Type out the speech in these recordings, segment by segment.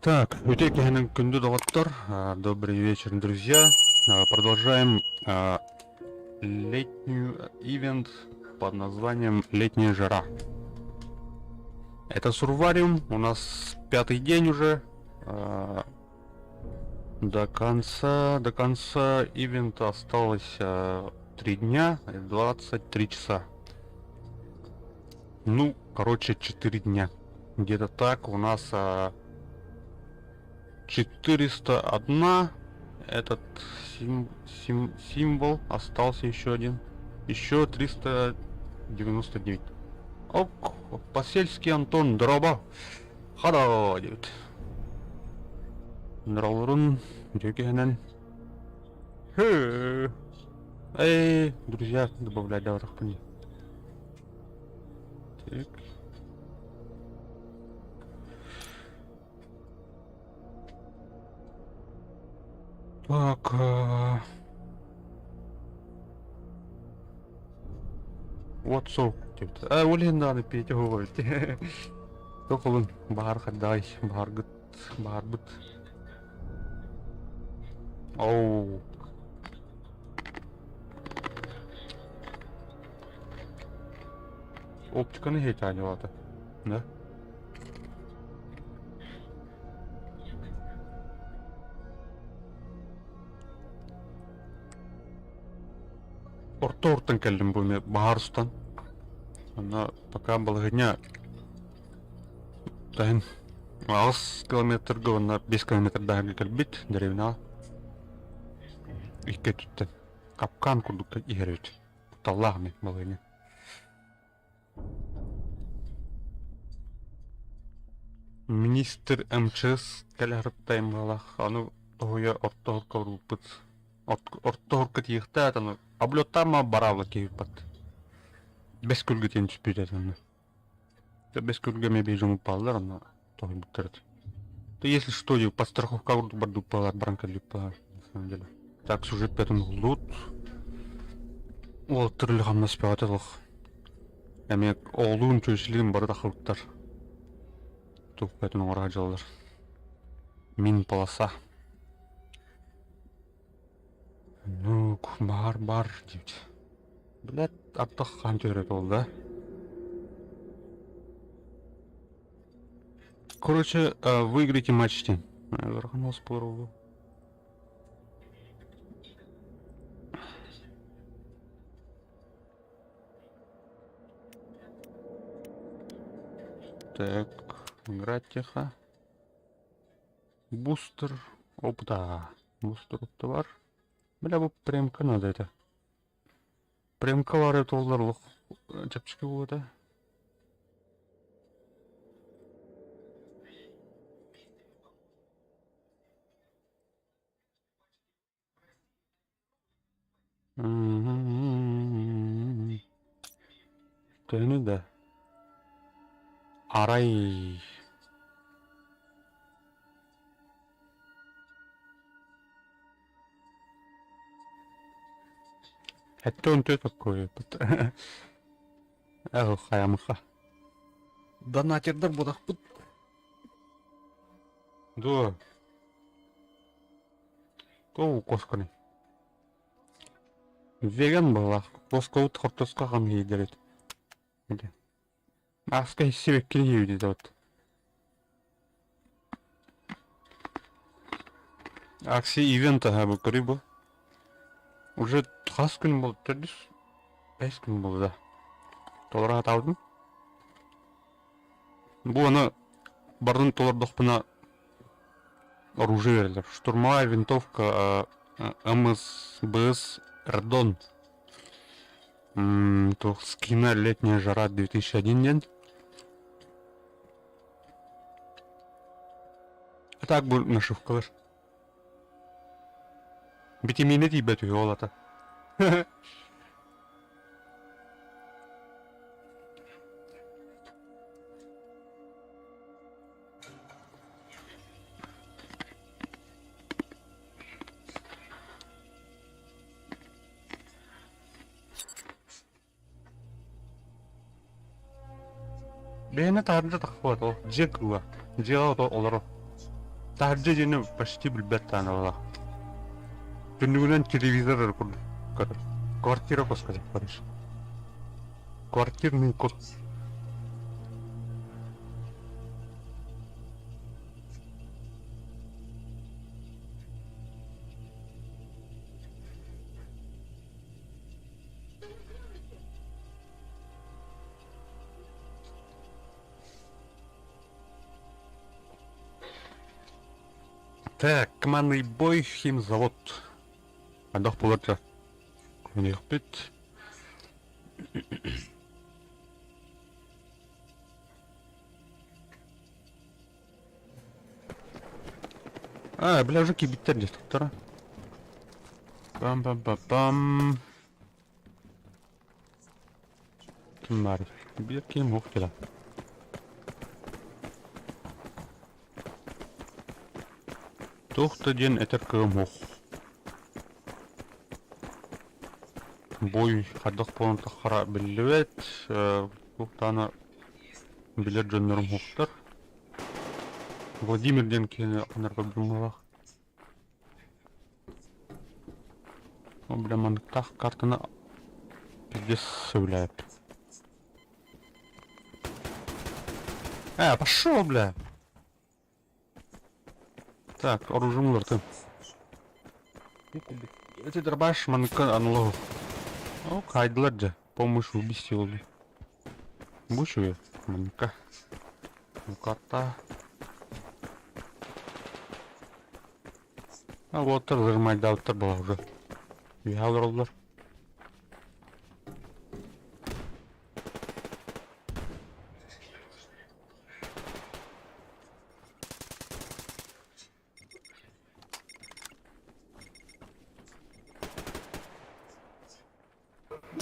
Так, үтүө киһинэн күндү доҕоттор, добрый вечер, друзья. Продолжаем летнюю ивент под названием «Летняя жара». Это Сурвариум, у нас пятый день уже. До конца ивента осталось 3 дня и 23 часа. Ну, короче, 4 дня. Где-то так у нас 401 этот символ, остался еще один. Еще 399. Ок, Посельский Антон, дорообо. Хадо, диэбит. Дорооболорун, үтүө киһинэн. Эй, друзья, добавлять давай. Так. Так. What's up? диэбит. Ол иһин даҕаны Петя говорит. Тохолун баһар хаддай, баһаргыт, баһарбыт. Оу. Оптиканы хейтааньылаата. Да? Орто ортон кэллим бу эмиэ баһаар устан. Онно пока балаһыанньа таһын 8 километрга уонна 5 километрдааҕы кэлбит дэриэбинэҕэ. Икки өттүттэн капкан курдук иһэр эбит. Кутталлаах эмиэ балаһыанньа. Министр МЧС кэлэ сырытта аны тоһуйа орто оһукка барбыппыт. Орто оһукка тиийиэхтээх аны облеттаама бараабыт киһиппат. Бэс күлгэ тиийэн түспүт этэ онно. Бэс күлгэ эмиэ биир дьоммут бааллар онно тоһуйбуттар этэ. Да если что, подстраховка курдук бардык баалар баран кэлбит баар на самом деле. Так сюжет пятын уллуут. Уол түрүлү хамнас бөҕөтө суох. Эмиэ оҕолуун чүөчүлүүн бары тахыбыттар. Туох бөтөн оҥоро сылдьаллар. Мин полоса. Ну, баар бар диэбит. Блядь, ардах хаан түһэрэ буолла. Короче, выиграйте матч диэн. Ыарахан олус буолар буолуо. Так, играть тихо. Бустер опыта. Бустер опыта бар. Бля, бу премка надо это. Премкалар это олар чэпчэки буолуо. Төһөнү да арай 74 такой Эх, хайамыха. Донатердар будахпыт. Дуо. Тоҕу кошканы. Веган буоллах. Кошкабыт хортуоска хамыйдыр эт. Аска иссибэккин диэбит вот. Акция ивент аһа бу көрүй бу. Уже хас күн болды төрдүс? 5 күн болды да. Толоро сатаабытым. Бу аны барын толордохпуна оружие берэллэр. Штурмовая винтовка МСБС Эрдон. Туох скина «Летняя жара 2001» диэн. А так бу нашивкалар. Битимиинэ тиийбэт үһү ол ата. Бэйэни таһырдьа тахсыбат ол дьиэ кыыла. Дьиэҕэ ото олорор. Таһырдьа дьиэни почти билбэт таанабалаах. Түннүгүнэн телевизор эрэ курдук көрөр. Квартира куска короче. Квартирный код. Так, командный бой, химзавод. Андах буолар Күнүөхпүт. А, бля, уже кибиттер дии туттара. Пам-пам-пам-пам. Ким баар? Биир ким уох кэлэ. Туох да диэн этэр кыым уох. Бой хайдах буолан таххара биллибэт. Туох даҕаны билэр дьоннорум уохтар. Владимир диэн киһини ханарга быһыылаах. О, бля, манныктаах картаны пиздец сөбүлээбэппин. Пошел, бля! Так, оружием уларытым. Эти дробаш маныкка аналог. О, хайдылар дьэ. Помощь убийстве oldu. Бу үчүгэй манныкка. Карта. А уолаттар зажимайдаабыттар буолар уже. Үөһэ олороллор.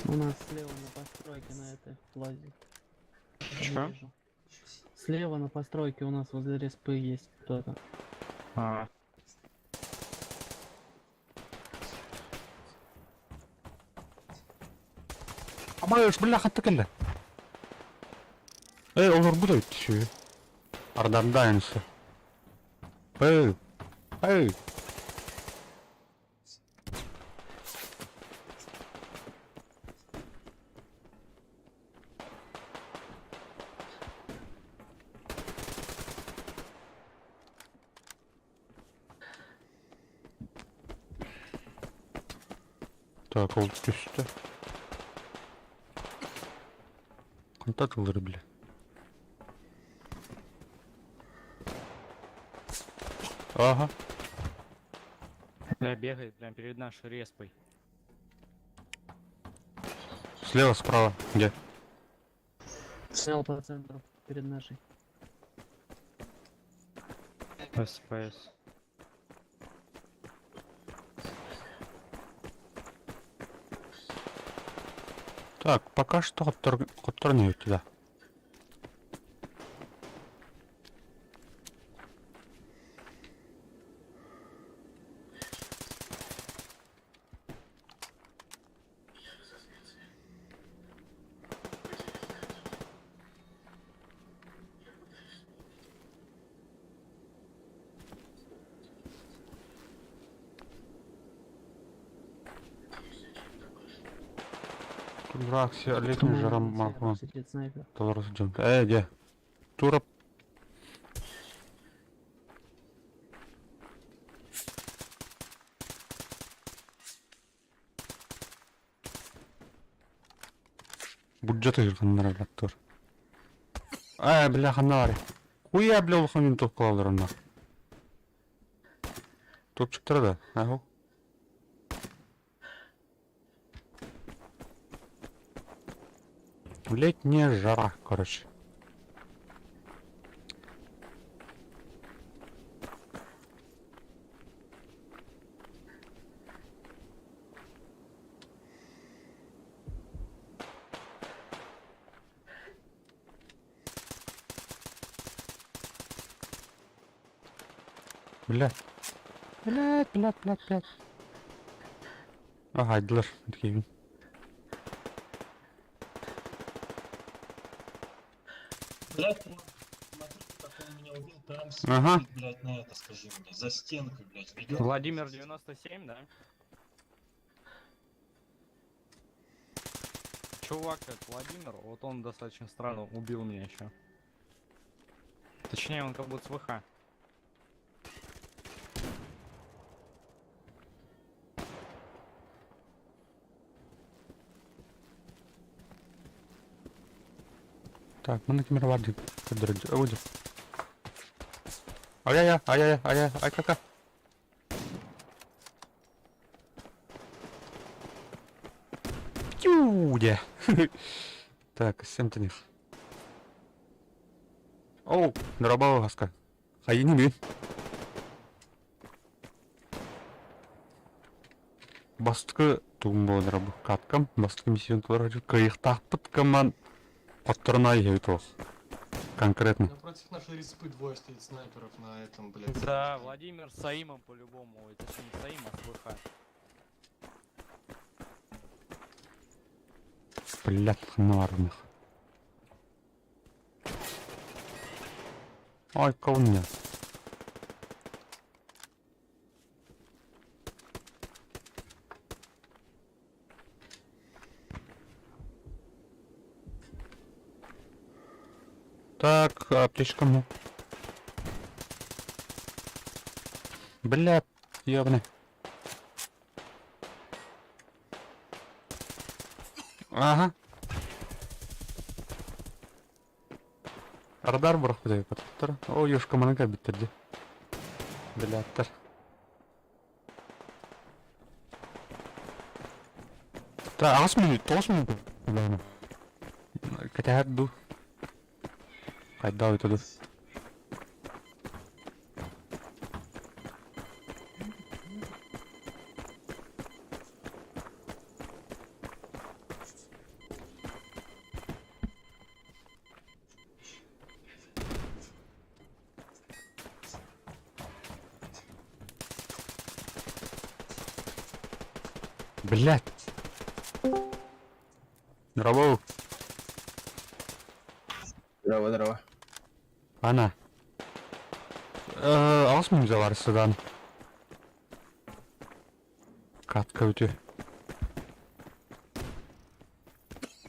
У нас слева на постройке на этой лазит. Чё? Вижу. Слева на постройке у нас возле респы есть кто-то. А, Абайыш, бля, хатта кэллэ. Эй, олорбут эбит үчүгэй. Ардарда энси. Эй, эй. Так, ол түстэ. Хантан ыллар бile. Ага. бля, бегает прям перед нашей респой. Слева, справа. Где? Снял по центру перед нашей. СПС. Так, пока что хоттор не туда. Тут летний жара маху. Сидит снайпер. Толору сылдьан. Ээ, дьэ. Тура Буддьа тыырханнар тур. Ээ, бля, ханна баарый? Хуя, бля, улахан винтовкалалар онно. Топчиктара да, аһу. Летняя жара, короче. Блядь. Блядь, блядь, блядь, блядь. Аһайдылар, киһибин. Блядь, смотри, как он меня. меня убил, прям Ага. смотрит, блядь, на это, скажи мне. За стенкой, блядь, ведет. Владимир 97, да? Чувак, этот Владимир, вот он достаточно странно убил меня еще. Точнее, он как будто с ВХ. Так, мы на камеру Выйди. Ай-яй-яй, ай-яй-яй, ай-яй, ай кака. Тюде. Так, семтених. Оу, дорабава гаска. Хайини ми. Бастыкы тугум болар бу каткам, бастыкы миссияны толар кыйыктаахпыт команд хотторон айы тоох. Конкретно. Напротив нашей респы двое стоит снайперов на этом, блядь. Да, Владимир с Аимом по-любому. Ой, точнее, не с Аим, а с ВХ. Блядь, нуарных. Ой, колня. Так, аптечка му. Бля, ёбны. Ага. Радар бырахпыт эбит. О, ёшка маныка биттерди. Бляттар. Та, аҕыс мүнүүт, тоҕус мүнүүт. Кэтэһэр дуу. Хайдах ыта дуу. Блядь. Здорово. Здорово, здорово. Ана. Аҕыс мүнүүтэ барысыдан. Катка өтө.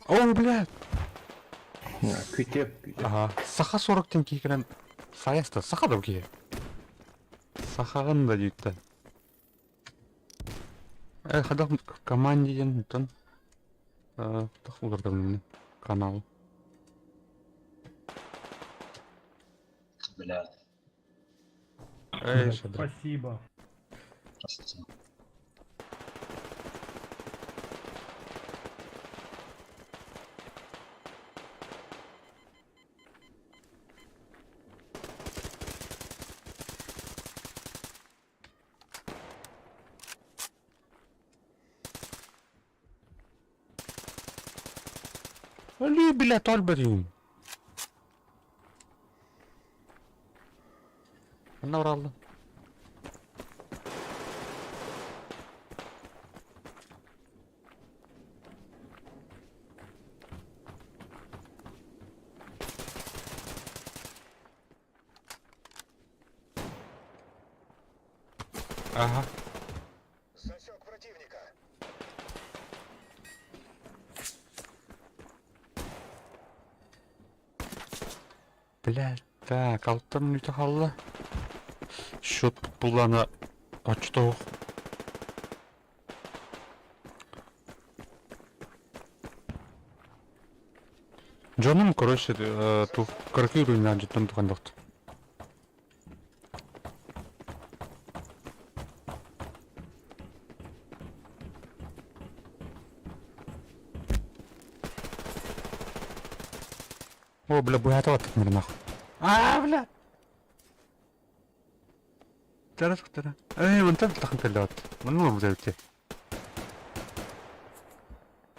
О, блядь. Күтеп, күтеп. Ага. Саха 40 тен киһи Саяста. Саха да киһи. Сахаҕын да дииттэн. Э, хадах команде диэн тон. Э, тах улардым канал. Блядь, Эй, шадра. Спасибо. прости. Али, блядь, альберин. Анна уралла. Ага. Засек противника. Блядь, так, алта минута халла. Счет булана очтоох. Дьонум, короче, ту кыркы руйна жыттан тухандохт. О, бля, буята вот мир нахуй. А, бля. Тара тара. Эй, вон там тахан кэллэт. Манна бузайты.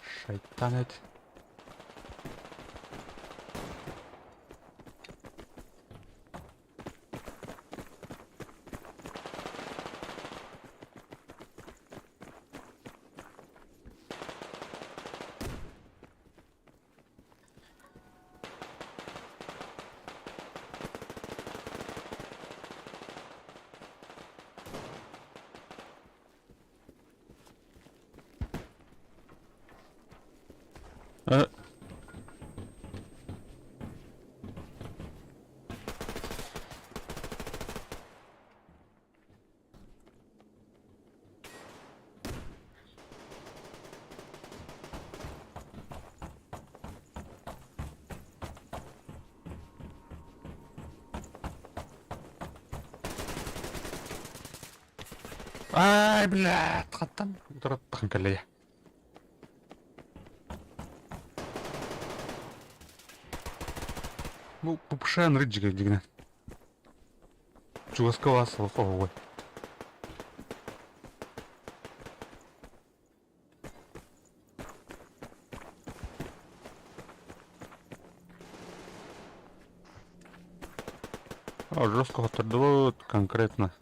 Шайтан эт. Ай, блядь, хаттан утараттахан кэллэйэ. Бу пупшан рыджигэ дигинэн. Чугаска вас оҕой. А, жестко хоттордубут конкретно.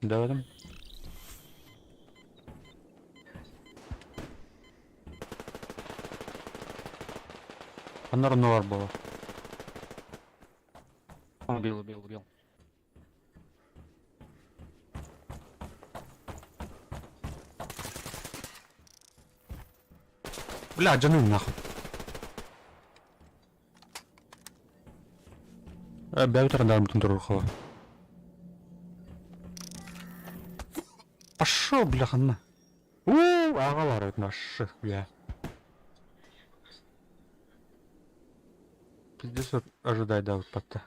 Давай. Анар бар буолар. Убил, убил, убил. Бля, дьону нахуй. Бэйбит ардарбытын турар Пошел, бля, ханна. У, аҕалар наших, бля. Пиздец ожидай, да, вот потта.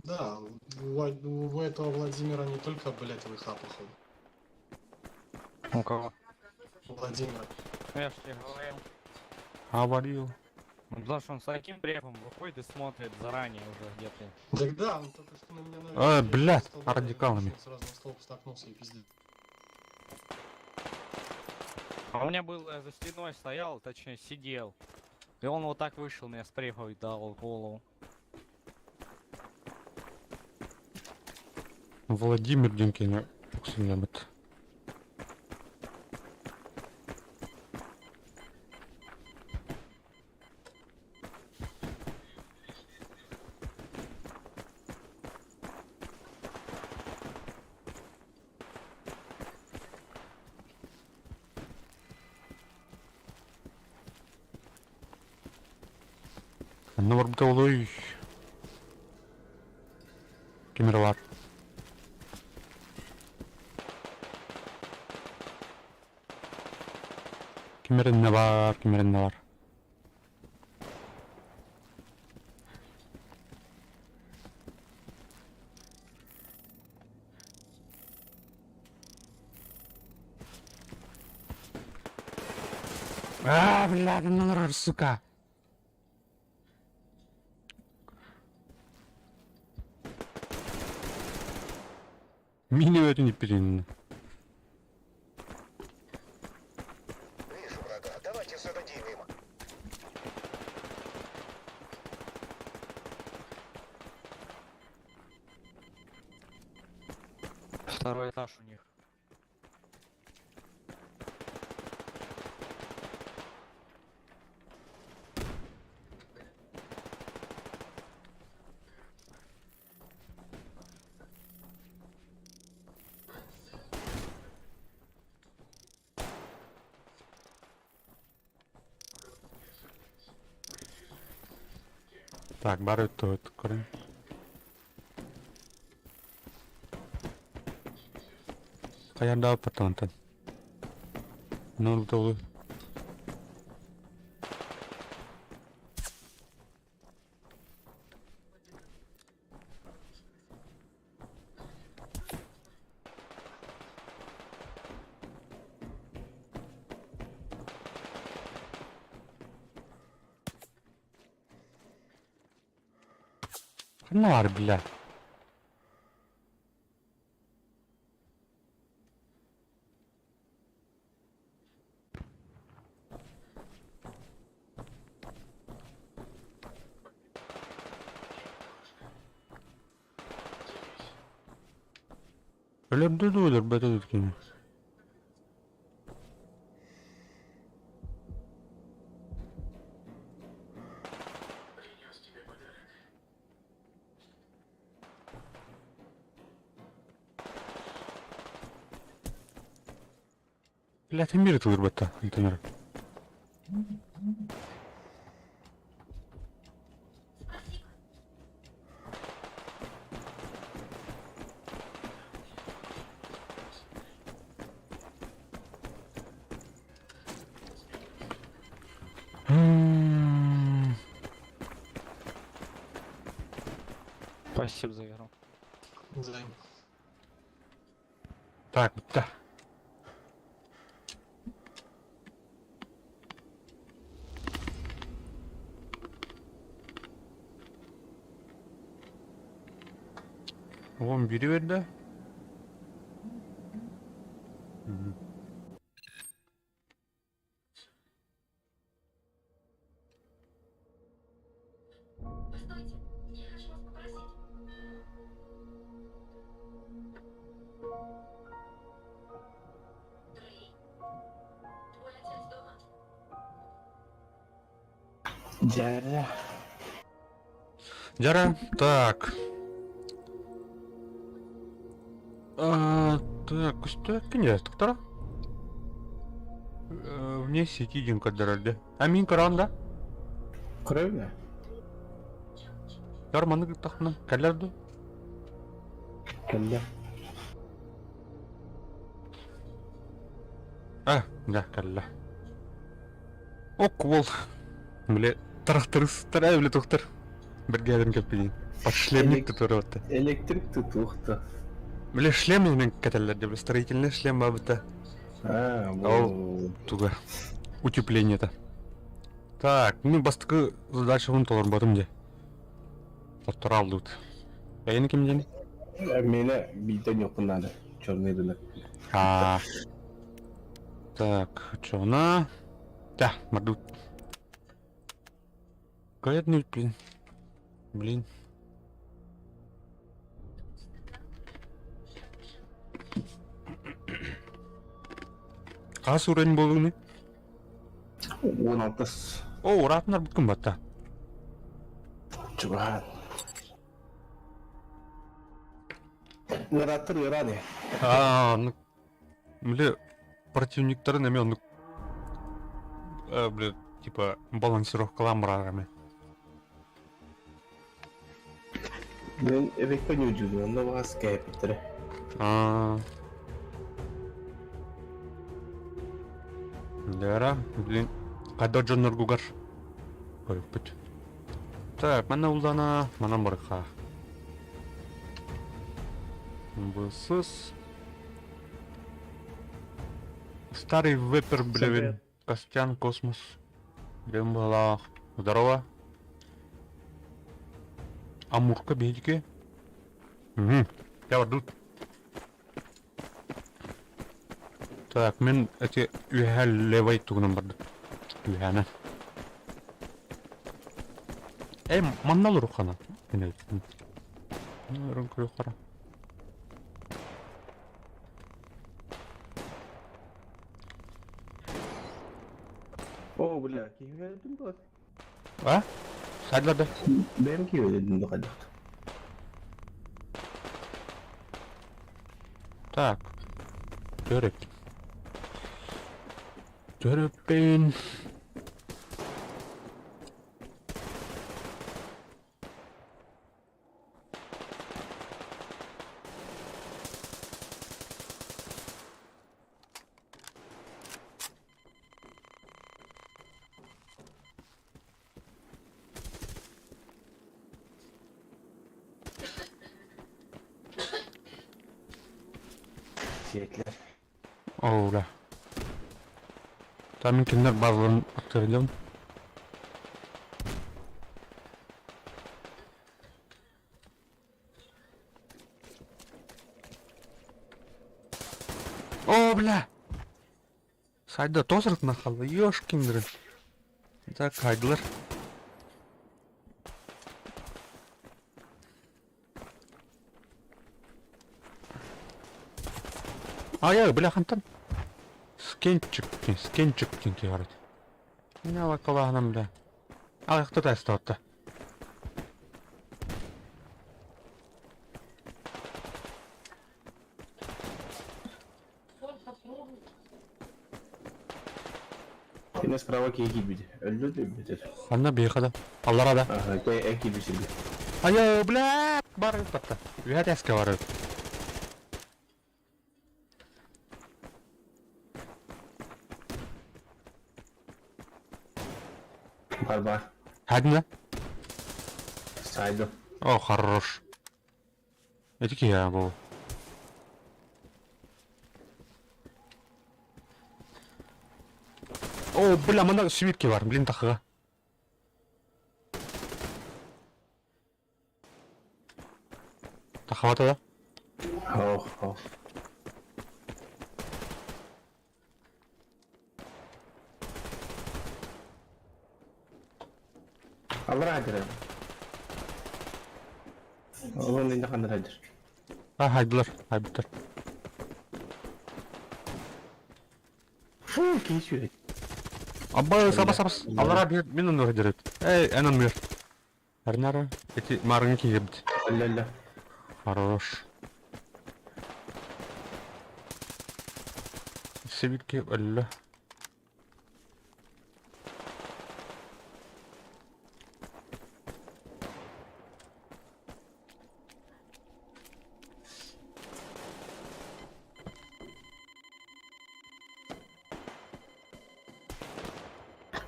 Да, у этого Владимира не только, блядь, ВХ, походу. У кого? У Владимира. Ну, я ж тебе говорил. Говорил. Ну, потому что он с таким префом выходит и смотрит заранее уже где ты. Так да, он только что на меня навел. А, Я блядь, столб, радикалами. Сразу на столб столкнулся и пиздец. А у меня был за стеной стоял, точнее сидел. И он вот так вышел, меня с префа и дал в голову. Владимир Димкин, уксуннамыт. Анна барбыта олой. Кемер бар. Кемеринне бар, кемеринне бар. А, блядь, ну, сука. Мини не перейдено. Вижу врага. Давайте зададим им. Второй этаж у них. Так, бары тут, корень. Хайа потом там. Ну, долу. Ханар, бля. Өлөрдү өлөрбөтө кини. Блядь, мир это өлөрбөтө, Антонер. Спасибо за игру. Займ. Так, да. Оҕом биири биэрдэ. Постойте, я хочу вас попросить. Дрей, твой отец дома? Дьэ. Дьара, так. А, так, көстө кинээс тохтора. Вне сети диэн көрдөрөрдө. А мин көрөҕүн да? Көрөбүн ээ. Дьар маннык ыттахпына кэллэр дуу? Кэллэ. А, да, кэллэ. Ок, уол. Бile тарахтарыстар, бile тохтар. Бэргээдэн кэлпидин. Подшлемник тутуруотта. Электрик тутуохта. Бile шлем мен кэтэллэр бile строительный шлем бабыта. А, Ол туга. Утепление-то. Так, ну бастакы задачабын толорботум дии. Оттораллыбыт. Эйини ким диэн? Миэнэ биирдэ ньуохпун наада. Черный рынок. А. Так, чона. Да, мордут. Каятный, блин. Блин. Хас уровень буолуҥный? 16. О, ураатынар бүткүн батта. Чугаһаан. Ыарааттар ыараан ээ. Аа, ну, бile противниктарын эмиэ оннук бile типа балансировкалаан барар эми. Мен эбэккэ ньудьуну онно баҕас кээпиттэрэ. Аа. Лера, блин, хайдах дьонноргугар көрүкпүт. Так, манна уллана, манан барыха. Бысыс. Старый вепер, блин, Костян Космос. Блин, была. Здорово. Амурка бейдики. Угу. Я вот Так, мин эти үөһэ левай тугунан бардым. Үөһээнэн. Эй, манна олоруххана. Өрөн көрүөххара. О, бля, киһи өлдүм дуо? А? Сайдларда. Бэйэм киһи өлдүм дуо хайдах? Так. Төрөп. Төрөппүн. Сиэтлэр. Оула. Там кинилэр баалларын аттарыллан. О, бля! Сайда тоз ырытына хаалла, ёшкин дырын. Так, хайдылар. Ай, бля, хантан. Скенчик, скенчик диэн киһи Меня лакалааһынан, бля. Аҕыйахта таастаатта. Кини справа киһи киирбит. Өллө да өлбүтэр. Ханна биэхэ да. Аллара да. Аха, э киирбит сиргэ. Айа, бля, бар батта. Үһэ тэскэ бар. Бар бар. Хадна? Сайдым. О, хорош. Эти киһи бу. О, бля, манна свитки бар, блин, тахыга. Тахабата да? Ох, ох. Аллара хадыр. Олон инде хандар хадыр. А, хайдылар, хайбыттар. Фу, киһи сүүрэ. Абба, сабас, сабас. Аллара бир, мин онно хадырыт. Эй, эн онмур. Арнара, эти марыңы киһибит. Өллө-өллө. Хорош. Сибикки өллө.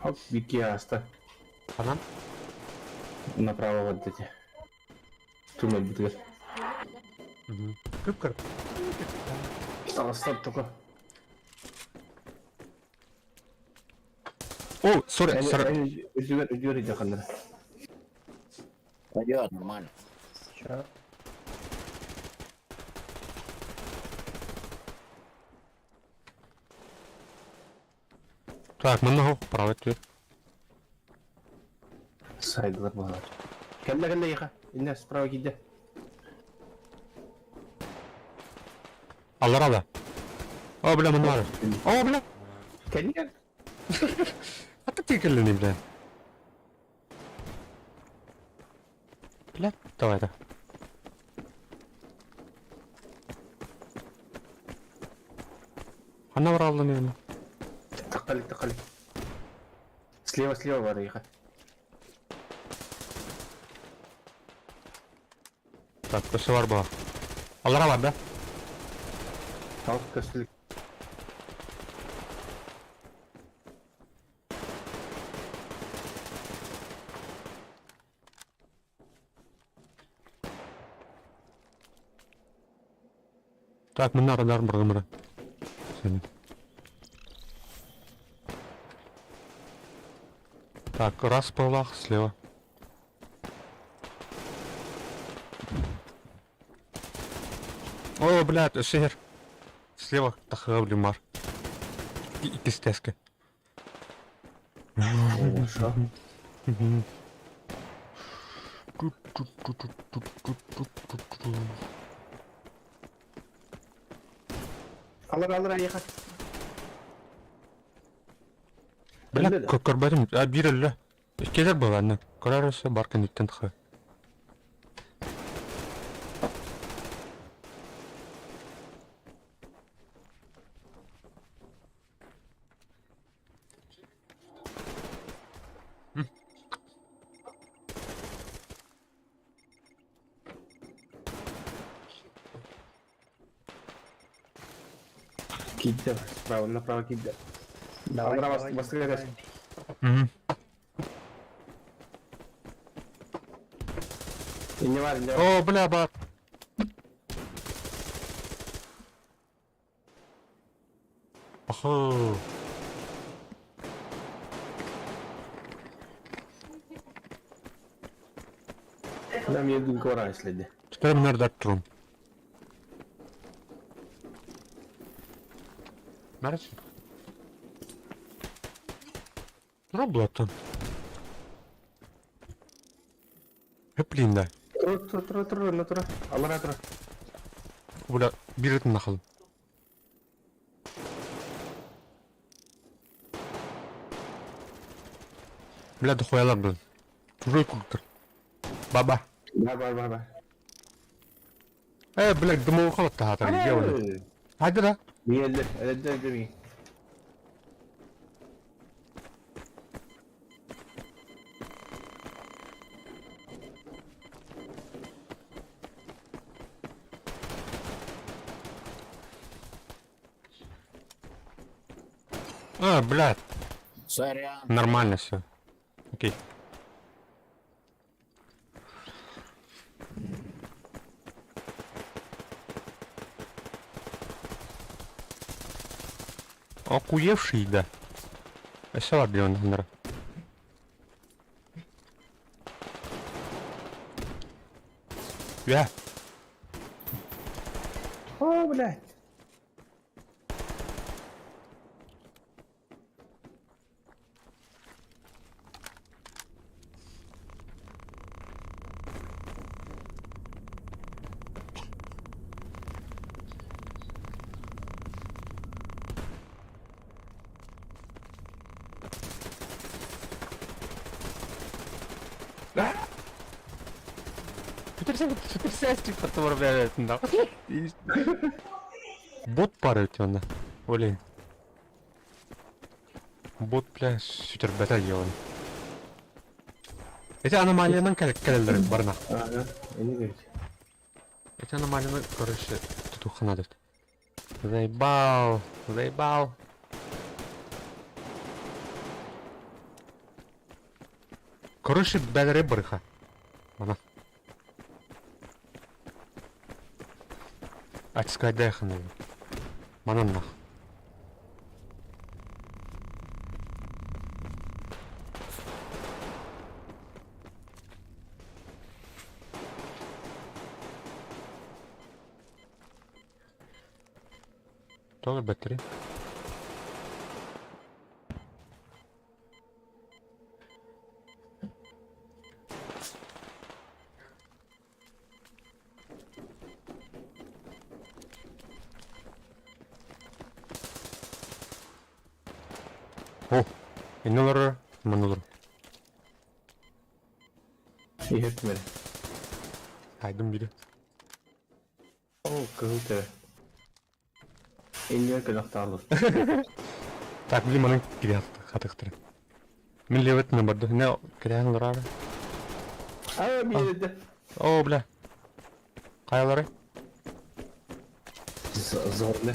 Хоп, бики ааста. Ханан? Направо вот эти. Туннель бутыгар. Кып-кыр. Стоп, только. О, сори, сори. Үдүгэр, үдүгэр иде ханнара. Пойдет, нормально. Ча. Так, манна право түр. Сайдылар балар. Кэллэ кэллэ яха. Инне справа киирдэ. Аллара да. О, бля, манна бар. О, бля. Кэллэ. Ата тикеллени, бля. Бля, давай да. Ханна бар алдын енді. Таққалик, таққалик. Слева, слева бар яха. Так, өсө бар була. Аллара бар да? Алып көстүлүк. Так, мына радар бар гымыры. Сені. Так, раз полах слева. О, блядь, өсер. Слева тахыга блин бар. Икки стезке. Хорошо. Алар, алар яха. Бля, Өллө да. көрбөтүм. А, бир өллө. Иккилер буоланна. Көрөр өссө бар кэнниттэн тахы. Киирдэ справа, направо киирдэ. Давай, Аллара давай, бас, бас, давай. Мгм. Инне бар, инне бар. О, бля, бар. Охо. Нам еду гора следи. Теперь мне дать трун. Наречи. Роблоттан. Блин, да. Тур, тур, тур, тур, на тур. Аллара тур. Бля, бирет нахал. Бля, дохуялар, блин. Чужой культур. Баба. Бар, бар, бар, бар. Э, блядь, дымовый холод тахатар, где он? Хайда да. Миэллер, элдер деми. А, блядь, Сорян. нормально все. Окей. Охуевший да. Өссө бар диэн оннура. Үө. О, блядь. Бот пара өтөнө. Олей. Бот бля сүтэрбэтэ дьон. Эти аномалиянан кэлэллэр барына. Ага, они говорят. Эти аномалияны, короче, тутуха надо. Заебал, заебал. Короче, бәлере барыха. Мана. Ачскайдайхана. Манан нах. Тоже бэтри. О, иннолор, манолор. Иһэртимэр. Айдым бири. О, кыһыл төбө. Иннигэр кэлэхтааллар. Так, блин, манын кире хатыктыр. Мин левет барды. Не, киреан олорар. Аа, биэрдэ. О, бля. Каялары? Зомби.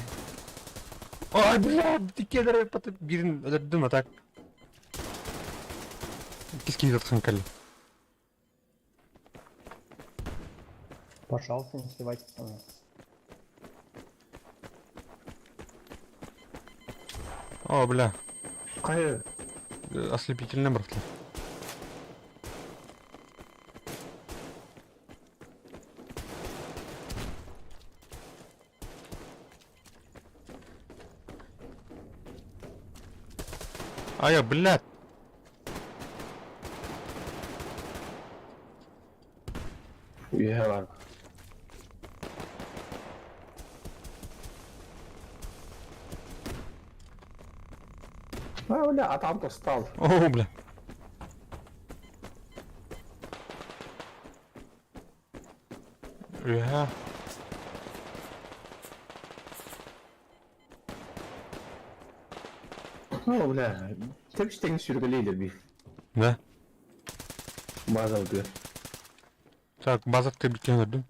Ой, бля, тикелер патып бирин өлөрдүм, а так. Киски жатқан кәлі. Пожалуйста, не сливайте пацаны. О, бля. Кайы. Ослепительный братли. А я, блядь. Үөһэ бар. А, бля, а там стал. О, бля. Үөһэ. О, бля. Тэпстэҥ сүргэлиилэр би. Да. База утуйар. Так, базар ты биткен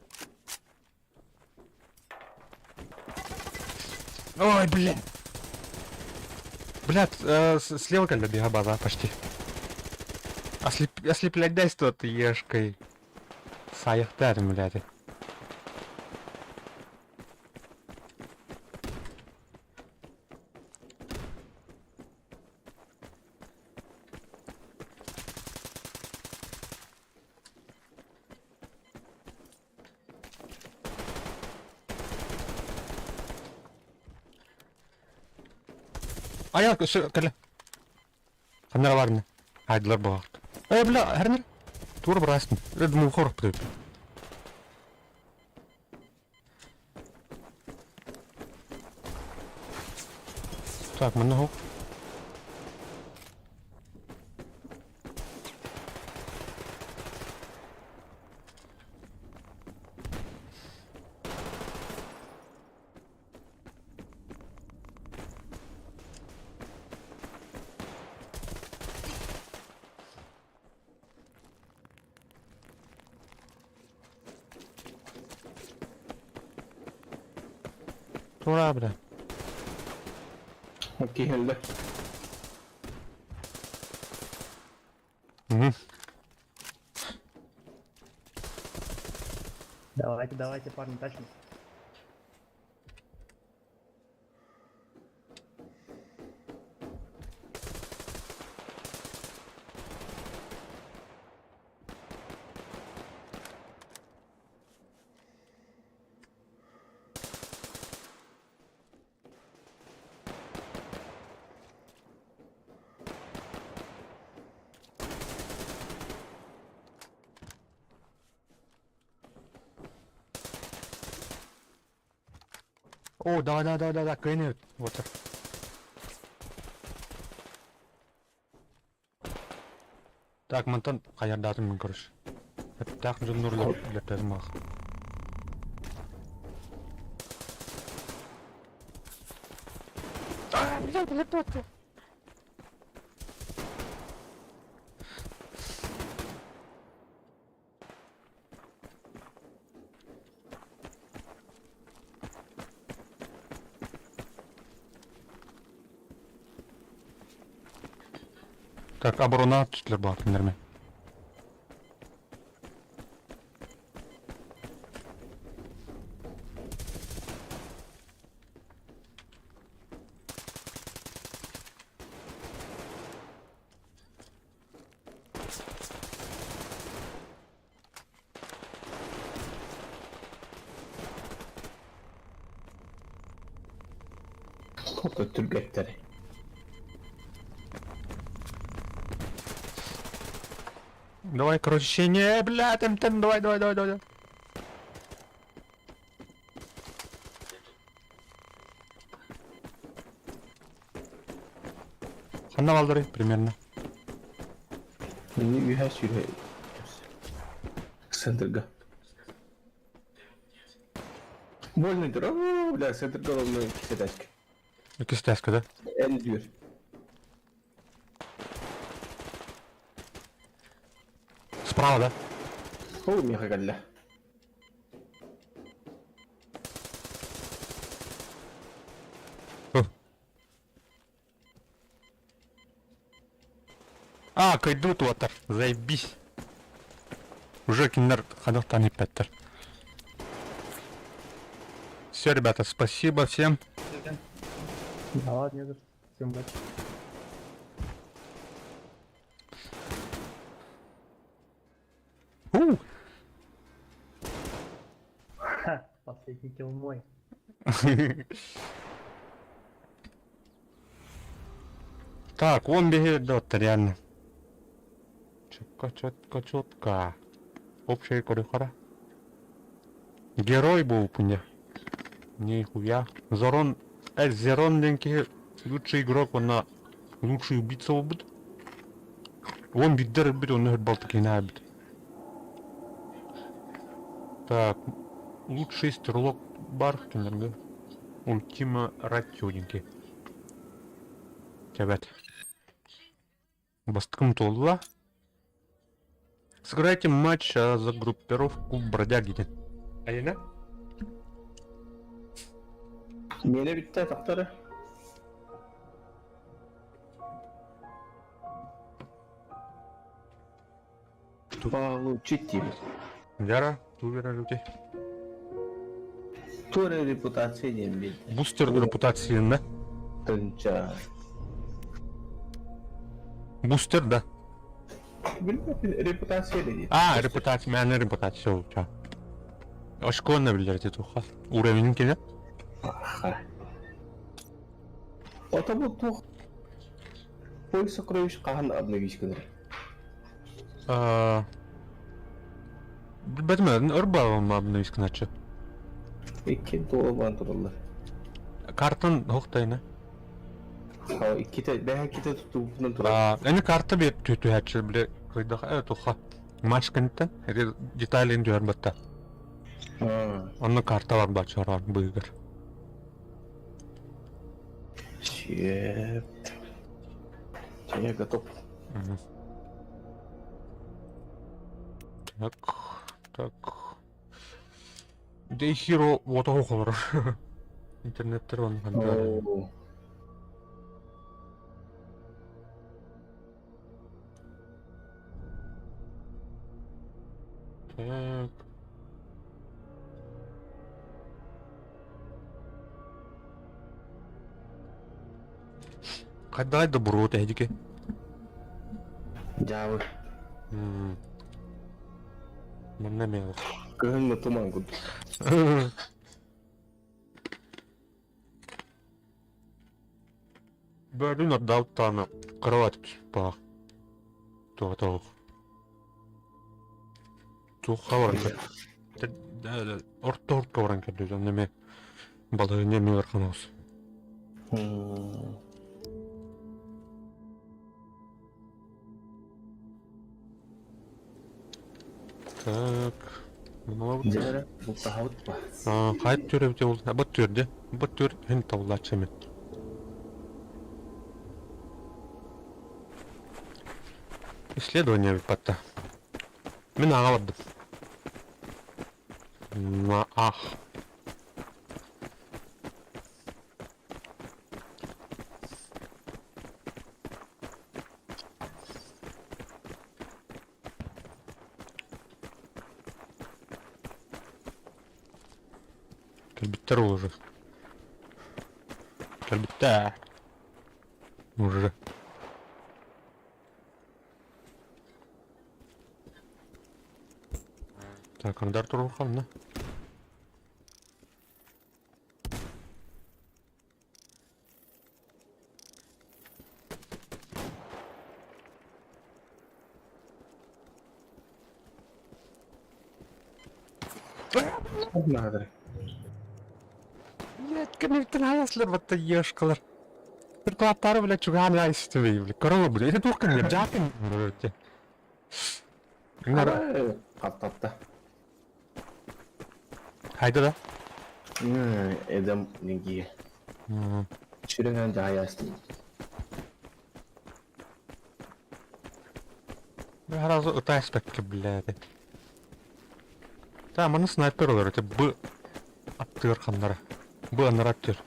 Ой, блин. Блядь, слева когда бега база почти. Ослеплять дай что ты ешкой. Саяхтар, блядь. Аяк, кәле. Камера бар не. Айдылар бағақты. Эй, бля, әрнер. Тур барасың. Думаю, хорық бітіп. Так, мына хоп. Тура, бля. Киһэллэ. Угу. Давайте, давайте, парни, тащим. О, да, да, да, да, да, кыайан Вот. Так, мантан хайардаатым мин, короче. Эптээх дьоннор үлэттерим баах. А, блядь, летотка. Так, оборона түстүлэр баар кинилэрме. Хото түргэттэр. Давай, короче, не, бля, там, там, давай, давай, давай, давай. Ханна балдырый примерно. Мини үһэ сүүрэ Центрга. Больно дыр. О, бля, центрга ровно кисетачка. Кистяска, да? Эн дür. Справа, да? О, меха кэллэ. А, кайдут уотар. Заебись. Уже кинилэр хадахтан иппэттэр. Все, ребята, спасибо всем. Да ладно, не за что. Всем удачи. У! Ха, последний килл мой. Так, он бегает, да, реально. Четко, четко, четко. Общая корюхара. Герой был мне. Нихуя. Зорон... Эль, Зерон деньги лучший игрок, он на лучший убийца будет. Он бидер бит, он балтаки на бит. Так, лучший стрелок Бархтенерга. Ультима Ратюники. Ребят. Бастком Толла. Сыграйте матч за группировку бродяги. Алина? Миэнэ бүттэ тахтары. Получить диибит. Яра, тувера людей. Тура репутация диэн биэрдэ. Бустер репутации, да? Тынча. Бустер, да. Билбэппин репутация диэн. А, репутация, мээнэ репутация у тебя. Очко биллэр туха. Уровень кини. Ото бу туох Пой сокровищ хаһан обновить гынар? Билбэтим, ырбаҕым обновить гыначчы. Иккиэн туолан тураллар. Картан хохтайна. Ха, иккитэ, бэһэ иккитэ тутуубутунан турар. Эни карта биэп түһээччи бile кыйдах э туха. Матч кэнниттэн эти деталин түһэр батта. Онно карта бар бачарар быыгар. Чеп. Я готов. Так, так. Day Hero вот олор. Интернеттер он хандар. Так. Хайдай да буруот эһдики. Дьаабы. Манна мел. Кыһыҥҥы туман курдук. Бөрүн ордаалтааны кровать түспаах. Туох Туохха баран Орто ортко баран көрдү. Неме. Балаһыанньа эмиэ ыарахан оҕус. Так, Дьэ, бултаһабыт ба. Хайт түөр эбитэ ол. Бат түөрдэ. Бат түөр һин табыллааччы эмит. Исследование эбит батта. Мин ааҕа бардым. На ах. Кэлбиттэр ол уже. Кэлбиттэр. Уже. Так, андар турурхан, да? Наадыр. Блядь, кэнниттэн хайаслар батта ешкалар. Прикладтары, блядь, чугаан яйстыбый, блядь. Корова, блядь, это туох кэннилэр, жаакын. Хаттатта. Хайда да? Эдем нигие. Сүрүнэн дьаһайаастым. Сразу ытаспакка, блядь. Та, маны снайпер олар, это б аттыыр ханнара. Б аннара аттыыр.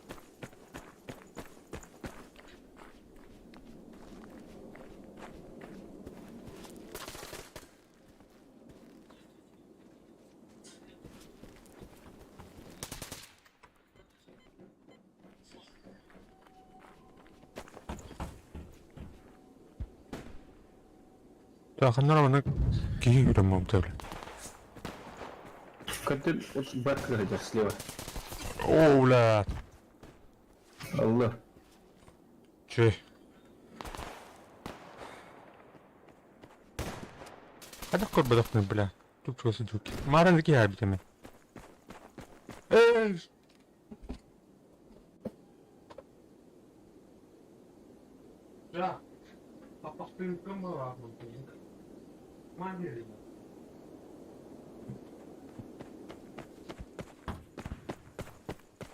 Ханнара маны киһи үрэн буолбута бile. Көтөр бар кырыдыр слева. О, бля. Алла. Чүй. Хайдах көрбөтөхпүн, бля. Тук чугас сылдьыбыт. Мааран киһи эбит эмэ. Эй! Да.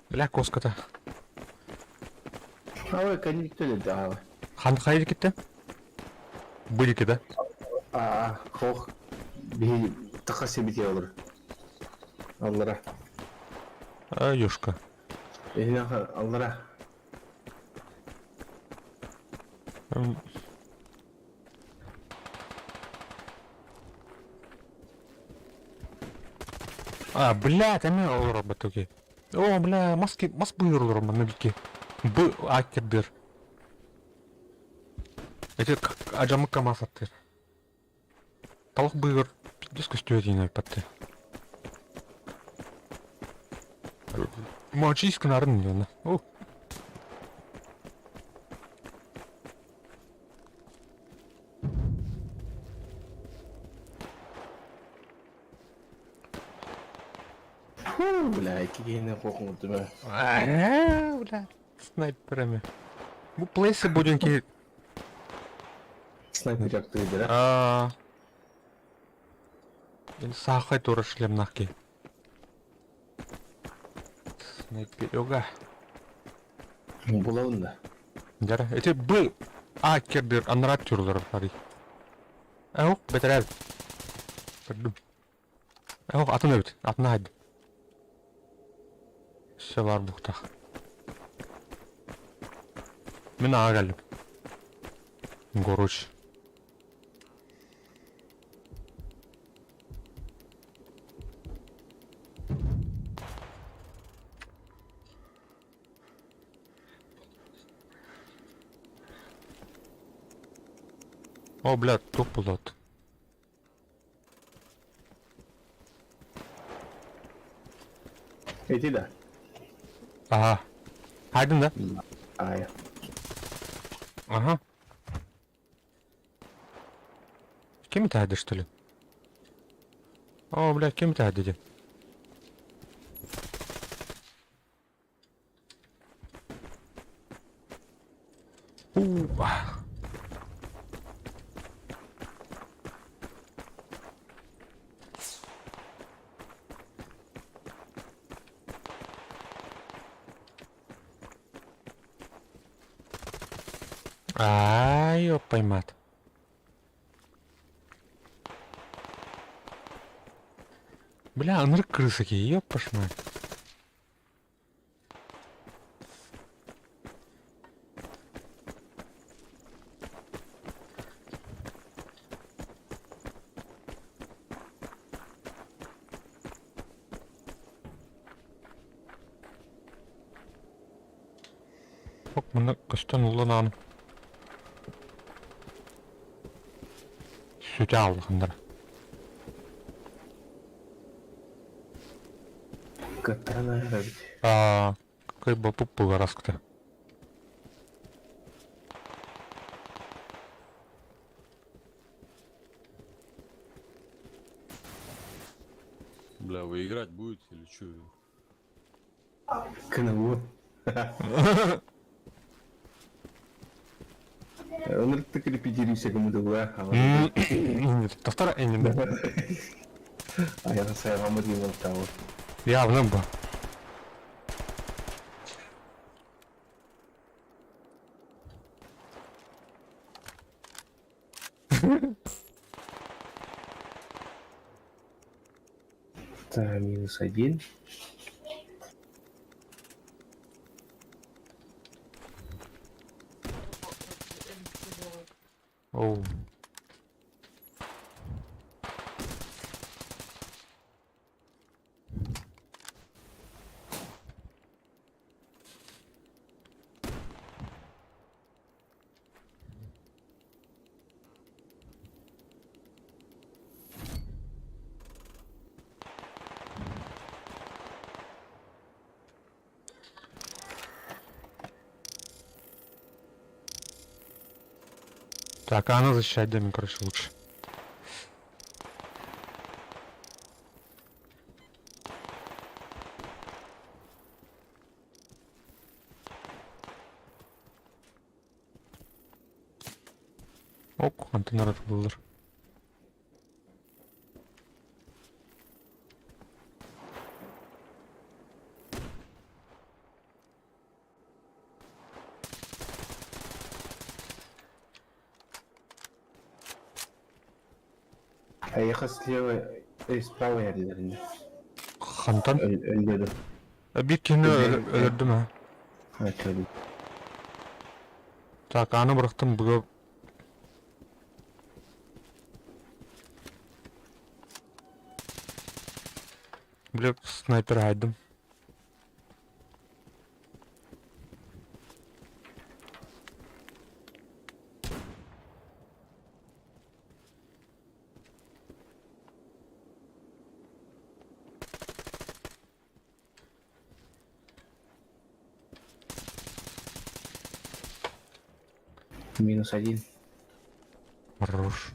Бля, коската. Ава кэнниттэн да ава. Хан хайыр китте? Были да? Аа, хох биһи таха себити олор. Аллара. А, ёшка. Эһинаха аллара. А, блядь, эми олорор бытыги. О, бля, маски, мас быыр олорор манна бики. Б аккердыр. Эти ажамыкка мас аттыр. Талах быыр пиздец көстүө диэн айпатты. Мочись кынарын диэн. О. Фу, бля, кигине кокуңуту бе. Бля, снайперами. Бу плейсы будем ки... Снайпер жактыгы А. Сахай тура шлемнахки. Снайперёга. Булабын да. Дара, эти б А кердер анрат тюрлар хари. Ау, бетерер. Көрдүм. Ау, атын эбит, атын хайды. Все бар бухтах. Мин ага кэллим. Горуч. О, блядь, туох булат. Эти да. Ага. Хайдын да? Ая. Ага. Кем это хайды, что ли? О, блядь, кем это хайды? Ай, поймат. Бля, ынырык крыса киһи, ёппаш мать. Ок, маны көстөн улан аан. Сүтэ аллахыннара. Кыттаран ааһар эбит. Аа, кыйбаппыт булараскыта. Бля, вы играть будете или чё? КНУ. Ынырыктык репетируйся кымыдылла. Тохтор эннинде. Аяғы сайғамы деймін тауы. Явно бу. Так, минус один. Оу. Так, а она защищать домик, короче, лучше. Ок, антенна булыр. Эйиэхэ слева, справа иһэллэринэ. Хантан? Өллөрү. Биир киһини өлөрдүм ha. Өллөрү. Так, аны бырахтым быга. Бля, снайпер айдым. Минус один. Хорош.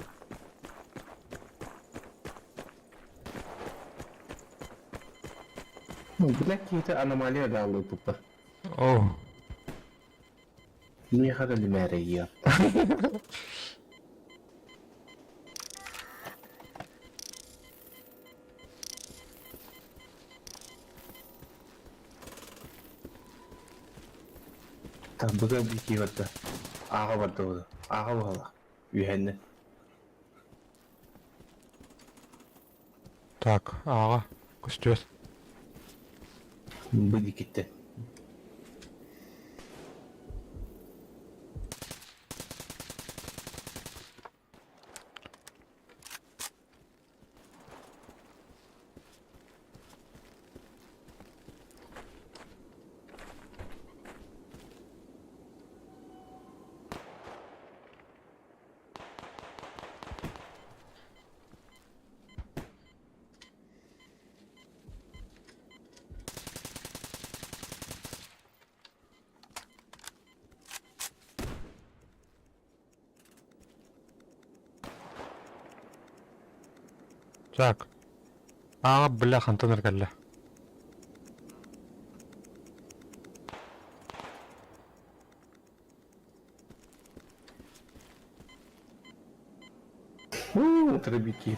Ну, бля, какие-то аномалия дал тупо. О, Миэхэ да лимээрийиэ. Табыга бики барда. Аҕа барда ол. Аҕа буолла. Үһэннэ. Так, аҕа, көстүөс. Бу дикиттэн. Так. Аа, бля, хантан эргэллэ. Утары бикки.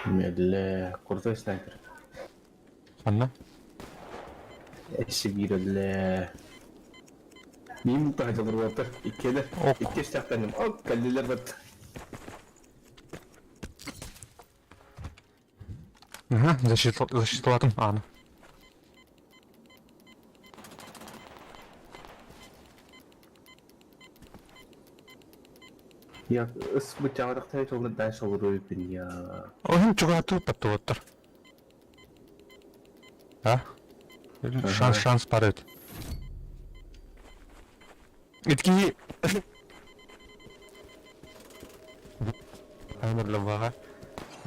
Медле, крутой снайпер. Анна? Эсибиирэллэ. Мин таһдьалар Иккиэлэр. Ок. Икки истэхтэним. Ок, кэллилэр бат. Ага, защиталатым аны. Я ыс бычаҕарахтай толны дальше олору я. Оһун чугаатыы паттуоттар. А? Шанс, шанс парет. Итки... Аймырлабаға.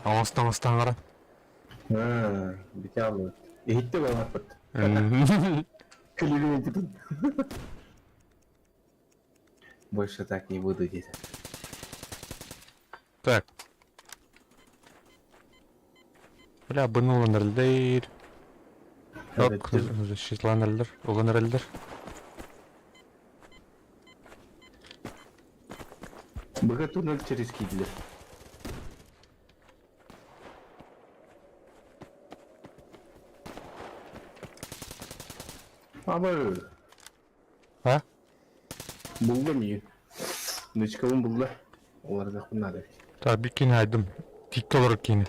Аңыстан аңыстан қара. Аа, битэ Ихитте балаппыт. Күлүгүн tutun. Больше так не буду делать. Так. Бля, бұны уланырылдыр. Yok, защитланырылдыр, уланырылдыр. Быга туннель через кидлер. Абы. А? Булла ми. Нычкабын булла. Олар надо. Так, бикини айдым. Тикке олар кини.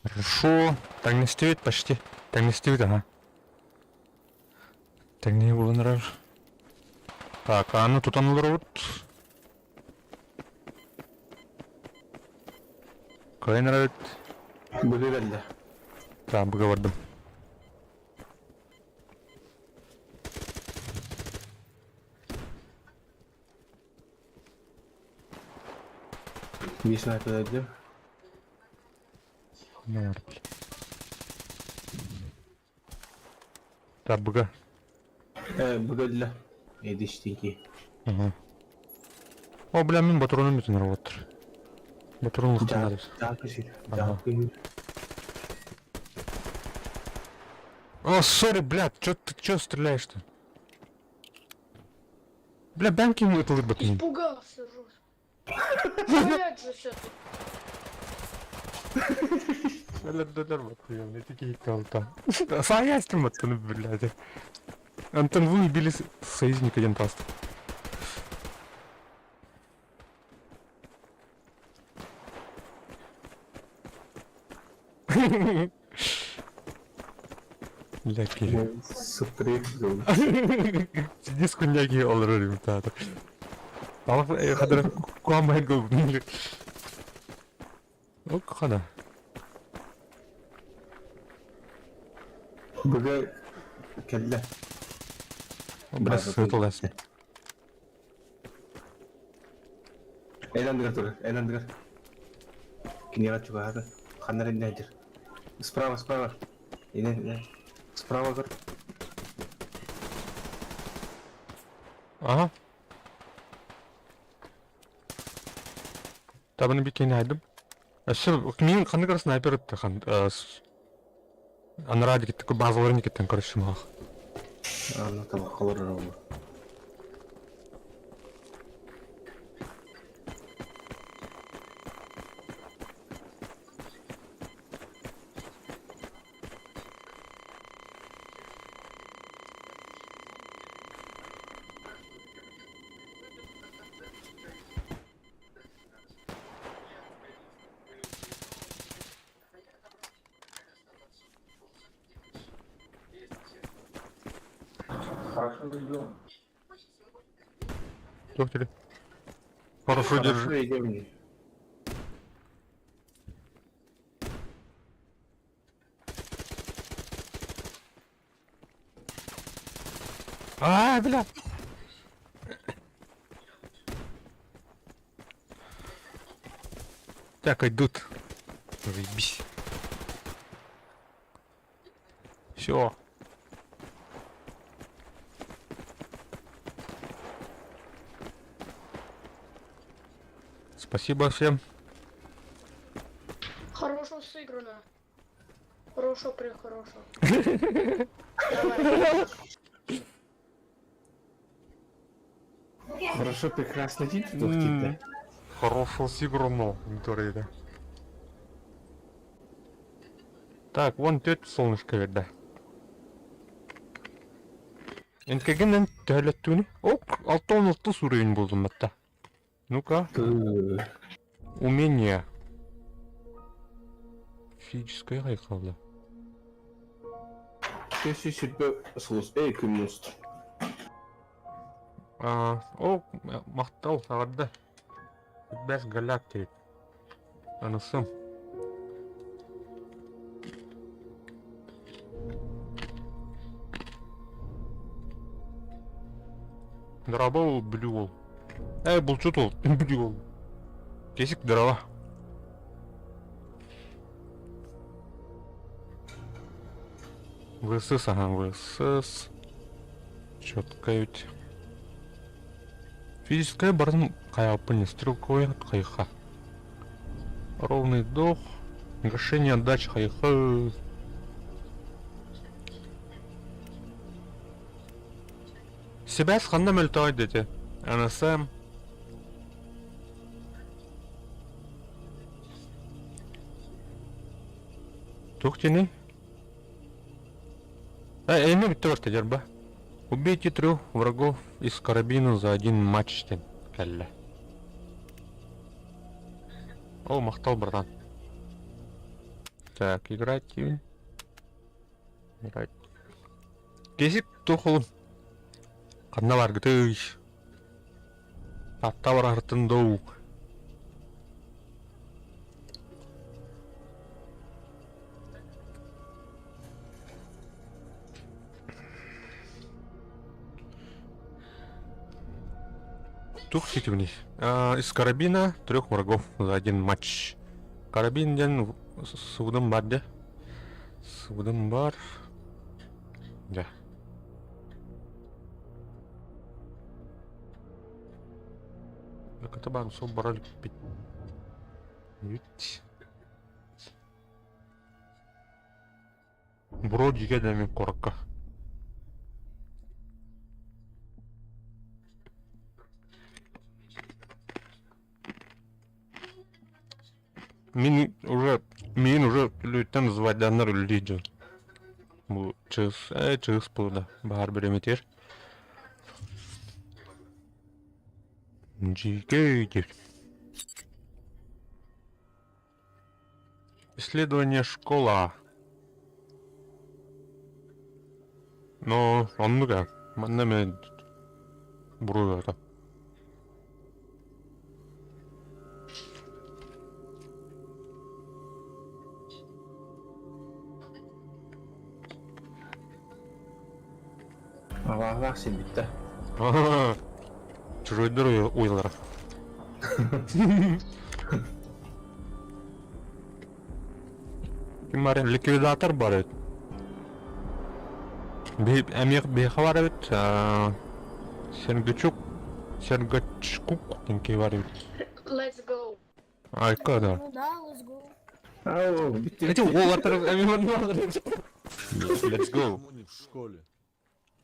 Хорошо. Так не стоит почти. Так не стоит, ага. Так не было нравится. Так, а ну тут он вот. Кай нравится? Быга келді. Так, поговорим. Беш снайпер öldü. Ne var? Так, быга. Быга öldü. Едиштики. Ага. О, бля, мен патроным бүтін отыр. Патрон лықтан Так, Ага. Так. О, сори, блядь, чё ты чё стреляешь-то? Бля, бянки ему это лыбок. Испугался жестко. Блядь же все-таки. Саястым аттыны, блядь. Антон, вы убили союзника один паст. Бля, Кирилл. Супрыгнул. Диск olur öyle bir tane. Ama kadar kuamaya go. Ок, хана. Быга келді. Бля, сытыласың. Эйлендігер тұр, эйлендігер. Кинеға чугады. Ханар нәдір. Справа, справа. Ине, ине. Справа көр. Ага. Табını bir kene айдым. Әші, мен қандай кара снайпер өтті хан. Анара дегетті базаларын кеттен короче мақ. Аны табақ қалар олы. Хорошо идем. Доктор. Хорошо держи. Хорошо идем. А, бля. Так, идут. Заебись. Все. Спасибо всем. Хорошо сыграно. Хорошо, прехорошо. Давай. Хорошо, прекрасно дите тух Хорошо сыграно, говорит. Так, вон тетя солнышко видно. Энкэгинэн төһөлөттүүнү? Ок, 66 уровень булдум атта. Ну-ка, умение. Физическое хайхалда. Көсү сүрбэ сулус эй күммүст. А, о, махтал, саҕарда. Бэс галактик. Анысым. Драба ол, бүлүү ол. Эй, булчут ол, бүлүү ол. Кесик дрова. ВСС, ага, ВСС. Четко ведь. Физическая барын хайапыне, стрелковая хайха. Ровный вдох. Гашение отдачи хайха. Себя с ханна мөлтөй дети. НСМ. Тух тени? Э, эми бүтті барта жарба. Убейте трех врагов из карабина за один матч ден кэллэ. О, махтал, братан. Так, играть. Играть. Кесик тухул. Ханна баргытый. Атта барартын доу. Тух ситимний. Из карабина трех врагов за один матч. Карабин ден суудum бар де. Суудum бар. Да. Это бар сол бараль пить. Бро дьигэ да мин куоракка. Мин уже мин уже үлүттэн звайданнар үллии дьон. Бу чыс, э чыс буолла баһаар бириэмэтигэр. Дьиикэй диир. Исследование школа. Но оннук ээ. Манна эмэ буруй это. Абааһылаах син бүттэ. Чужойдор уйлара. Ким бар ликвидатор бар эбит. Эмиэ биһиэхэ бар эбит. Сергачук Сергачкук диэн киһи бар эбит. Let's go. Айка да. Ну да, let's go. Ау, бүттэ. Эти уолаттар эмиэ Let's go. Почему не в школе?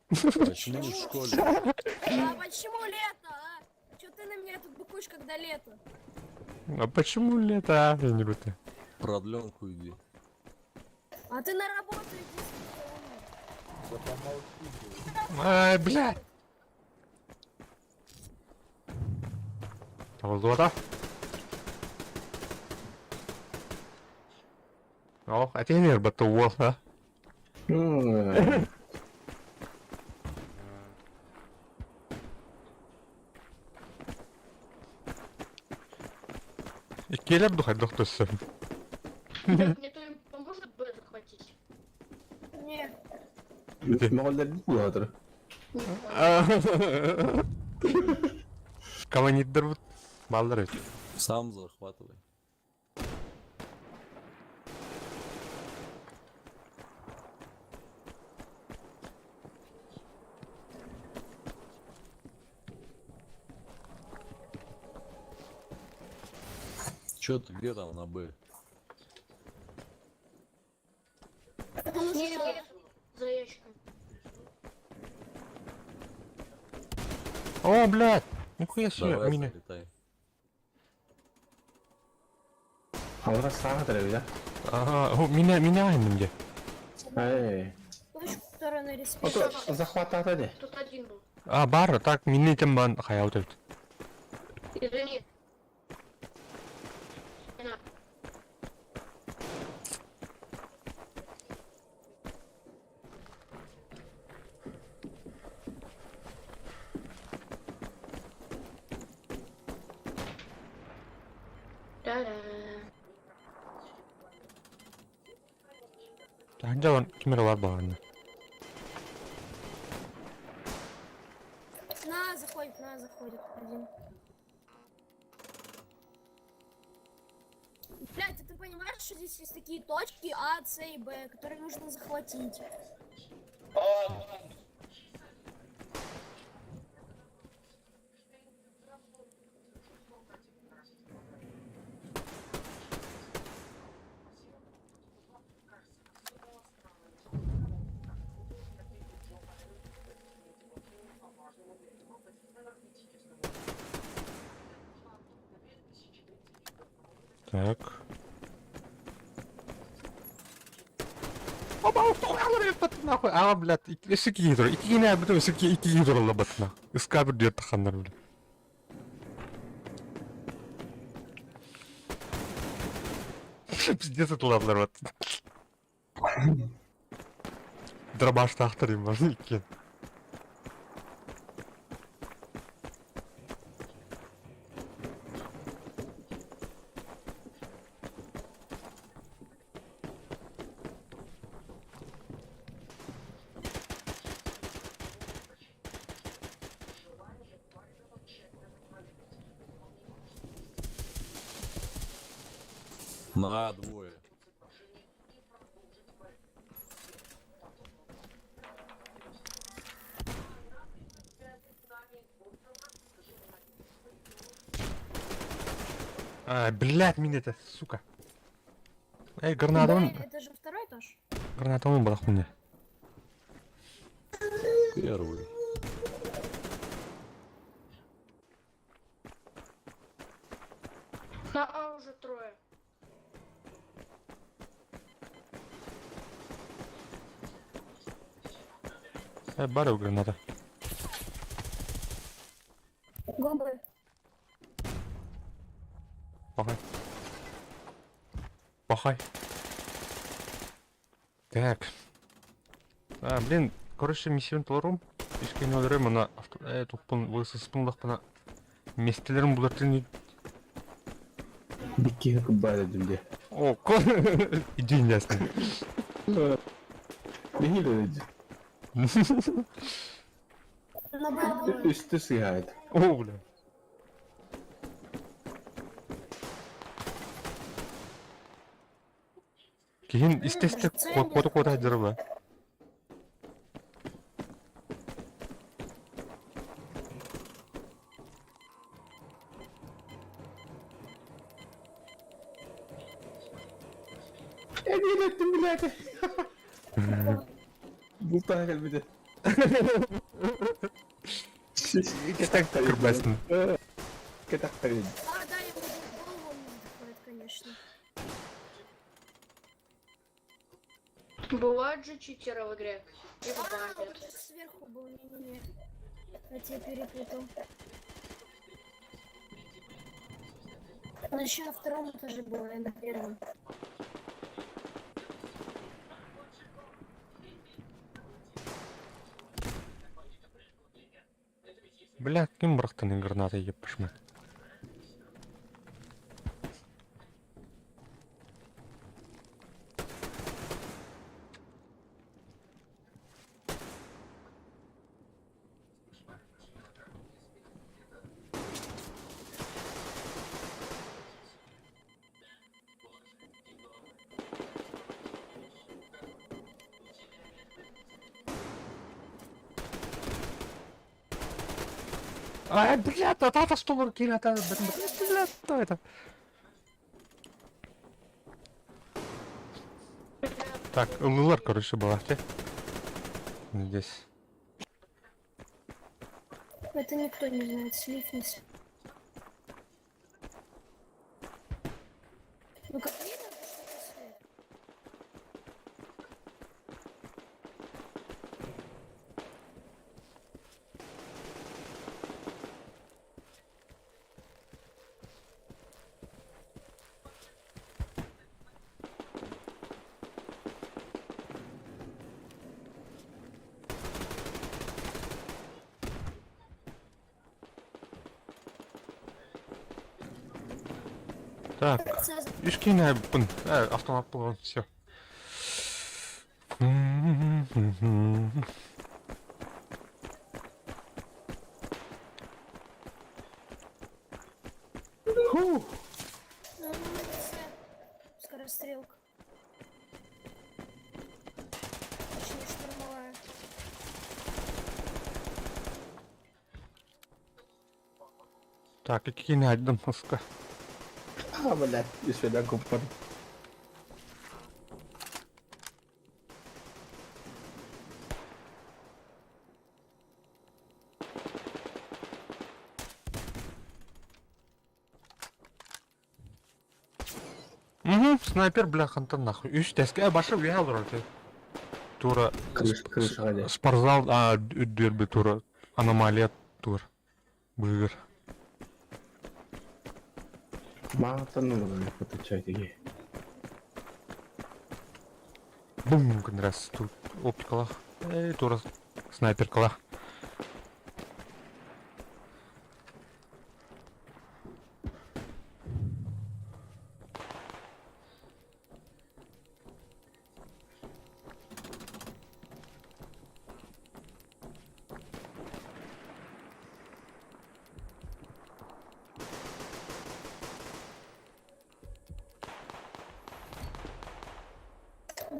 Почему не в школе? А почему лето, а? Чё ты на меня тут быкуешь, когда лето? А почему лето? а? Я не люблю. Продленку иди. А ты на работу иди, сука, Ай, блядь. Золото. О, а теперь батл а? Иккиэлэр ду хайдах төссө. умный. Мне кто-нибудь поможет Б захватить? Нет. Мөҕүллэрбит буолаатыр. Командирдер баллар эбит. Сам захватывай. Чё ты, где там на Б? Не, за ящиком. О, блядь! Нихуя себе, Давай, меня. залетай. Алра саҕа да? Ага, о, меня, меня где. Эй. Точку, которая на респе. Ото захватата де. Тут один был. А, бар, так, мине тем бан хаял тут. Извини. На. Да-да. Анжалан кимер бар бағана. На, заходит, на, заходит. Один. Блядь, а ты понимаешь, что здесь есть такие точки А, С и Б, которые нужно захватить? Так. Оба, нахуй. А, блядь, исики гидро. Ики не абиту, исики ики гидро лабатна. Искабр дет ханнар, блядь. Пиздец это ладлар вот. Дробаш тахтар им можно икки. На А двое. А, блядь, меня это, сука. Эй, граната он, Б, это же второй этаж. граната он была хуйня. Первый. На А уже трое. Эй, бару граната. Гобы. Пахай. Пахай. Так. А, блин, короче, миссияны толорум. Искен өлөрөм, ана туппун высыспын лахпана. Местелерин булар тин. Бикки куббаада дүнде. О, иди ясно. Нехиле На Б двое. Үстү сыйхайт. О, бля. Кийин истесте кото кото дырба. Эдилеттим билете. Бултаа келбите. Кетак кырбасын. Кетак тагын. А, да, я буду голову мне заходит, конечно. Бывают же читеры в игре. И А, бывает. он же сверху был, не-не-не. Я тебя перепутал. Он еще на втором этаже был, а я на первом. Бля, ким бырахтан граната еппишме. Ай, блядь, а та столар киля, та, блядь, что это? Так, ыллылар, короче, балахте. Здесь. Это никто не знает, слив не слив. Ну как видно, что это слив. Так, Ишкина, автомат был, все. Фух. Скорострелка. Точнее, штурмовая. Так, иккини айдым ыска. А, блядь, үсведен куппар. Угу, снайпер, бля, хантан нахуй. Үс тэскэ башы уя олорор ти. Тура Крышаға де. спортзал а үрдүөр тура аномалия тур. Быгыр. Мағытан нұрын фоточай Бум, раз тут оптикалах. Эй, тура снайперкалах.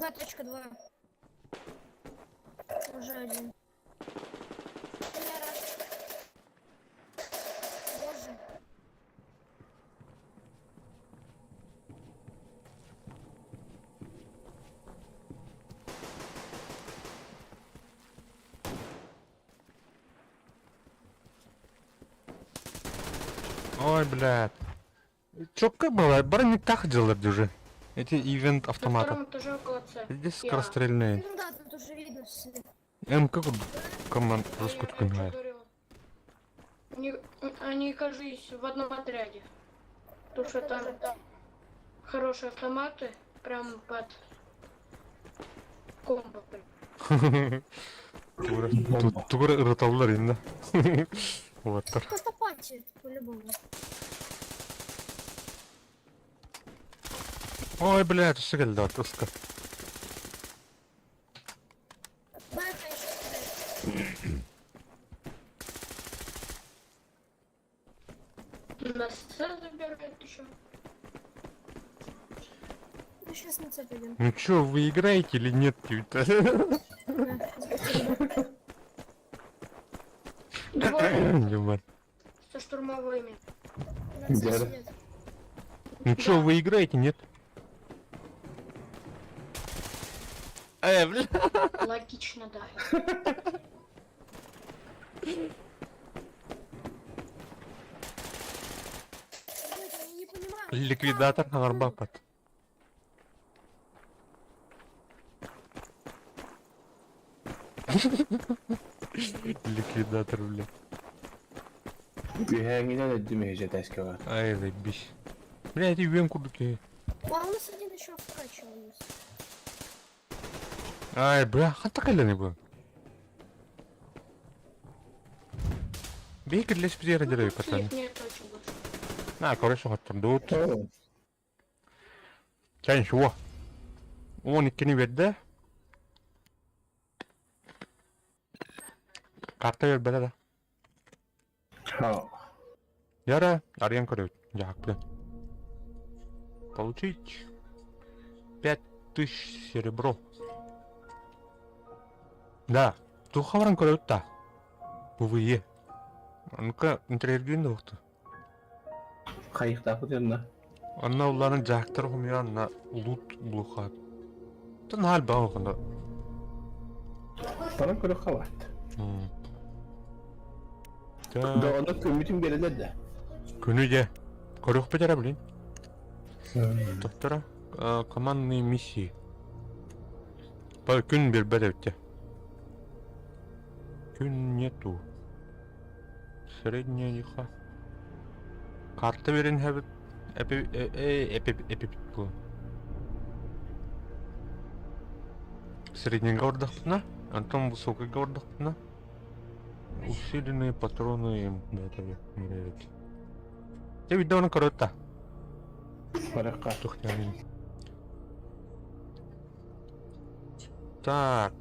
2.2. Уже один. Лера. Боже. Ой, блядь. Четко было, броник так делали уже. Эти ивент На автомата. втором этаже около С. Здесь Я. скорострельные. Ну да, тут уже видно все. МК команд Я- раскутка я чё говорила? Они, они, кажись, в одном отряде. Потому что там хорошие автоматы, прям под комбо. прям. Тугур ырыталлар инде. Вот. Просто патчит, по-любому. Ой, блядь, все келди отпуска. Да, это еще На С забирают еще. Ну, сейчас на С пойдем. Ну чё, вы играете или нет, типа? Двое Ебать. со штурмовыми. На С Где? сидят. Ну чё, вы играете, нет? бля. Логично, да. Блядь, я не понимаю. Ликвидатор Харбапат. Ликвидатор, бля. Үһәңинен өддүм эһиже тэскэҕэ. Ай, заебись. Бля, эти юен курдуки. А у нас один еще вкачивал. Ай, бля, хата калени бу. Бейкер лес бизера Ну, дерев тут пацаны. слив нет очень больше. На, короче, хаттар дуут. Чай ничего. Он иккини берді. Карта бербеде да. Ха. Яра, арен көрөт. Жак, бля. Получить 5000 серебро. Да, тухавран көрөт та. ПВЕ. Ну-ка, интервью да ухту. Хайыктаапыт yanına. Анна уларын жактыр хумьян на лут блухат. Наһаа элбэх онно. Баран көрүөххэ баат. Да онно күммүтүн биэрэлэр да. Күнү дьэ. Көрүөхпүт эрэ блин. Топтора командные миссии. Күн биэрбэт эбит Күн нету. Средняя лиха. Карта берин хэбит эпи эпи эпи бу. Среднего ордахпына, Антон высокого ордахпына. Усиленные патроны им да это миревит. Те видно он коротта. Баракка. Так.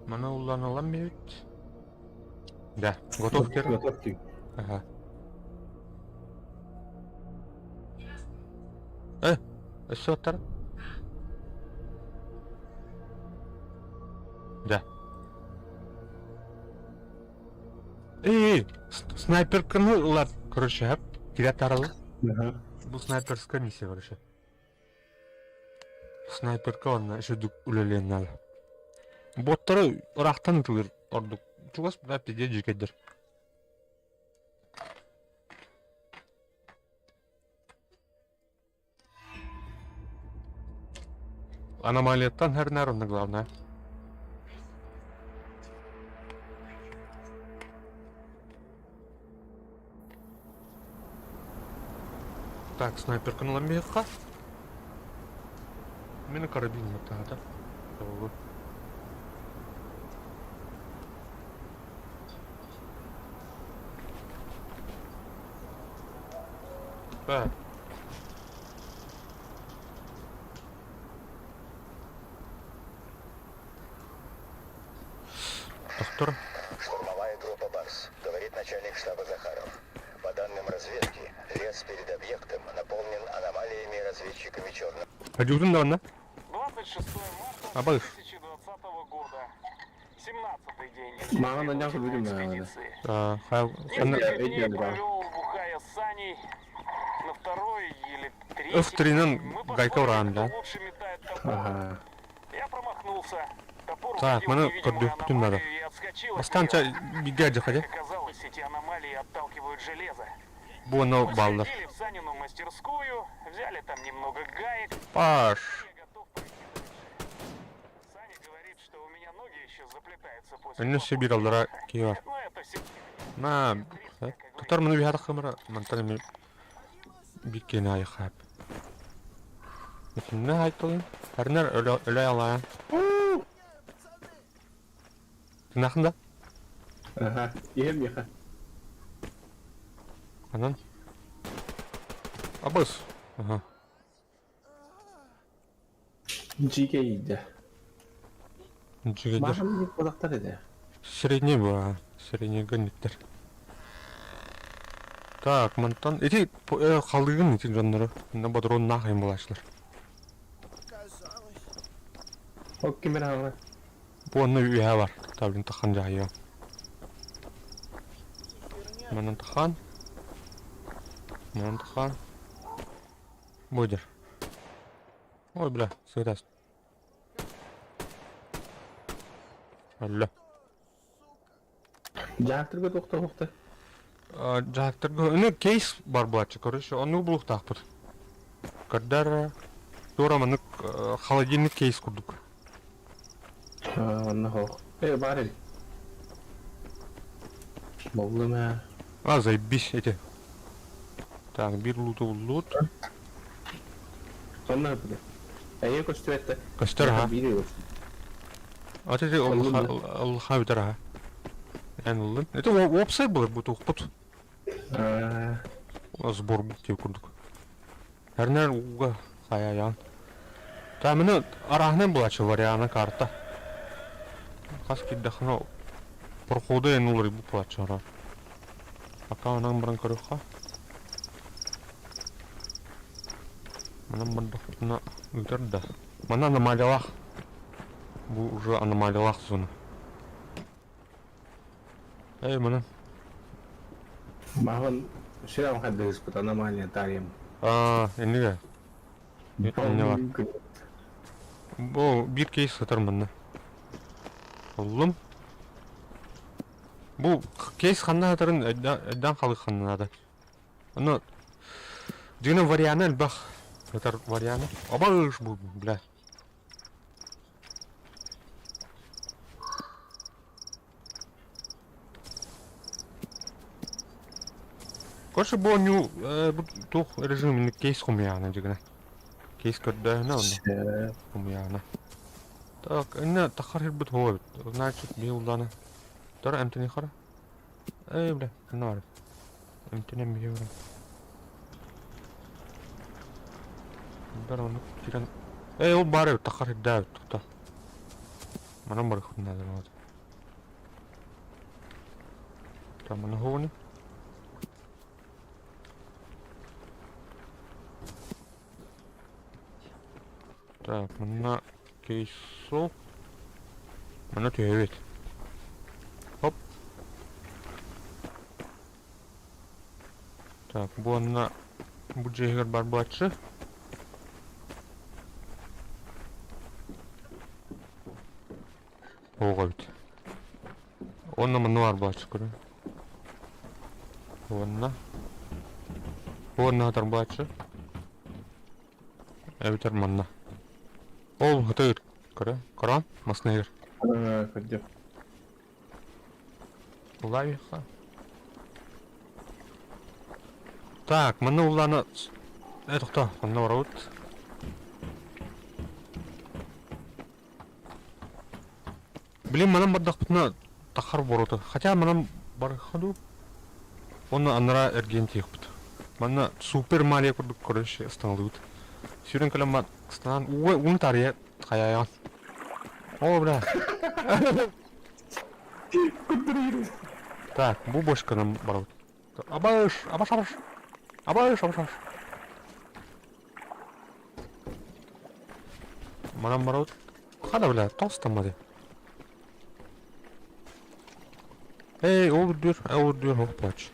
Маны улланалам бит. Да, готов кер. Готов кер. Ага. Өссө оттар. Да. Эй, снайперканы ылар, короче, кирә таралы. Бу снайперская миссия, короче. Снайперка онно үчүгдүк үлэлиэн наада. Боттары ыраахтан ытылыр ордук. Чугас бля пиздец дьүкэйдэр. Аномалияттан хәрнәр онно главное. Так, снайперканы ылан биһиэххэ. Мин карабин маттаата. Толу. Так. Доктор. Штурмовая группа «Барс», говорит начальник штаба Захаров. По данным разведки, лес перед объектом наполнен аномалиями и разведчиками черного. Хадюрин да онна? 26 марта Абай. 2020 года. 17-й день Маған аняқ білім экспедиции. Хай, Несколько дней провел, бухая с Саней. На второй или третий F3-нан мы гайка поспорили, уран, кто да? лучше метает топор. Ага. Я промахнулся. Топор Так, угодил в маны невидимую көрдүөхпүтүн надо. аномалию и отскочил от Бастаан неё. бигэ дьахадя. Как оказалось, эти аномалии отталкивают железо. Бу онно Мы бааллар. сходили в Санину мастерскую, взяли там немного гаек. Паш. Я готов пойти дальше. Саня говорит, что у меня ноги еще заплетаются после Өннө похода. сөбір аллара киһи Но это все На, тотар маны биһата хымара мантан эми биккени айхап. Итинне айтылын. Әрнер өлө өлө алаа. Тынахында? Ага. Иһем яха. Анан. Абыс. Ага. Жиге иде. Жигедер. Маған не қонақтар еді. Средний ба, средний гөнниктер. Так, мантан эти халыгын эти жоннору. Мына бодрон нахайын булачлар. Ок кимер аңа. Бу онно үйә бар. Таблин тахан жайы. Манан тахан. Манан тахан. Будер. Ой, бля, сыграс. Алла. Жақтырға тоқта тоқта. Жақтырға, ну кейс бар булачы, короче, оны булуктаакпыт. Кырдар тура манык холодильник кейс курдук. Онна хоқ. Э, бар ел. Болды ма? А, заебись эти. Так, бир луту лут. Онна біле. Әйе көстіп әтті. Көстөр, ха. Бире көстіп. А ты Аллаха битер, ха. Эн уллун. Это опсай был, бу тухпут. Сбор бу тип курдук. Әрнер уга хая ян. Та мені арахнен булачы вариана карта. Хас киддахно проходы эн улар бу булачы ара. Пока онан баран көрүхха. Манан бардахна үтер да. Мана аномалиялах. Бу уже аномалиялах зона. Эй, мана. Маған ширам хаддыс кут аномалия тарим. А, энниге. Энне бар. Бу биир кейс сытар манна. Буллум. Бу кейс ханна сытарын өйдөөн халык ханна наада. Ону дьиҥинэн вариана элбэх. Сытар вариана. Обалыш бу, бля. Короче, бу оонньуу бу туох режим кейс хомуйаҕына дьигинэ. Кейс көрдөөһүнэ онно хомуйаҕына. Так, иннэ таххар хирбит хуо эбит. Значит, биһи улдаана. Тора эмтини хара. Эй, бля, ханна бар. Эмтинен биһи баран. Бар оны кирен. Эй, ол бар эбит, таххар хирдээ эбит, тохто. Манан барыхпын наада вот. Там маны хоуни. Так, манна кейсу. Манна түһэбит. Хоп. Так, бу онно бу дьиэһигэр бар буолааччы. Оҕо эбит. Уонна манна баар буолааччы көрүҥ. Уонна уонна сытар буолааччы. Эбэтэр манна. Ол хатыыр. Көрө, көрөөн, масныыр. Көрдүм. Улаайха. Так, манна улаана... Э, тохтоо, манна барабыт. Блин, манан бардахпытына тахар борута. Хотя манан барыха дуу. Уонна анараа эргийэн тиийиэхпит. Манна Супер Марио курдук короче ыстаҥалыыбыт. Сүүрэн кэлэн баран ыстаҥаан уу ууну таарыйа хайаайаҕын. О, бля. Так, бу бочканан барабыт. Абаш, абаш, абаш. Абаш, абаш, абаш. Манан барабыт. Хана, бля, толстаммады. Эй, ол үрдүөр, ол үрдүөр оһох плач.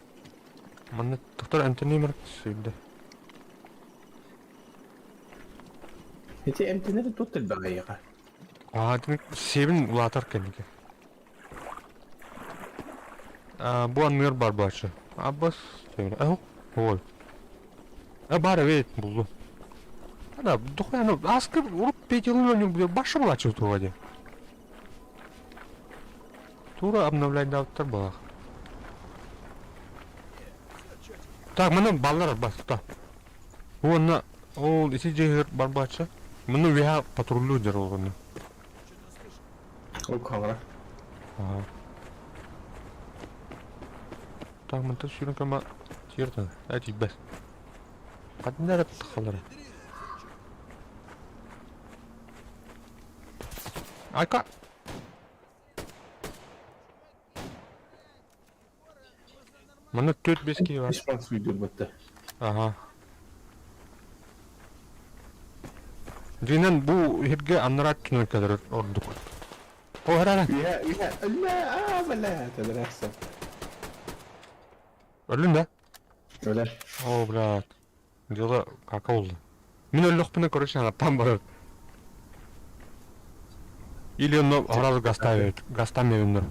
Манна доктор Антони Марк сүйдэ. Ити эмтэнэр тут элбэҕэйиэхэ. Аа, сиэбин улаатар кэннигэ. Аа, бу анныгар бар бааччы. Аббас, э, ой. Э, бар эбит, буллум. Да, дохуя, аскы урут петелин ойнуур башы булааччы туга диэн. Тура обновляйдаабыттар буолаах. Так, маны баллар баста. Уонна ол ити дьиэһигэр барбааччы. Маны үөһэ патруллуур дьэр олоҕуна. Ол хаҥара. Ага. Так, мантан сүүрэн кама тиэртэн, ээ тиийбэт. Ханна эрэ тахалара. Айка! Манна 4-5 киһи бар. Испан сүйдүрбэттэ. Ага. Дьиҥинэн бу иһиргэ анараа өттүнэн кэлэр ордук. О, эрэ Үһэ, үһэ, өллө, аа, бля, тэбэрээхсэн. Өллүн да? Өлөр. О, блядь. Дело кака болду. Мин өллөхпүнэ, короче, анаптан барар. Или он сразу гаставит, гастами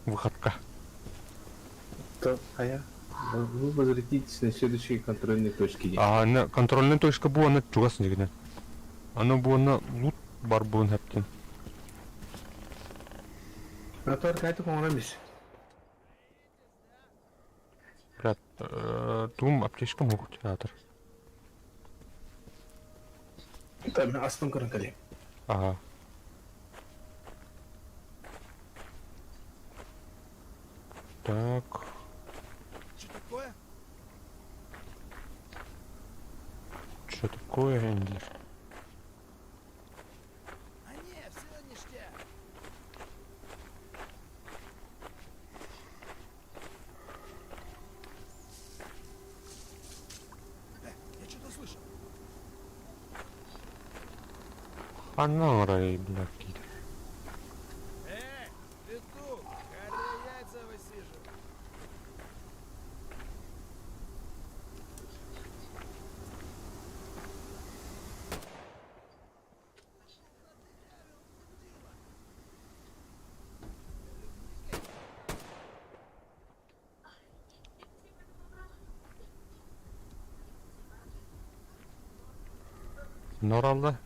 выходка. То, а я? Вы возвратитесь на следующей контрольной точке. А, на контрольная точка була на чугас нигде. Аны буона лут бар буон хэптен. Ратор кайты коңрамис. Брат, туум аптечкам ух театр. Там астын көрөн кэлиэм. Ага. Так. Что такое? Что такое, Эндлер? А не, все ништяк. Я что-то слышал. Ханна арай, бля, киирэр. Эй, петух, горе яйца высиживай. Норалла.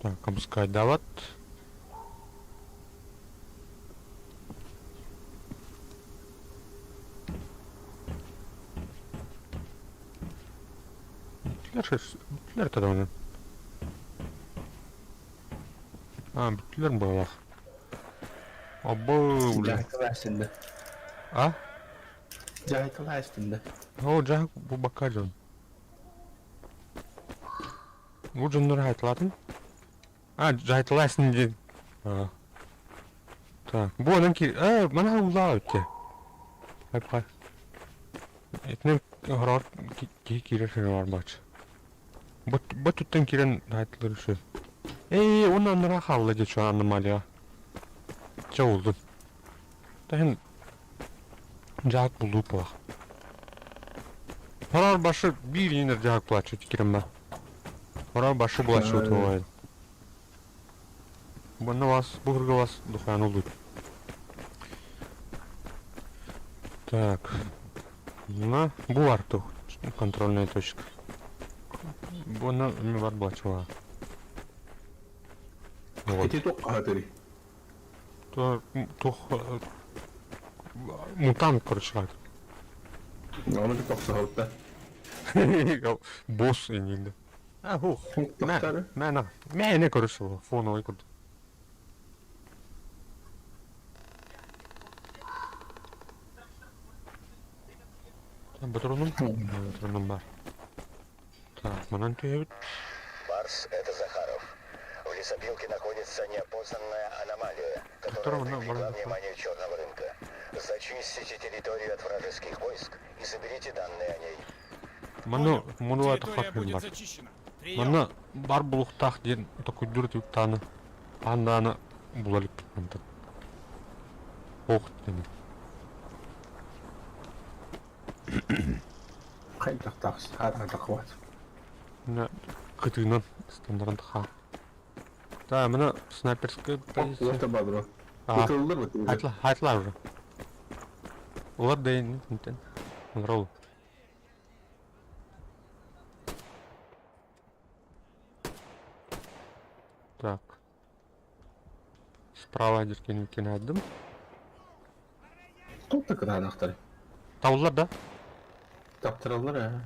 Так, обыскайдаабат. Бүттүлэр даҕаны. Аа, бүттүлэр быһыылаах. Абы, бля. Дьаһайкалаастын да. А? Дьаһайкалаастын да. Оо, дьаһык бу бакка дьон. Бу дьоннору хаайталаатын. А, дьаһайталаасың диэн. А. Так, бу онон ки... Э, мана улаа өттө. Хайпай. Итинэн хороор киһи киирэр сирэ бар бач. Бу бу туттан киирэн хаайталар үсү. Эй, уонна аннара хаалла дии чуо аномалия. Чэ улдун. Таһын дьаак булуу буолах. Хороор башы биир иинер дьаак булааччы киирэн ба. Хороор башы булааччы утуой. Манна вас, бу вас духаан улут. Так. На, бу арту контрольная точка. Буна ми бар булачыла. Вот. Ити туох хаатырый? То, тух мутант, короче, Ону тохсоһолта. Босс инде. А, хух. Тохтары. Мэ, мэ, мэ, короче, фоновый курдук. Патроном? Патроном бар. Так, манан түһэбит. Барс, это Захаров. В лесопилке находится неопознанная аномалия, которая Которого нам привлекла можно- внимание черного рынка. Зачистите территорию от вражеских войск и соберите данные о ней. Манна мунуа Территория тахар будет бар. зачищена. Прием. Манна бар булуктаах диэн токуйдуур туктааны пандааны булалык мантан. Ох диэн. Хайдахтаах хаатахват. Мына кытыынан стандарт ха. Та мына снайперская позиция. Это бадро. А, Ытыллар бу. Айтла, айтла уже. Олар да интен. Ролл. Так. Справа диркен айдым. Тут так кытаанахтар. Таулар да? Таптыраллар ээ.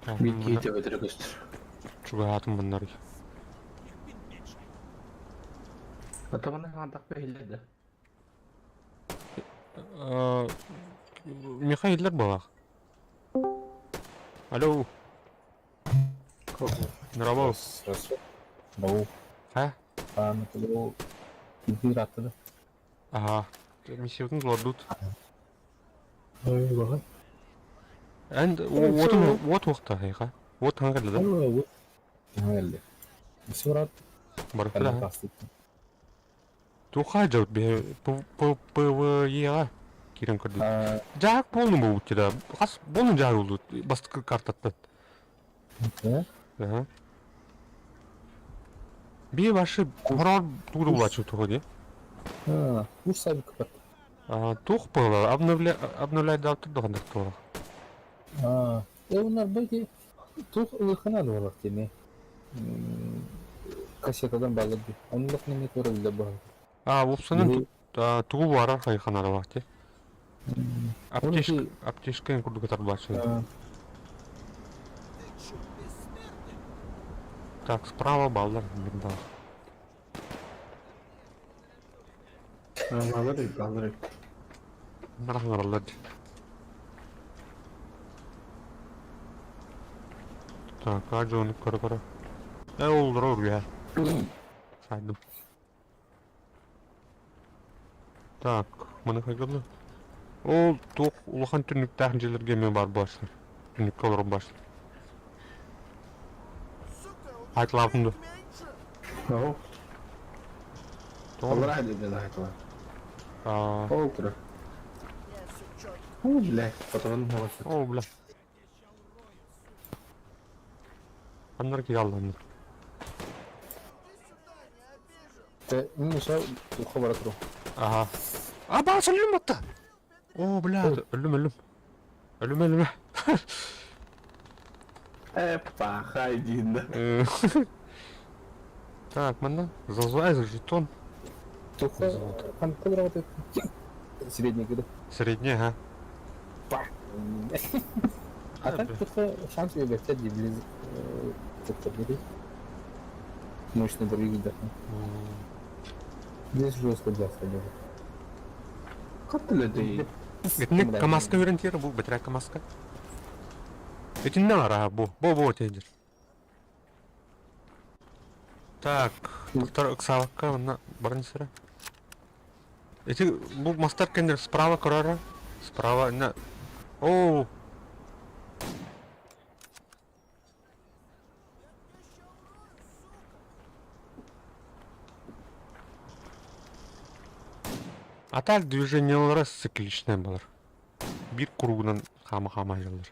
Так, Биир мына киһи төбөтөрө көстөр. чугаһаатын bunları. Атамана хаантах бэһиллэр да. Михаиллер балах. Алло. Здорово. Бау. Ха? Паамытылуу килбир аттыда. Ага. Миссиятын лордут. Ой, баҕа. Энд уотун уот уохта хайха. Уот хангарлы да. Хангарлы. Сурат. Барыта. Туха жаут бе ПВЕ кирен көрдү. Жаак полный болуп да. Хас полный жаак болду. Бастыкы картаттан. Ага. Би башы хорор тугу булачы тугу ди. А, уж сами капат. А, тух было, обновля обновлять дал тут догандак тула. А, э, унар бэки тух ылыхана дуолар теми. Кассетадан баллады. Онлық неме көрөлдө бал. А, упсанын тугу бара хайханара вакти. Аптечка, аптечка курдук тарбачы. Так, справа баллар, да. Баллар, баллар. Нарахнаралар. Так, а Джон, кара-кара. Э, ол дорог я. Сайдым. Так, маны хайгылы. Ол туох улахан түннүктээх дьиэлэргэ эмиэ баар буолар. Түннүккэ олорор баасылар. Айтылаабытым дуо? Оһо. Аллараа деден айтыла. Ол турар. О, бля, патрон молодцы. О, бля. Аннар киһи алланнар. Те, миша ухо бара туру. Ага. А, баас өллүм батта. О, бля, өллүм, өллүм. Өлүм, өлүм. Э, пахай диин да. Так, манна зазлай за жетон. Тухха хантан работает? Средний года. Средний, ага. А так тухха шанс выбирать близ бери. Мощный дорогие да. Здесь жестко делать. Хаттылы дей. Итинник КамАЗка ориентир бу бэтэрэ КамАЗка. Итиннэ араһа бу. Бу-бу тиэдир. Так, доктор ыксаабакка манна баран сыра. Ити бу мастар кэннэр справа көрөрө. Справа инна Оо. А так движениелара цикличнай буолар. Биир кругунан хаама-хаама сылдьаллар.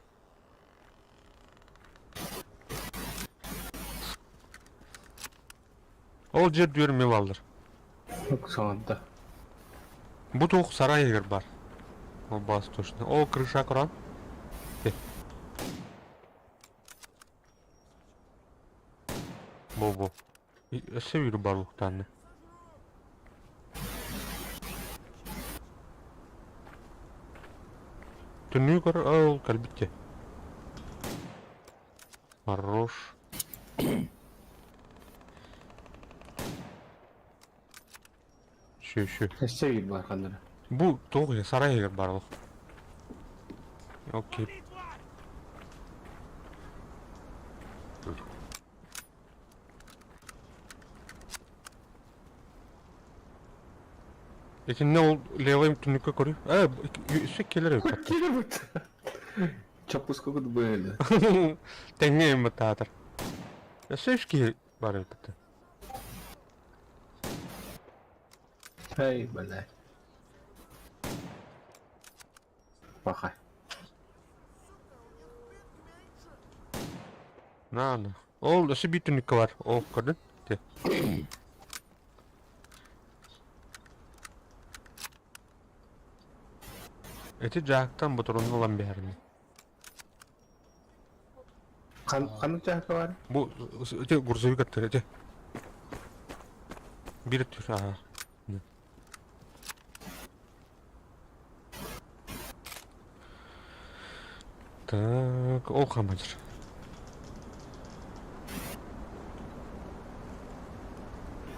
Ол дьиэ үрдүгэр эмиэ бааллар. Саҥарда. Бу туох сарай иһигэр баар. Ол баас точно. Ол крыша көрөн. Бу-бу. Өссө биир бар уктаанна. Түннүү көр ол кэлбит Хорош. Шү шү. Өссө биир бар ханнара. Бу туох сарай иһигэр баар олох. Окей. Итиннэ ол левый түннүккэ көрүй. Э, өссө кэлэр эбит. Кэлэр Чоппуска кут быһыылы. Тэҥҥэ иммытаатар. Өссө үс киһи бар эбит. Эй, бля. Паха. На, на. Ол өссө биир түннүккэ бар. Ол көрдүн? Те. Эти дьаактан ботуруну ылан биһэрини. Хан ханнык дьаакка бар? Бу эти грузовик аттар эти. Биир түр аха. Так, ол хамадыр.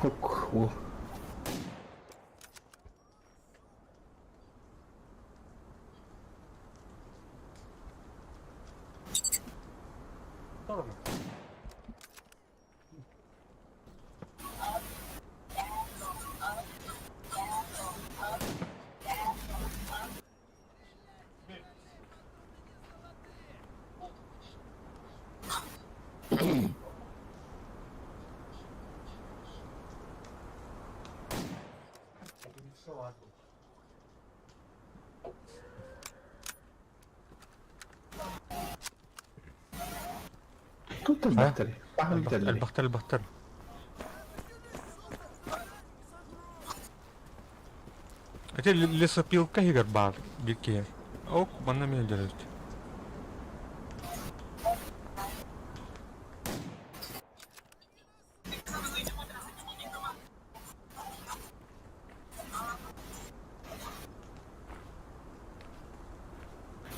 Ок, ол. Тут элбэхтэр. Баһын Элбэхтэр, элбэхтэр. Ити лесопилка иһигэр баар биир киһи. Ок, манна эмиэ дьэрэлт.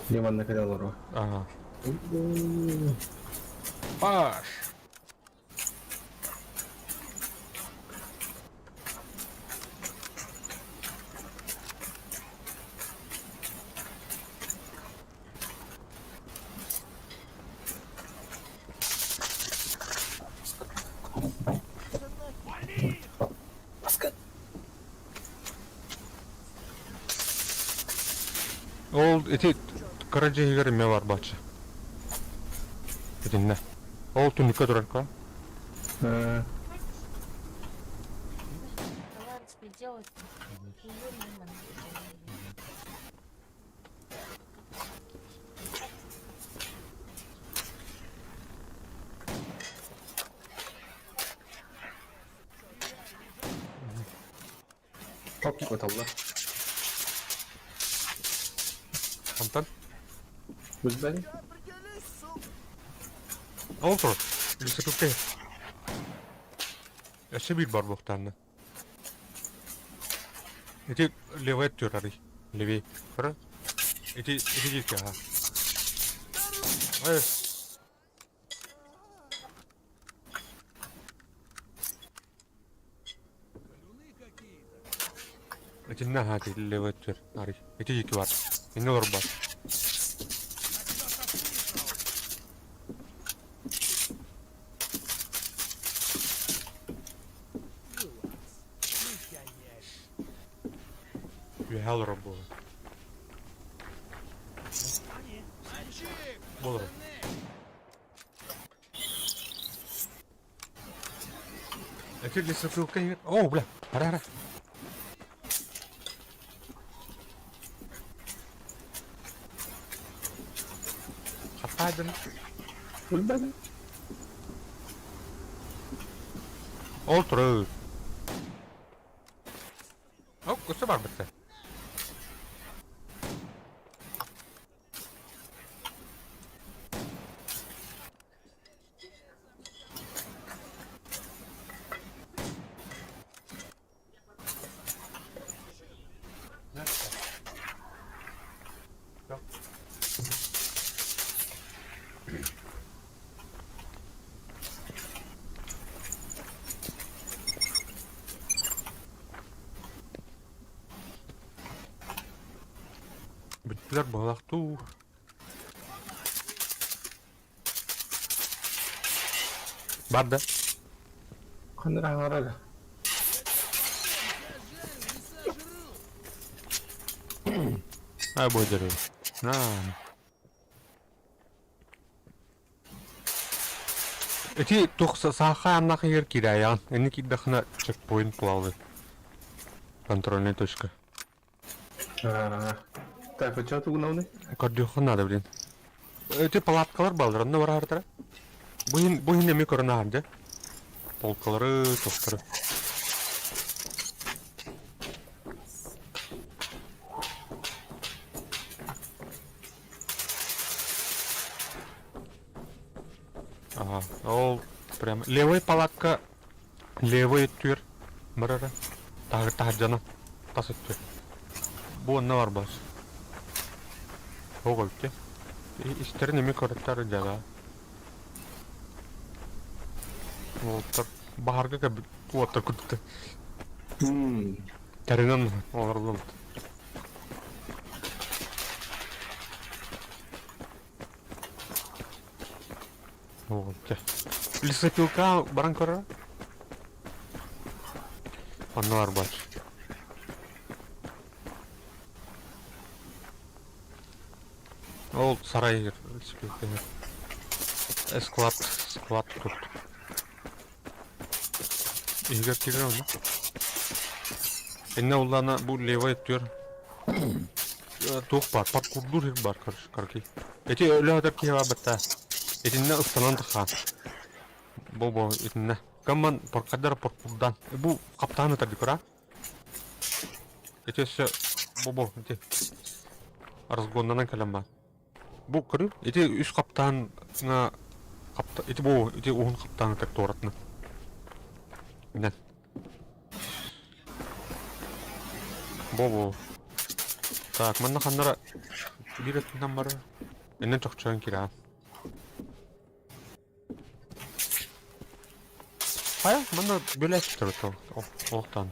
Дьэ манна кэлэ олоруо. Ага. Паш! Ол ити кыра дьиэ иһигэр эмиэ бар бааччы. Итиннэ. Ол түннүккэ турар ка. Э, Давай. Беспредел это. Хоп, ыталлар. Антон? Билбэт. Ол тур. Лесопилка. Өссө биир бар буохтаанна. Ити левый өттүгэр арый. Левей. Көрө. Ити ити диэки аха. Эй. Итиннэ аха ити левый өттүгэр арый. Ити диэки бар. Иннэ олорбот. Үөһэ олорор буолан. Буолар. Эти лесопилка О, бля, ара, ара. Хаппаадын. Билбэт. Ол турар. Оп, өссө барбыттар. Бүттүлэр быһалаах дуу. Бар да. Ханна хаҥарара. Ай буойдары. На. Ити туох саха аннах иһэр киирээйэҕин. Инни киирдэххинэ чекпоинт плавает. Контрольная точка. Так, а чего тугунауны? Көрдүөххүн наада блин. Ити палаткалар бааллар, онно бараһартара. Бу иһин бу иһин эмиэ көрөн ааһар дьэ. Полкалары, тохтору. Ага, ол прям левый палатка, левый өттүгэр барара. Таһыр таһырдьана тас өттүгэр. Бу онно барбас. Оҕо бүттэ. Истэрин эмиэ көрөттөр дьала. Уолаттар баһарга кэлбит уоттар курдуктар. Тэринэн олороллор. Уолча. Лесопилка баран көрөр. Онно барбат. Ол сарай лесопилка. Склад, склад тут. Иһигэр киирэр онно. Иннэ уллаана бу левай өттүгэр туох баар, паркурдуур сир баар короче. Ити өлө киһи баар батта. Итиннэ ыстанан тахаан. Бу-бу итиннэ. Камман паркадар паркурдан. Бу хаптаан ытар дикура. Ити өссө бу-бу ити разгоннанан кэлэн баар. Бу көрү, ити үс хаптаан хапта ити бу ити уһун хаптаан ытар туоратына. Инэн. Бу-бу. Так, манна ханнара биир өттүнэн барар. Иннен чохчоон кирээн. Хайа, манна бөләчтер олохтан.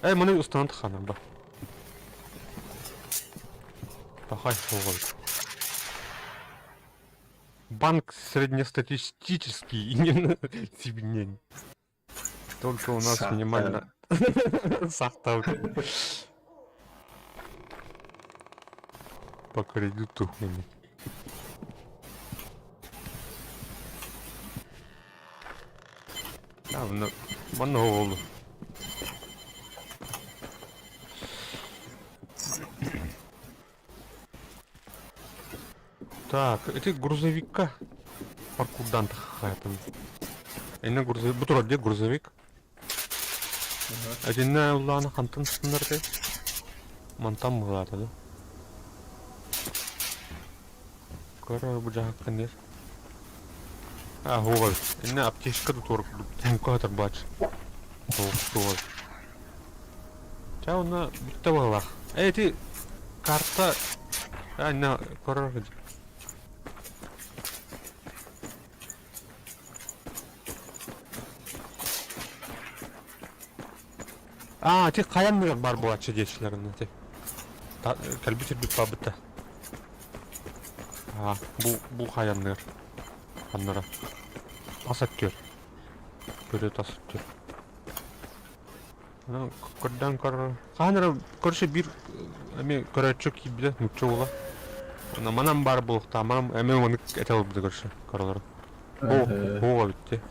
Эй, маны устан таханар ба. Пахай суолга. Банк среднестатистический, не Только у нас минимально... Сахта. По кредиту. Манна оҕолу. Так, ити грузовикка паркурдан таххаатын. Инна грузовик, бу турар дии грузовик. Итиннэ улаана хантан сытыннар этэй? Мантан быһыылаата да. Көрөр бу дьаһакка нер. А, хуга. Иннэ аптечка да туора курдук. Мука хатар бач. Туох Ча онно бүттэ быһыылаах. Э, ити карта... А, иннэ көрөр Аа, ити хайан мыгар бар буолааччы диэччилэр онно ити. Кэлбит сирбит барбыта. Аа, бу бу хайанныыр. Ханнара. Тас өттүөр. Көрө тас өттүөр. Көрдөөн көр. Хаһан эрэ көрсө биир эми көрөөччү киирбитэ нуучча уола. Онно манан баар буолуохтаах, манан эми маннык этэ ылбыта көрсө көрөлөрө. Хуга бүтте.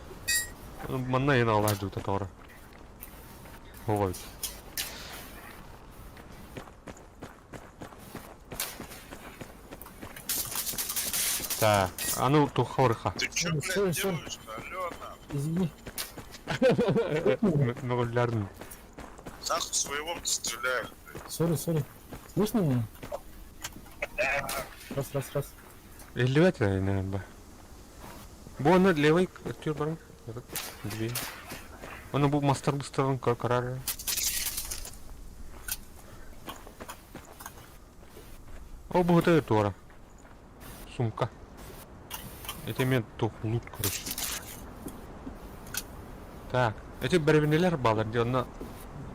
Манна ен алаа дьута тоҕоро. Хуга бүт. Так, а ну туха барыха. Ты чё, блядь, делаешь-то? Алло, нахуй. Извини. Мөҕүллэрин. Нахуй своего стреляют, блядь. Сори, сори. Слышно меня? Раз, раз, раз. Иһиллибэт ээ, Бу аны левый өттүгэр баран две. Аны бу мастар быстаран карар. Ол бу туора. Сумка. Это мен тух лут, короче. Так, эти бэрэбинэлэр баалар дии онно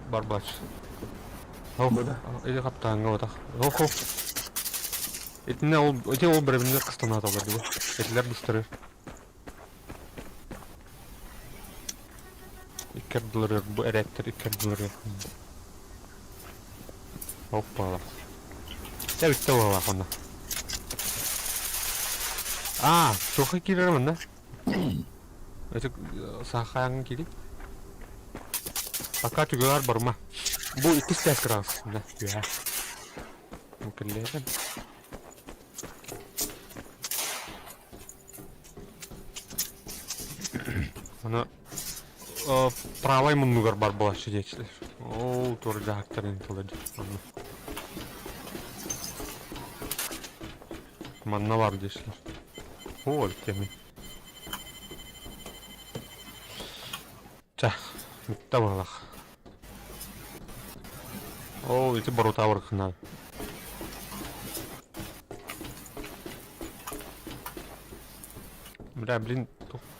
барбач. Ох, эти хаптааҥҥа батах. Ох, ох. Итиннэ ол ити ол бэрэбинэлэр кыстанааталлар дии бу. Этилэр быстары. Икки ардыларыгар бу эрээттэр икки ардыларыгар. Оппала. Дьэ бүттэ буоллаах онно. Аа, туохха киирэр манна? Эти саахайаҥҥа киирий. Пока түгэҕэр барыма. Бу иккис тээс кыраҕас. Да, үөһэ. Бу кэллээтин. Аны правай муннугар бар буолааччы диэччилэр. Ол туора дьаһактарын тыла онно. Манна бар диэччилэр. О, теми. Ча, бүттэ быһылах. Ол ити борута барыкхына. Бля, блин,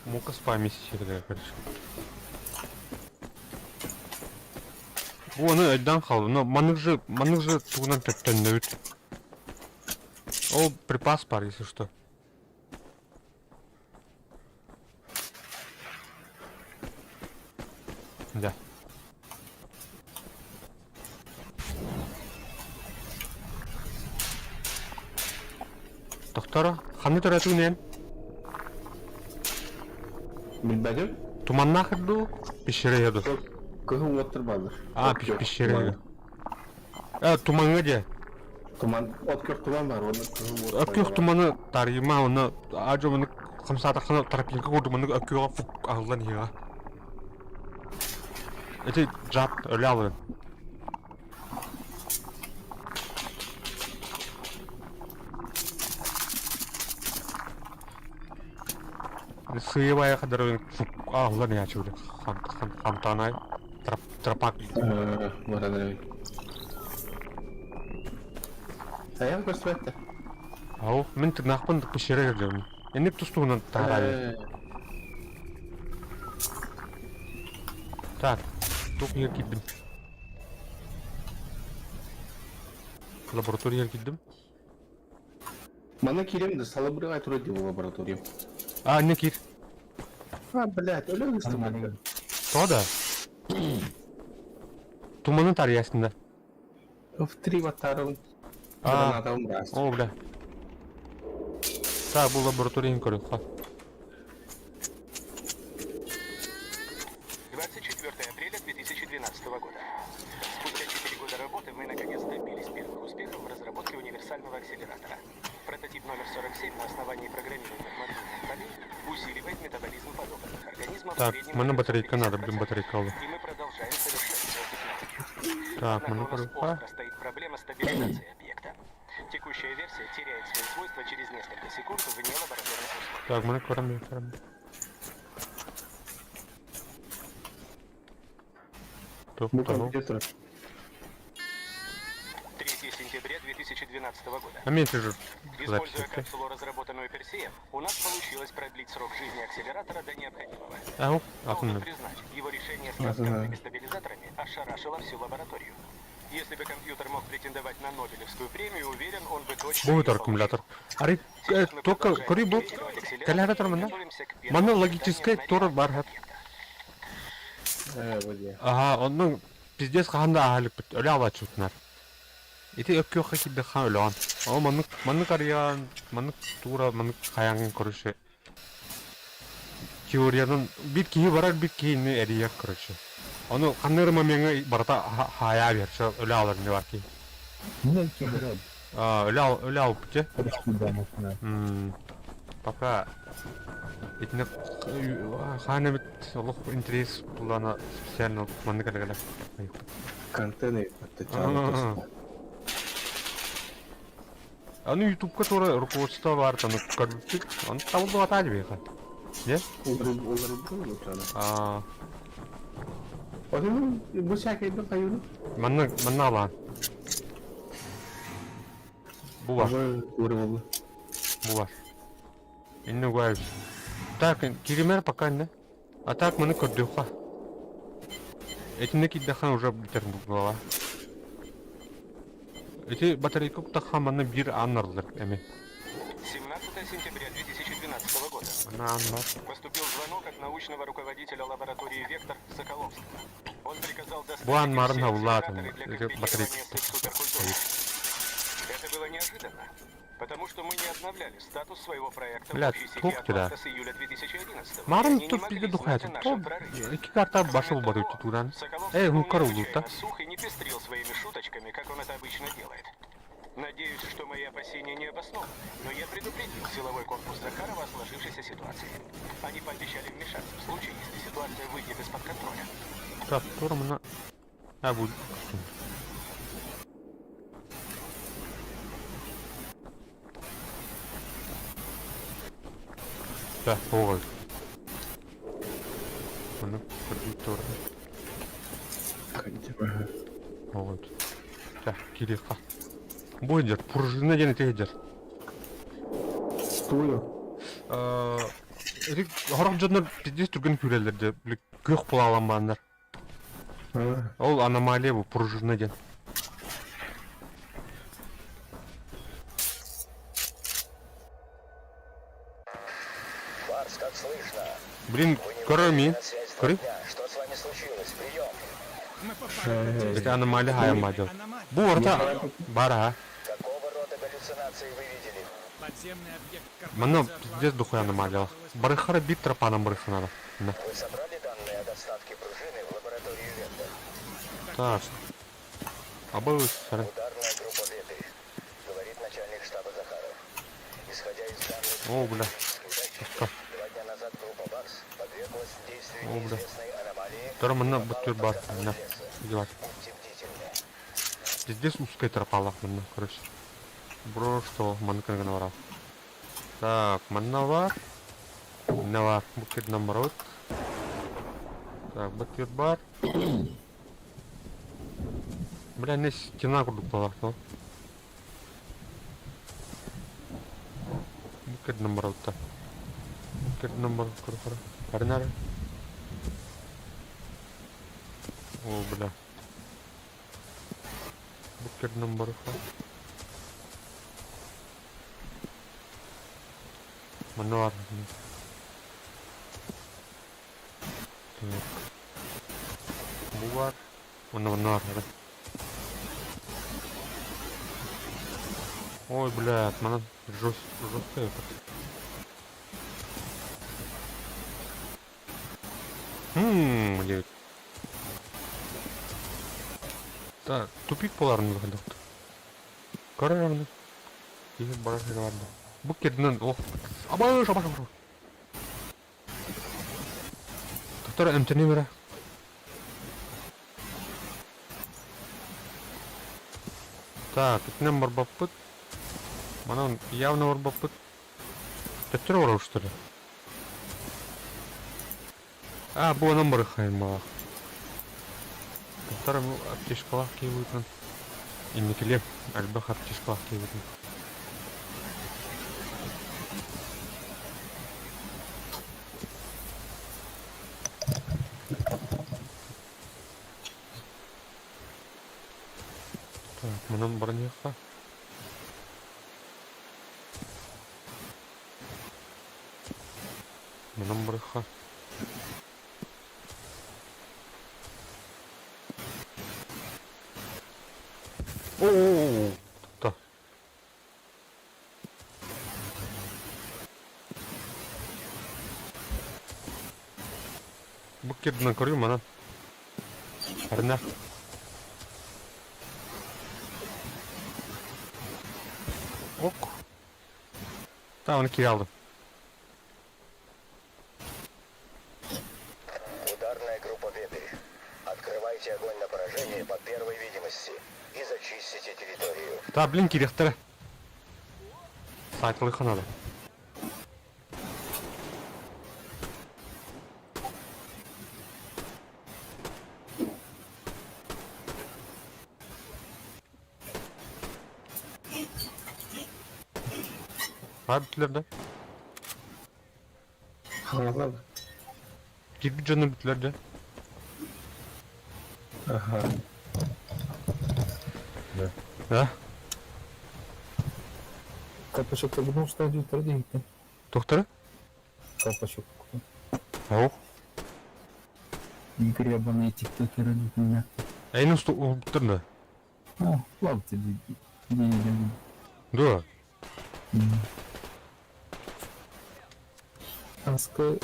мука спамить короче. Оны өйдөөн хаалла. Но маннык же, маннык же тугунан төттөннөбүт. Ол припас бар, если что. Да. Доктора, ханны төрөтүгүнэн? Билбэтим. Туманнаах дуу, пещере дуу? Кыһыл уоттар бааллар. А, пещере. Э, тумаҥҥа дьэ. Туман, от күөх туман бар, оны кыһыл уот. От күөх туманы тарыйма, оны ажы маны хамсаатаххына тропинка курдук маннык өккүөҕэ фук аһыллан иһиэҕэ. Ити жат өлө алын. Сыыбайа хадарын фук аһыллан иһээччи хамтаанай тропак. Баран Айан көрсүбэттэ. Ау, мин тыгнаахпын пещера кирдим. Инник тустугунан таһаарай. Так, туох иһэр киирдим. Лаборатория киирдим. Манна киирем да салабырыга турар дии лаборатория. А, не киир. А, блядь, өлөр ыстым. Тоҕо да? Туманын тарыйасында. В три ваттарым. А, о, бля. Так, бу лабораторияны көрүөххэ. 24 апреля 2012 года. Спустя 4 года работы мы наконец добились первых успехов в разработке универсального акселератора. Прототип Номер 47 на основании программируемых магнитных полей усиливает метаболизм подопытных организмов в Так, среднем манна на батарейка надо, блин, 550%. батарейка алла. И мы продолжаем совершенствовать технологию. Так, Однако манна у нас көрүөххэ. остро стоит проблема стабилизации объекта. Текущая версия теряет свои свойства через несколько секунд вне лабораторных условий. Так, манна көрөм, көрөм. Бу Топ, компьютер. 3 сентября 2012 года. А мен сижу Используя запись. капсулу, разработанную Персеем, у нас получилось продлить срок жизни акселератора до необходимого. Ау, Должен атын. признать, его решение с Ага. каскадными стабилизаторами ошарашило всю лабораторию. Если бы компьютер мог претендовать на Нобелевскую премию, уверен, он бы точно Бу её аккумулятор. Ари, Сейчас мы только продолжаем кори бу тестировать акселератор калятор и манна. готовимся к первым Манна испытаниям логическай на тур реальных бар. объектах. Э, вот я. Аха, оннун пиздец ханда ахалык бит. Өлө алачутнар. Ити өккө кидде хан өлөн. О маннык маннык арыян, маннык тура, маннык хаяңын короче. Теориянын бир киһи барар, бир киһини эрийэр короче. Ону ханныр момеңе барата хая бер, шо өлө алар не бар ки. Ну, что, брат, А, өлө ал, өлө алып те. почти да, машина. Пока итини хана бит олох интерес булана специально маннык элегеле. Контейнер А. Аны ютубка тура руководство бар, аны көрбүттүк. Аны табылды аталы бейха. Не? А, Бу всякий каюну. манна манна алан. Бу бар, Урвал. бу бар. Инне гуайбыз. Так, киример пока не. А так маны көрдүкка. Этинне киддахан уже битер була. Эти батарейка куттахан манна бир аннарлар эми. 17 сентября 2012 года. Манна аннар. Поступил звонок от научного руководителя лаборатории «Вектор» Соколовского. Он приказал доставить Буан им марын все хавлатын. акселераторы для Эти батарейка. комбинирования с их суперкультурой. Это было неожиданно, потому что мы не обновляли статус своего проекта Бля, в общей сети тух тебя. Атланта с июля 2011 и Марын они не тут могли пиде знать духает. о нашем прорыве. Ики карта башыл Кроме бар того, туран. Соколовский Эй, был хункар необычайно улутта. сух и не пестрил своими шуточками, как он это обычно делает. Надеюсь, что мои опасения не обоснованы, но я предупредил силовой корпус Захарова о сложившейся ситуации. Они пообещали вмешаться в случае, если ситуация выйдет из-под контроля. Так, тура мына. А бу. Так, оғыл. Мына көрдүк тура. Оғыл. Так, кирика. Бу жер пружина ден тегер. Стою. Эти хорох жоннор пиздец түрген күрелерде, күөх була аламбандар. Ол аномалия бу пружина ден. Барс, как слышно? Блин, Вы не көрөр выходили мин. на связь два Көрүй. дня. Что с вами случилось? Прием. Мы попали под Эти аномалия хаямадыл. Бу орта бар ha. Какого рода галлюцинации вы видели? Подземный объект Манна корпорации пиздец духуя аномалия. Барыхара бит тропанам барыханара. На. Вы собрали данные о доставке пружины в лабораторию Вектор? Так. Абы сары. Ударная группа Веты, говорит начальник штаба Захаров. Исходя из данных О, бля. датчиков, Тоска. 2 дня назад группа Барс подверглась действию О, бля. неизвестной аномалии. Тора манна и попала бутыр под бар. контроль На. леса. Дела. Будьте бдительны. Пиздец узкая тропала манна, короче. Бро, что манна вара. Так, манна бар. Манна бар. Букет наоборот. Так, бутыр бар. Бля, не стена курдук была, но. Букет наоборот. Букет наоборот, короче. Арнара. О, бля. Букет наоборот. Мануар. Так. Бу бар. Онно мануар. Ой, блядь, манан жестко это. Хмм, девять. Так, тупик боларын выходил. Карарны. Иһи барар сире бар. Бу кирдинэн ох. Абаш, абаш, абаш. Доктор эмтэниим эрэ. Так, итинэн барбаппыт. Манан явно барбаппыт. Төттөрү барабыт что ли? А, бу онон барыххайыммалаах. Доктор аптечкалаах киһи быһыытынан инникилиэм элбэх аптечкалаах киһи быһыытынан. Так, манан баран иһиэххэ. Манан барыахха. Оо, тутта. Бу кирдинэн көрүм манан. Арына. Ок. Tamam onu kiri aldım. Ударная группа «Вепрь». Открывайте огонь на поражение по первой видимости и зачистите территорию. Та блин кириэхтэрэ. Саайталыахха наада. Баар бүтүлэр да? Хаҥалар. Кирбит дьоннор бүтүлэр да? Аха. Да? Колпачок потому что один Доктора? Колпачок. Ох. Гребаные тиктокеры меня. Эйн уступтар да? А, ладно тебе. Не-не-не. Да. Аска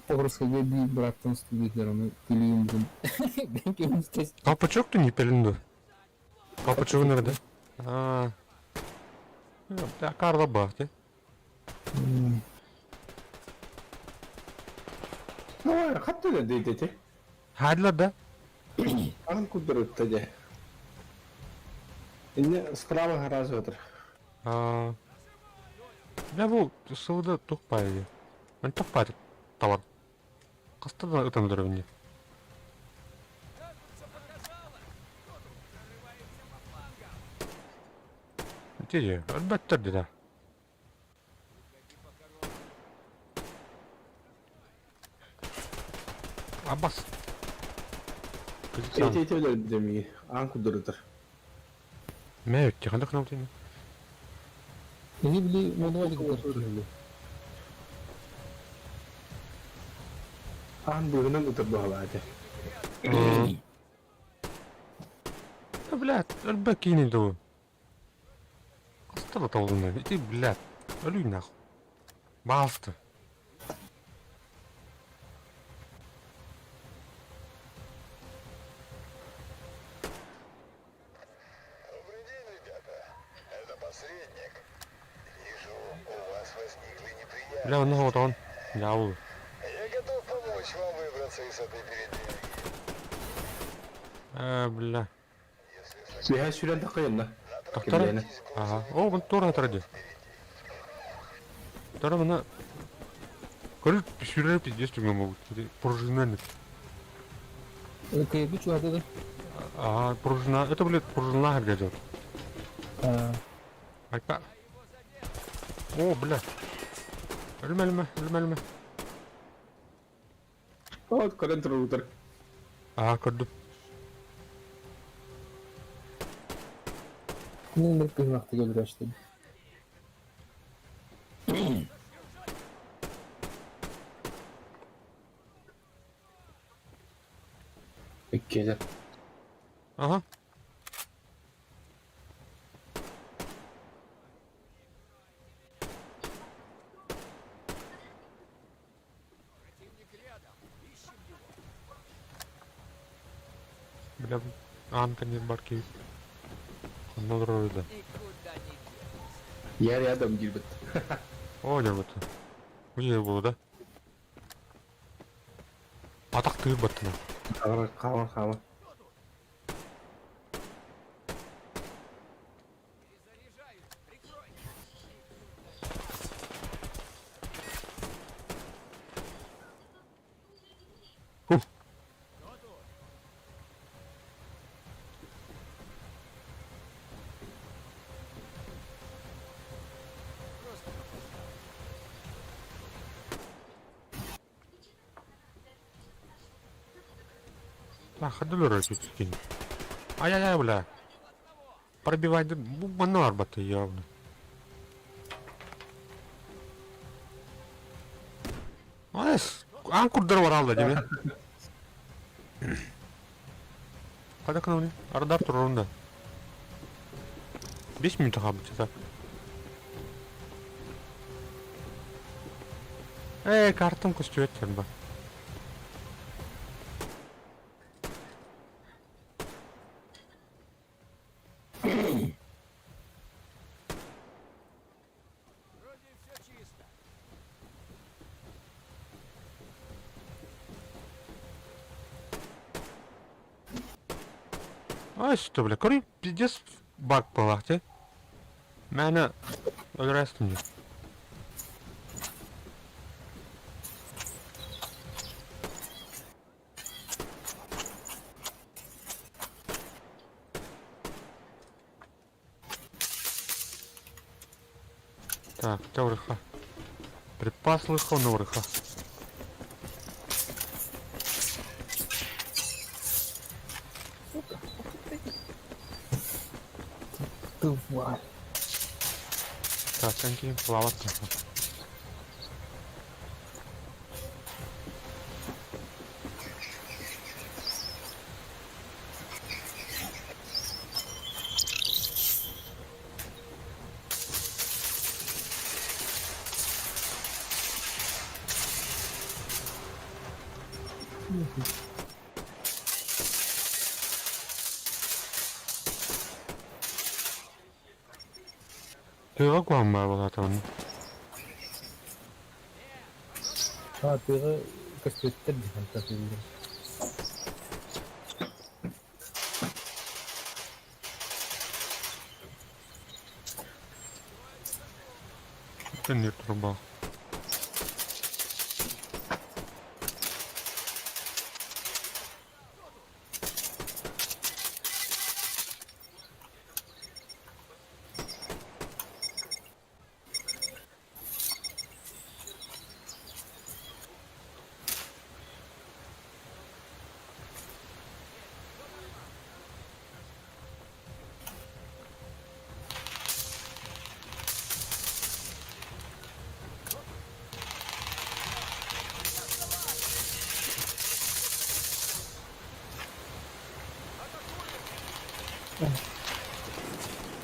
Погрузка браттан студентером или Колпачок-то не пеленду. Колпачок наверное, да? А. Да, Карла Бахти. Ну, хатты дейдети. Хадлар да? Ан кудырытта де. Инне справа гараж отыр. А. Бля, бу сылда тухпай. Мен тухпай товар. Хаста да ытан дөрөвне. Тире, өлбөттөр деді. Аббас. Эти эти өлөр демиги. Ан кудырытыр. Мэ өттө хандык наутыны. Они били мануалик Ан быгынан ытыр баҕалааты. Бля, өлбөк киини дуу. Хаста да толуна. Ити, бля, өлүй нахуй. Баалысты. Добрый день, ребята. Это посредник. Вижу, у вас возникли неприятности. Бля, онно отон. Дьявол. Я готов помочь вам выбраться из этой переделки. Э, бля. Сиһэ сүрэн такайынна. Доктор? Ага. О, вон тура отради. Тора мына. Көрүп сүрөр пиздец түгөн могут. Пружина. Кайбы чугата да? Ага, пружина. Это, блядь, пружина идет. Айка. О, бля. Өлмө, өлмө, өлмө, өлмө. Вот көрөн турар. Ага, көрдүм. Ну, бир кызмакты келбешти. Иккелер. Ага. Бля, Анка не барки. Онно олорор да. Я рядом диирбит. Оо дьэ бутта. Бу дьиэ буолла да? Атах тыыр баттына. Хаама, хаама. Huh. Хадылыр кин. Ай-яй-яй, бля. Пробивай, манна арбаты явно. Ас, аан курдар баралла дии Хайда кынабыный? Ардар турарун да. 5 минут хаалбыт так. Ээ, картам көстүбэт ба. Вроде все чисто. Ай, что, бля, көрүй, пиздец баг буоллах дии. Мээнэ өлөрөөстүн дии. Так, Теориха. Припас лыха, Нориха. Тварь. Так, тенький, плавать. Тыга куһаҥ буолаатаҕын. А, тыга көстүөттэр диэн татыыллар. Төннөр турба.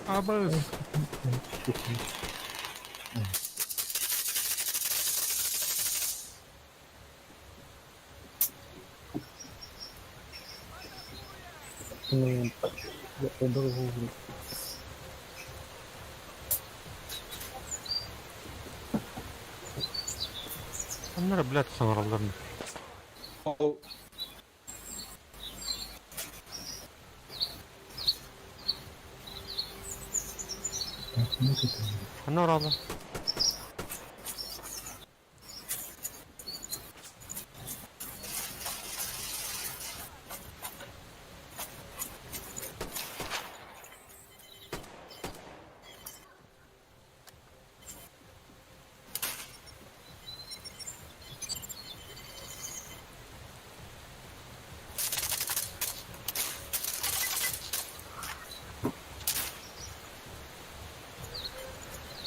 Абыс. Ну, я дорогу. Аннара, блядь, саҥаралларын. Ханна оралла?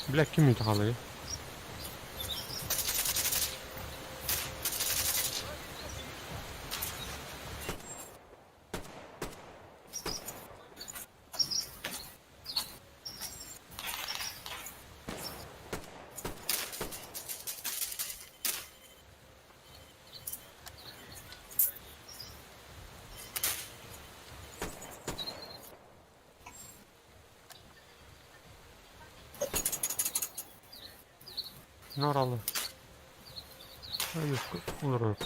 Бля, ким хаалый? Норалы. Олорор.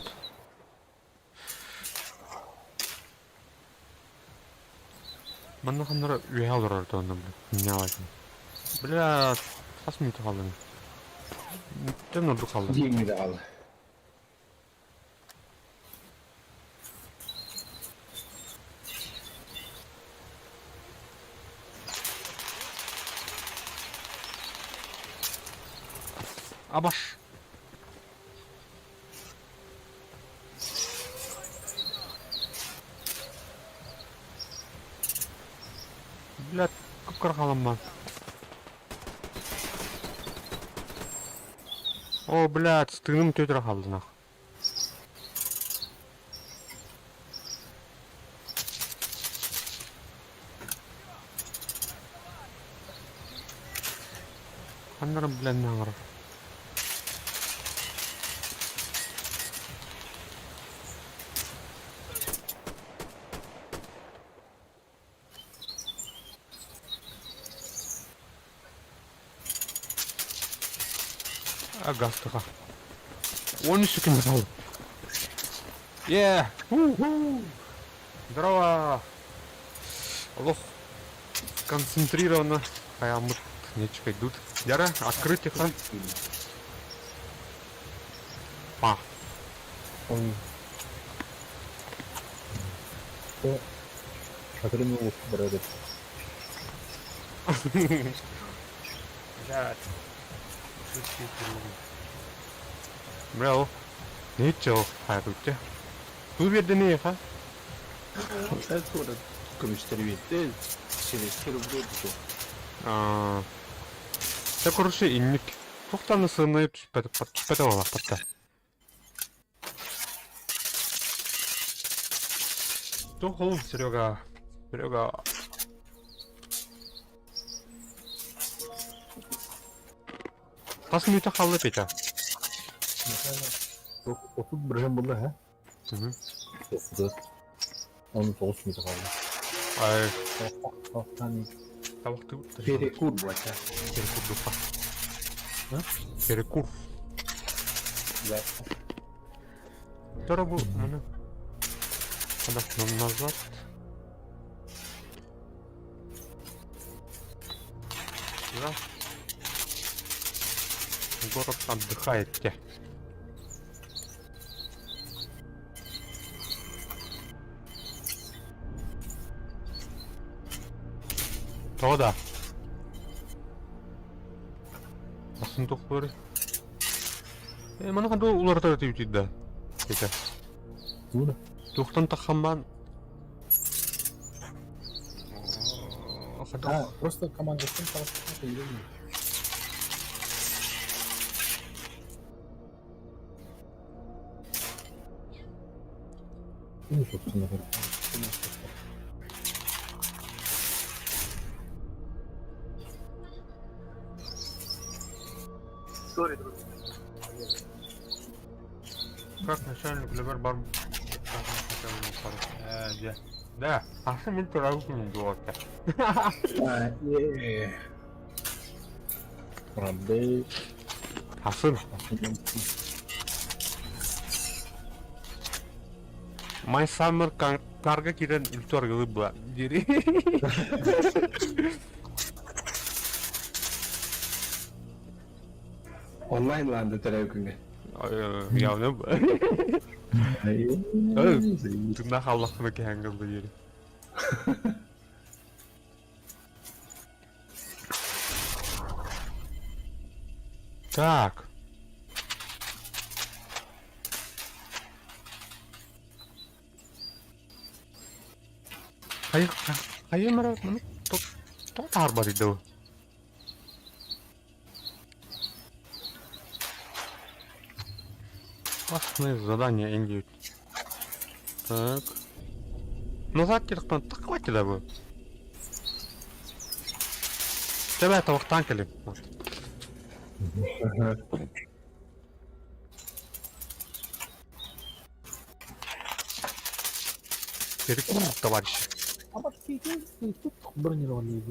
Манна ханнара үөһэ олорор туонна бля. Бля, хас минута хааллыҥ? Тэн ордук хаалла. Биир мүнүүтэ хаалла. Абаш. Бля, кып-кыра хаалан О, блядь, тыыным төтөрө хаалла нах. Ханнарын билэн оҥорор. Агастыха. 13 секунд қалды. Yeah! Ху-ху! Здорово! Олох концентрированно хаяммыт нечка идут. Яра, открыть их. Па. Шатырын барар Блядь. Бля, ол. Нечего хайрутте. Ту бердини ха? Көмүстэрибитте силистер убдуоту. Аа. Тэ короче инник. Тухтаны сыны түспэт түспэт олахпатта. Тухул, Серега. Серега. Хас мүнүүтэ хаалла Петя? Отут бырыһыан буолла һэ? Отут. Оны тоҕус мүнүүтэ хаалла. Ай, Ахтан табахтыы Перекур буолла. Перекур дупа. Перекур. Да. Второй был, ну, нам назад. Да. Город отдыхает те. То да. Асын тохлары. Э, маны ханды уларытар тибит да. Петя. Тура. Тухтан тахамман. А, просто командаттан таҕыстахха или Ну, собственно говоря. Сори, друзья. Как начальник левер бар. Да. Асы мен туралы күнүн жуатта. А, е. Правда. Асын. My Summer карга кирен үлтү была. Дири. Онлайн ланды төрөй күҥҥэ. Явно. Тыңнах Аллахына кеһәнгыл дири. Так. Хайы хайы мара маны топ топ арба диде. Классное задание, Энди. Так. Назад телефон, так хватит да вы. Тебя этого танкали. Вот. Перекур, товарищи. Бронированный.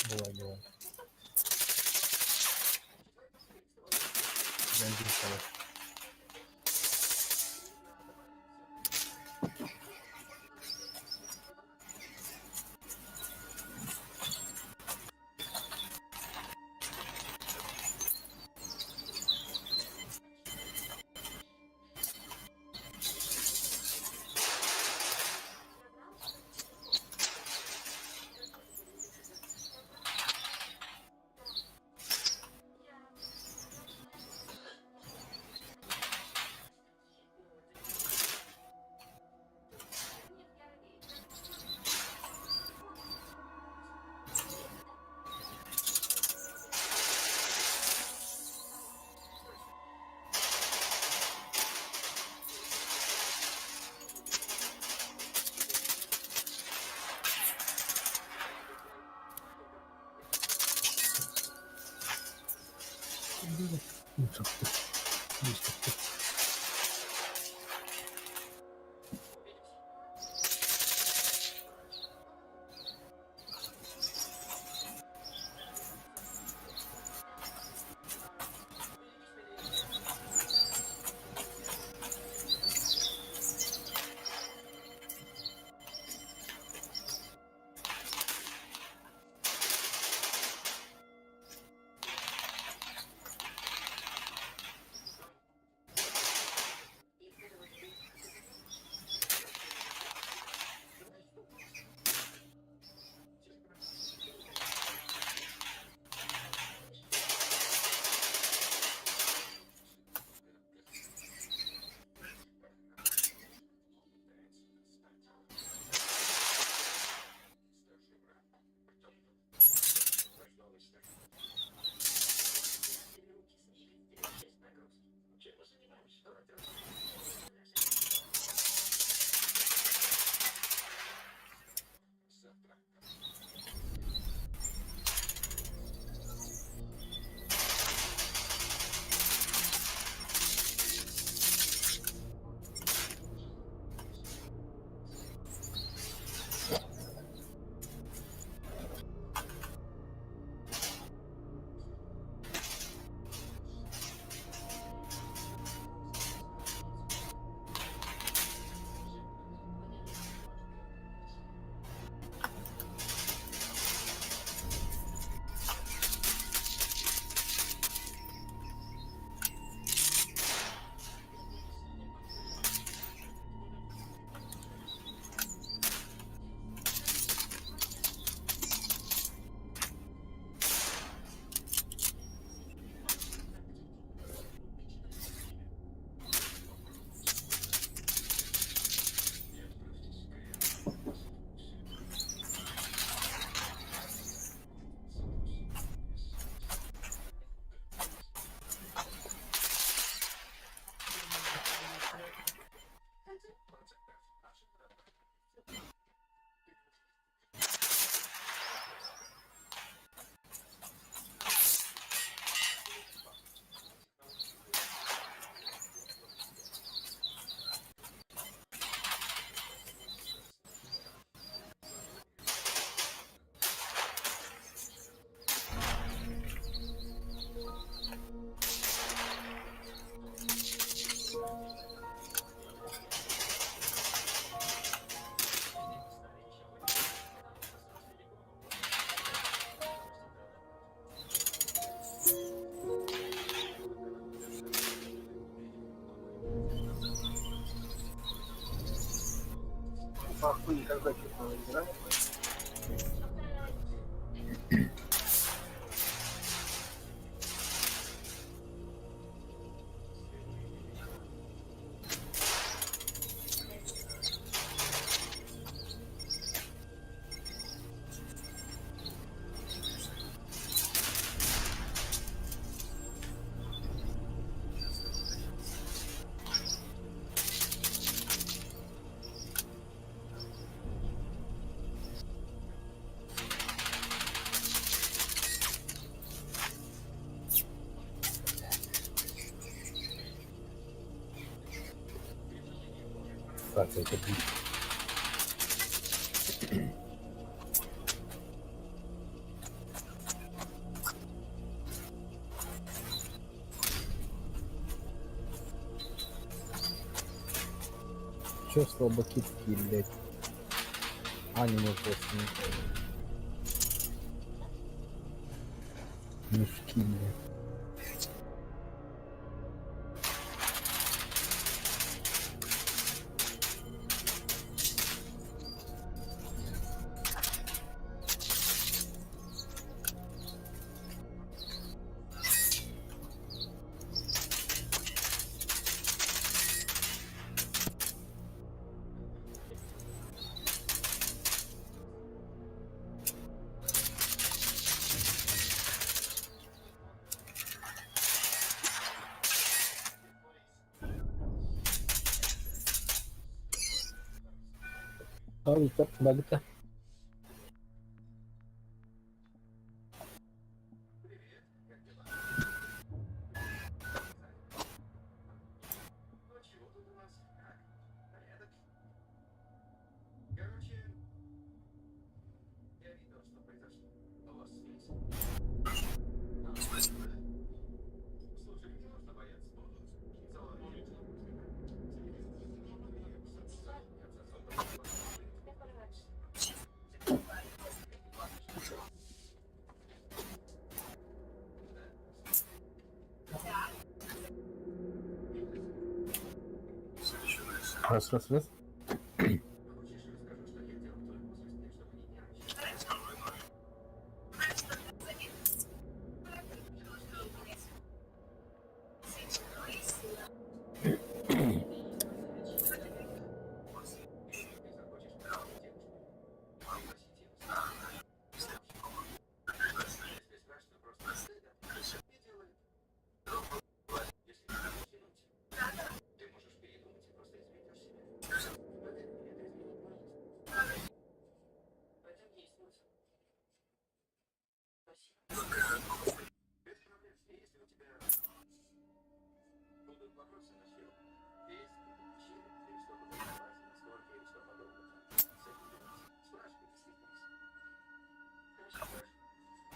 Давай, давай. Бензин стало. Нахуй никогда честно не играли. Регистрация кэлбит. Чё слабаки такие, блядь? Аниме просто. Мешки, блядь. А, Виктор, багыта. Раз, раз, раз.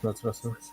Раз, раз, раз.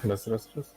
Раз, раз, раз.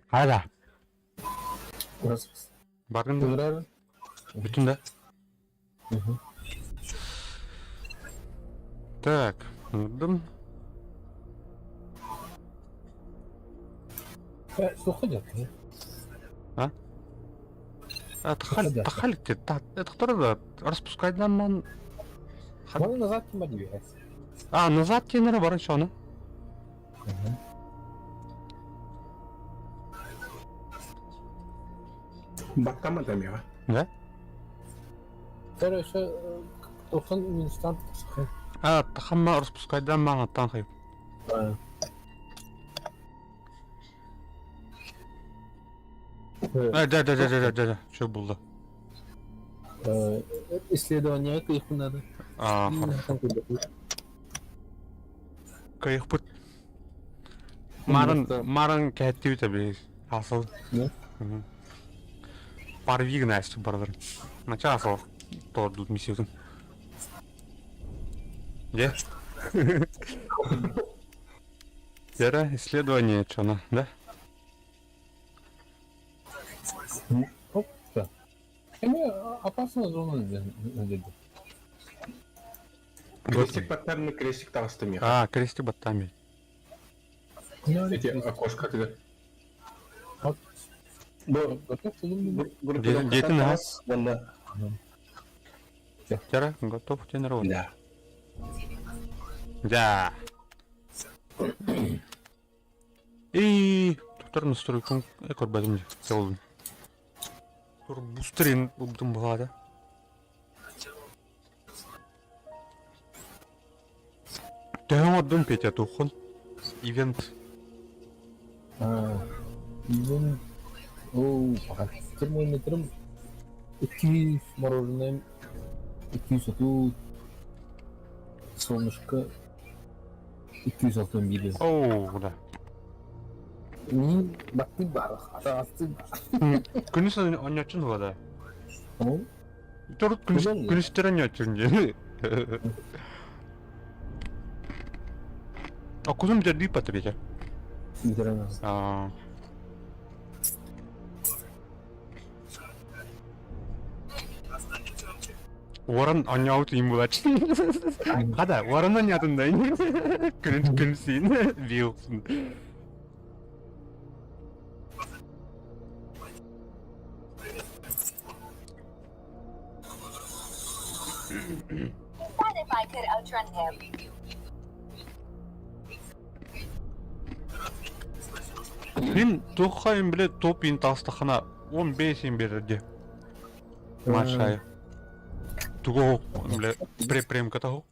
Hala. Раз, раз. Бардым да. Раз. Бүтүн да. Мгм. Так, ырдым. Э, Суходят, не? А? Суходят. Тахалик это кто да распускать нам ман. Можно назад не двигаться. А, назад тенері бар еще оны. Мгм. Баттаммат эмиэҕэ. Да? Короче, тоқсан минустан А, тахамма распускайдан маңаттан хайып. А, да, да, да, да, да, да, что было? Исследование кыйхын надо. А, хорошо. Кыйхпыт. Марын, марын кәттүү таби. Асыл. Да? Парвиг настю барлар. Начало асыл. Тордут миссию. Где? Вера, исследование, что она, да? Оп, да. Эми опасная зона где Крестик баттарны крестик таҕыста миэхэ. А, крестик баттами. Эти окошко тыгар. Бу Дети на. Уонна. Вера, готов тренировать. Да. Да. И туттар настройкам көрбөтүм жолдум. Тур бустерин убдум булада. Төһөң ордун Петя тухун. Ивент. Ивент. Оу, пока. Термометрым 200 мороженое, 230 солнышко, 261. Оу, да. Мин бакты бар, атасы бар. Күнүс онньочун була. Ол? Тур күнүстер онньочун же. А кузум жерди паты Петя. А. Уоран онньоут им булач. Хада, уоран онньотун да. Күнүс күнүсин билсин. What if I could outrun him? Мин тухайым биле топ ин тастахана 15 ин берерде. Маршай. Туго биле препремка того.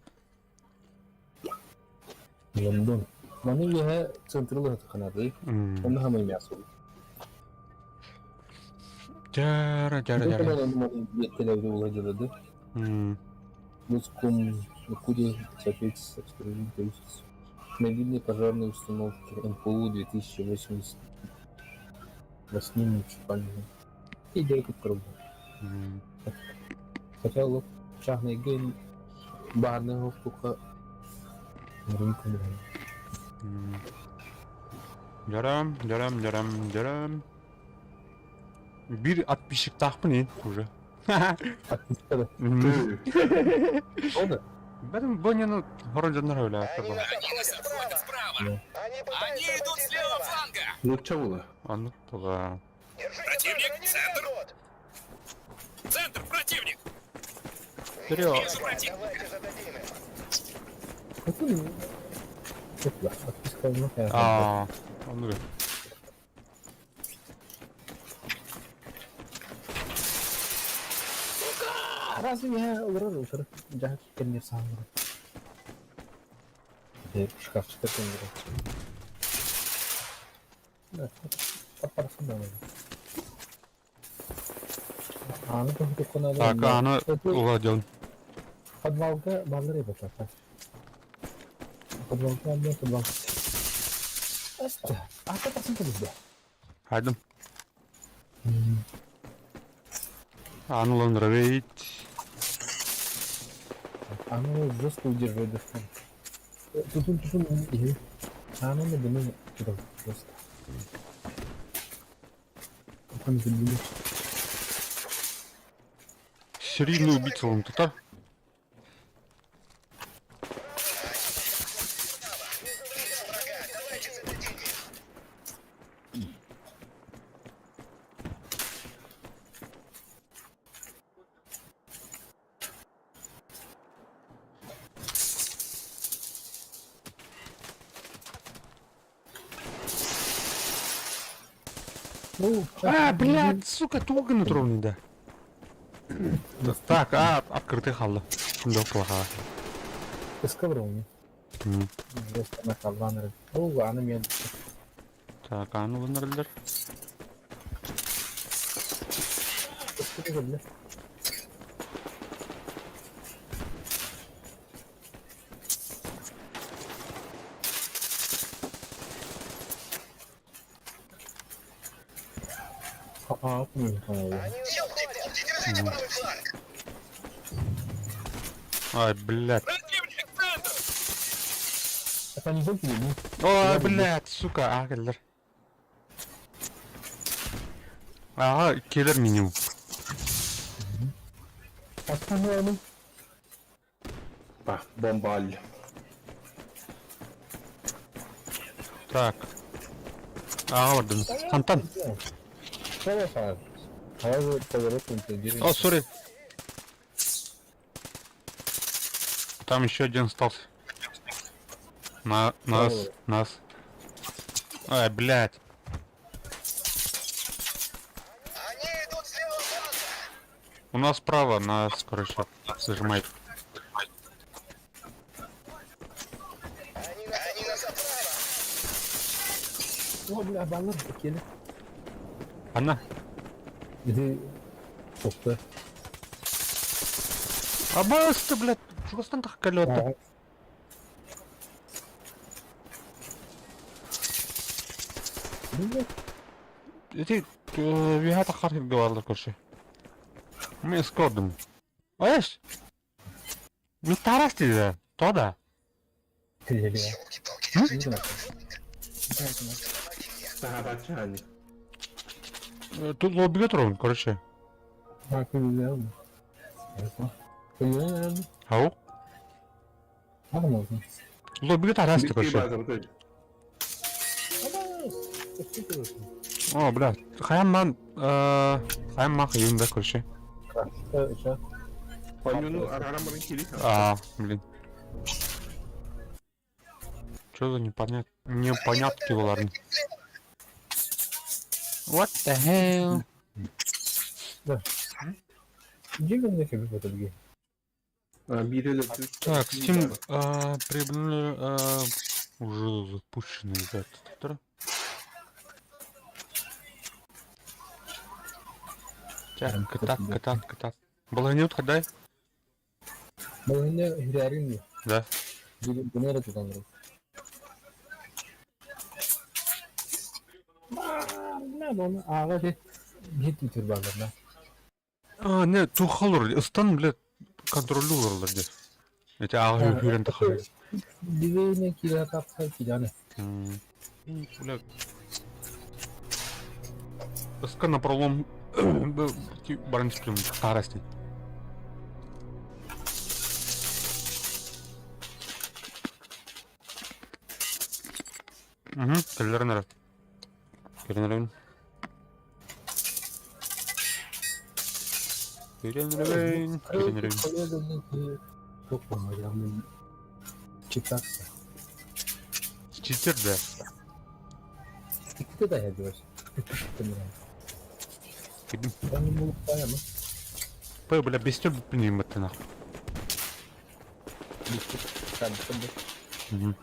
Лондон. Маны еһэ централы ханады. Онно хамай мясо. Жара, жара, жара. Мускум, Якутия, соответственно, мобильные пожарные установки НПУ 2088 муниципальные. И дерек круг. Хотя лоб чахный ген барного тука рынка. Жарам, жарам, жарам, жарам. Бир подписчик тахпын уже. Подписка да? Бәрін Боннину вроде нравится. Они идут с левого фланга! Нучча була. А ну тогда. Противник, центр! Центр, противник! Вперед! Вижу противника! А, ну Разве я урожу? Жак кемер саңыр. Шкафчыкта кемер. Да, папарсын да. Аны тохтоккона. Так, аны уладен. Подвалга баллар эбит ата. Подвалга алла подвал. Аста, ата тасын кызды. Хайдым. Аны лондровейт. Оно жестко удерживает дыхание. Тутун тутун и оно на дымы просто. Там забили. Серийный убийца он тут, а? А, блядь, сука, тугу гына туругун да. Так, а, открытый халла. Да, плохо. Искабрауни. Так, аны ылынарылар. Ай, блядь. Противник, центр! Ой, блядь, сука, а, кэллэр. Ага, кэлэр минимум. Bah, бомба аль. Так. Ага, бардым. Хантан. О, сори. Там еще один остался. На нас, нас. Ай, блядь. Они идут с левого фланга! У нас справа, нас, короче, зажимает. Они, они нас справа! Анна. Абасты, блядь. Чугастан так калета. Эти виһата хархит говорилар короче. Мы скордым. Оешь? Ну тарас да. То да. Сахабачани. Тут лобби турун, короче. Ау? Лобби тарас короче. О, блядь. Хаямман, хаямман хайым да, короче. Понюну арарамарын кили. А, блин. Чё за непонят... непонятки буларны? What the hell? Так, Steam прибыли уже запущенный этот. Так, так, так, так. Баланют, ходай? Да. А, не, тухалыр, ыстан, блядь, контроллюрлар здесь. Эти ага хүрен тахары. Бля. Ыска на пролом баранским тарасти. Угу, кэллэрин эрэ. Кэлин эрэбин. Кэлин эрэбин. Кэлин эрэбин. Читер да. Кидим. Пой, бля, без тебя блин, это нахуй. Угу.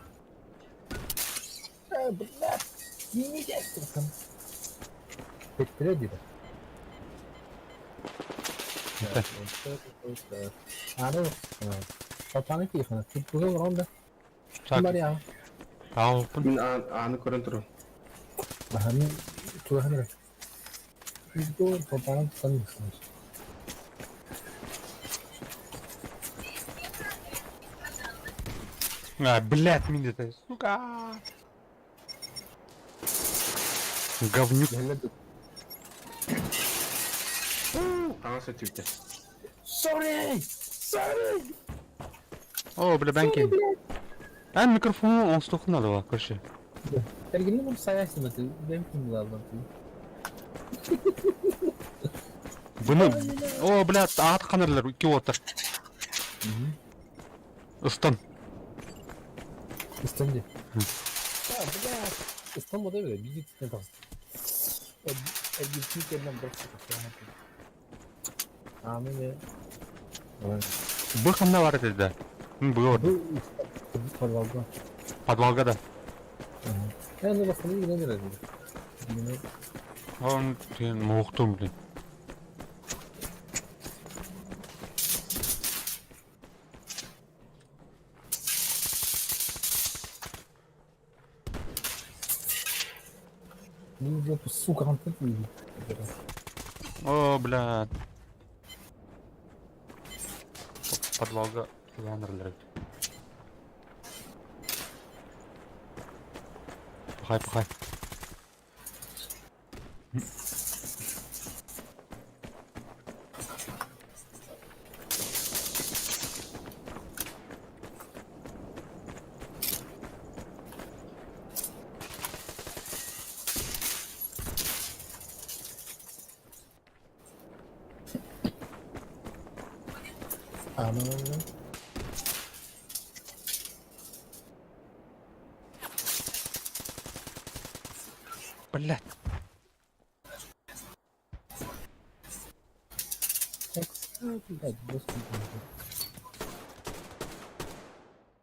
Так, аалпын. Мин ааны көрөн турун. А, блядь, мин это, сука. Говнюк. Таҥас өтүүтэ. О, бля, банки. А, микрофон он стохнул, надо, короче. Бұны... О, бля, ат қанарлар, икки отыр. Ыстан. Эргиччи кэлэн просто тахсаҕын. Ааны Бу ханна бар этэ да? Бу Бу подвалга. Подвалга да. Э, ну бастаны гинен эрэ. Он тен муохтум блин. Ну, жопу, сука, он тут О, бля. Подвалга янрлар. Пахай, пахай. А, ну, ну, ну. Блядь. Так, блядь, господи.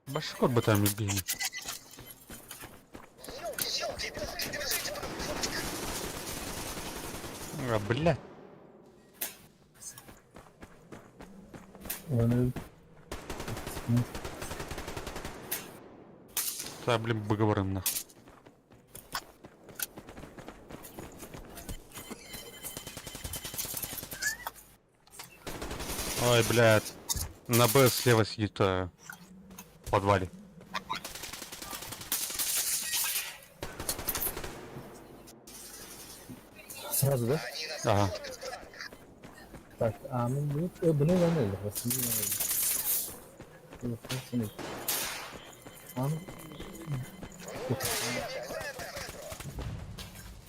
Башкор бы там любили. А, блядь. Вони... Да, блин, поговорим нахуй. Ой, блядь. На Б слева сидит в подвале. Сразу, да? Ага. Так, а ну, ну, bunu ben öyle basın.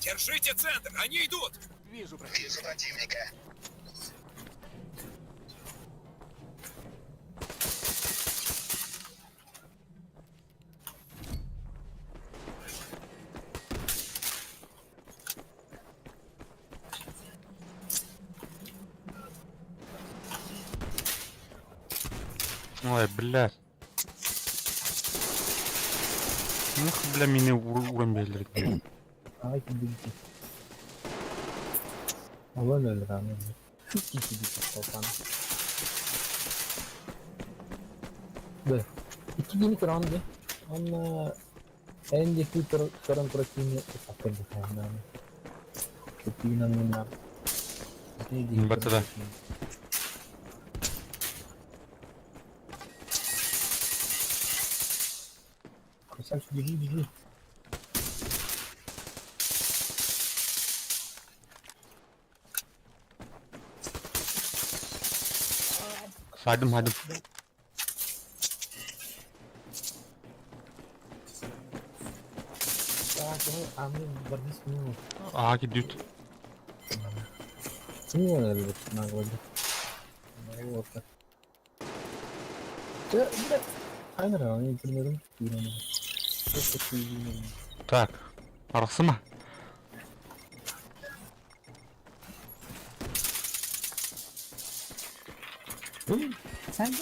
Держите центр, они идут! Вижу противника. Вижу противника. Ой, блядь. Ну, бля, меня урон Ay gitti. Allah öyle rahmet. Gitti Б. 2000 кранды. Онна энди кутер каран противни саппорт хайна. Кутина нуна. Батада. Красавчик, бежи, бежи. Хайдым, хайдым. Так, а мы бордись не Ага, кидют. Не надо на городе. Вот так. Да, да. Айнра, они примерно. Так, арасыма. Sen de?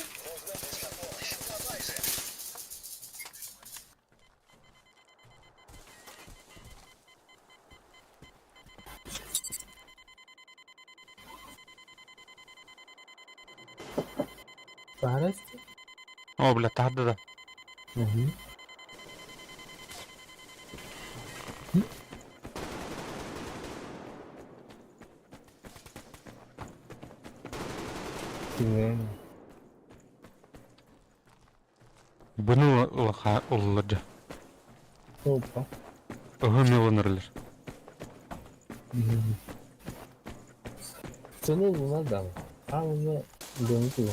عرفت؟ О, бля, тарды да. Угу. Bunu улаха уллады. Опа. Ыгын ылынырлар. Цену надо. А уже донатил.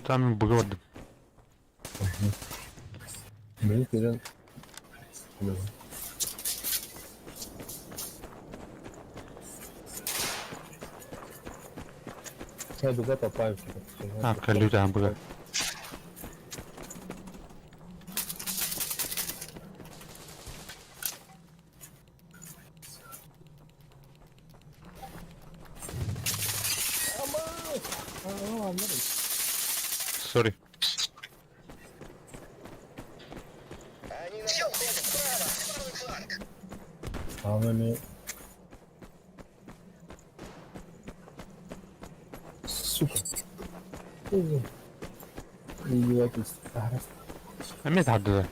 Там быгырдым. Блин, перед. Я дуга попаю. А, калюда быга. Сори. Аны Сука. Издевательство. Эмиэ тардыда.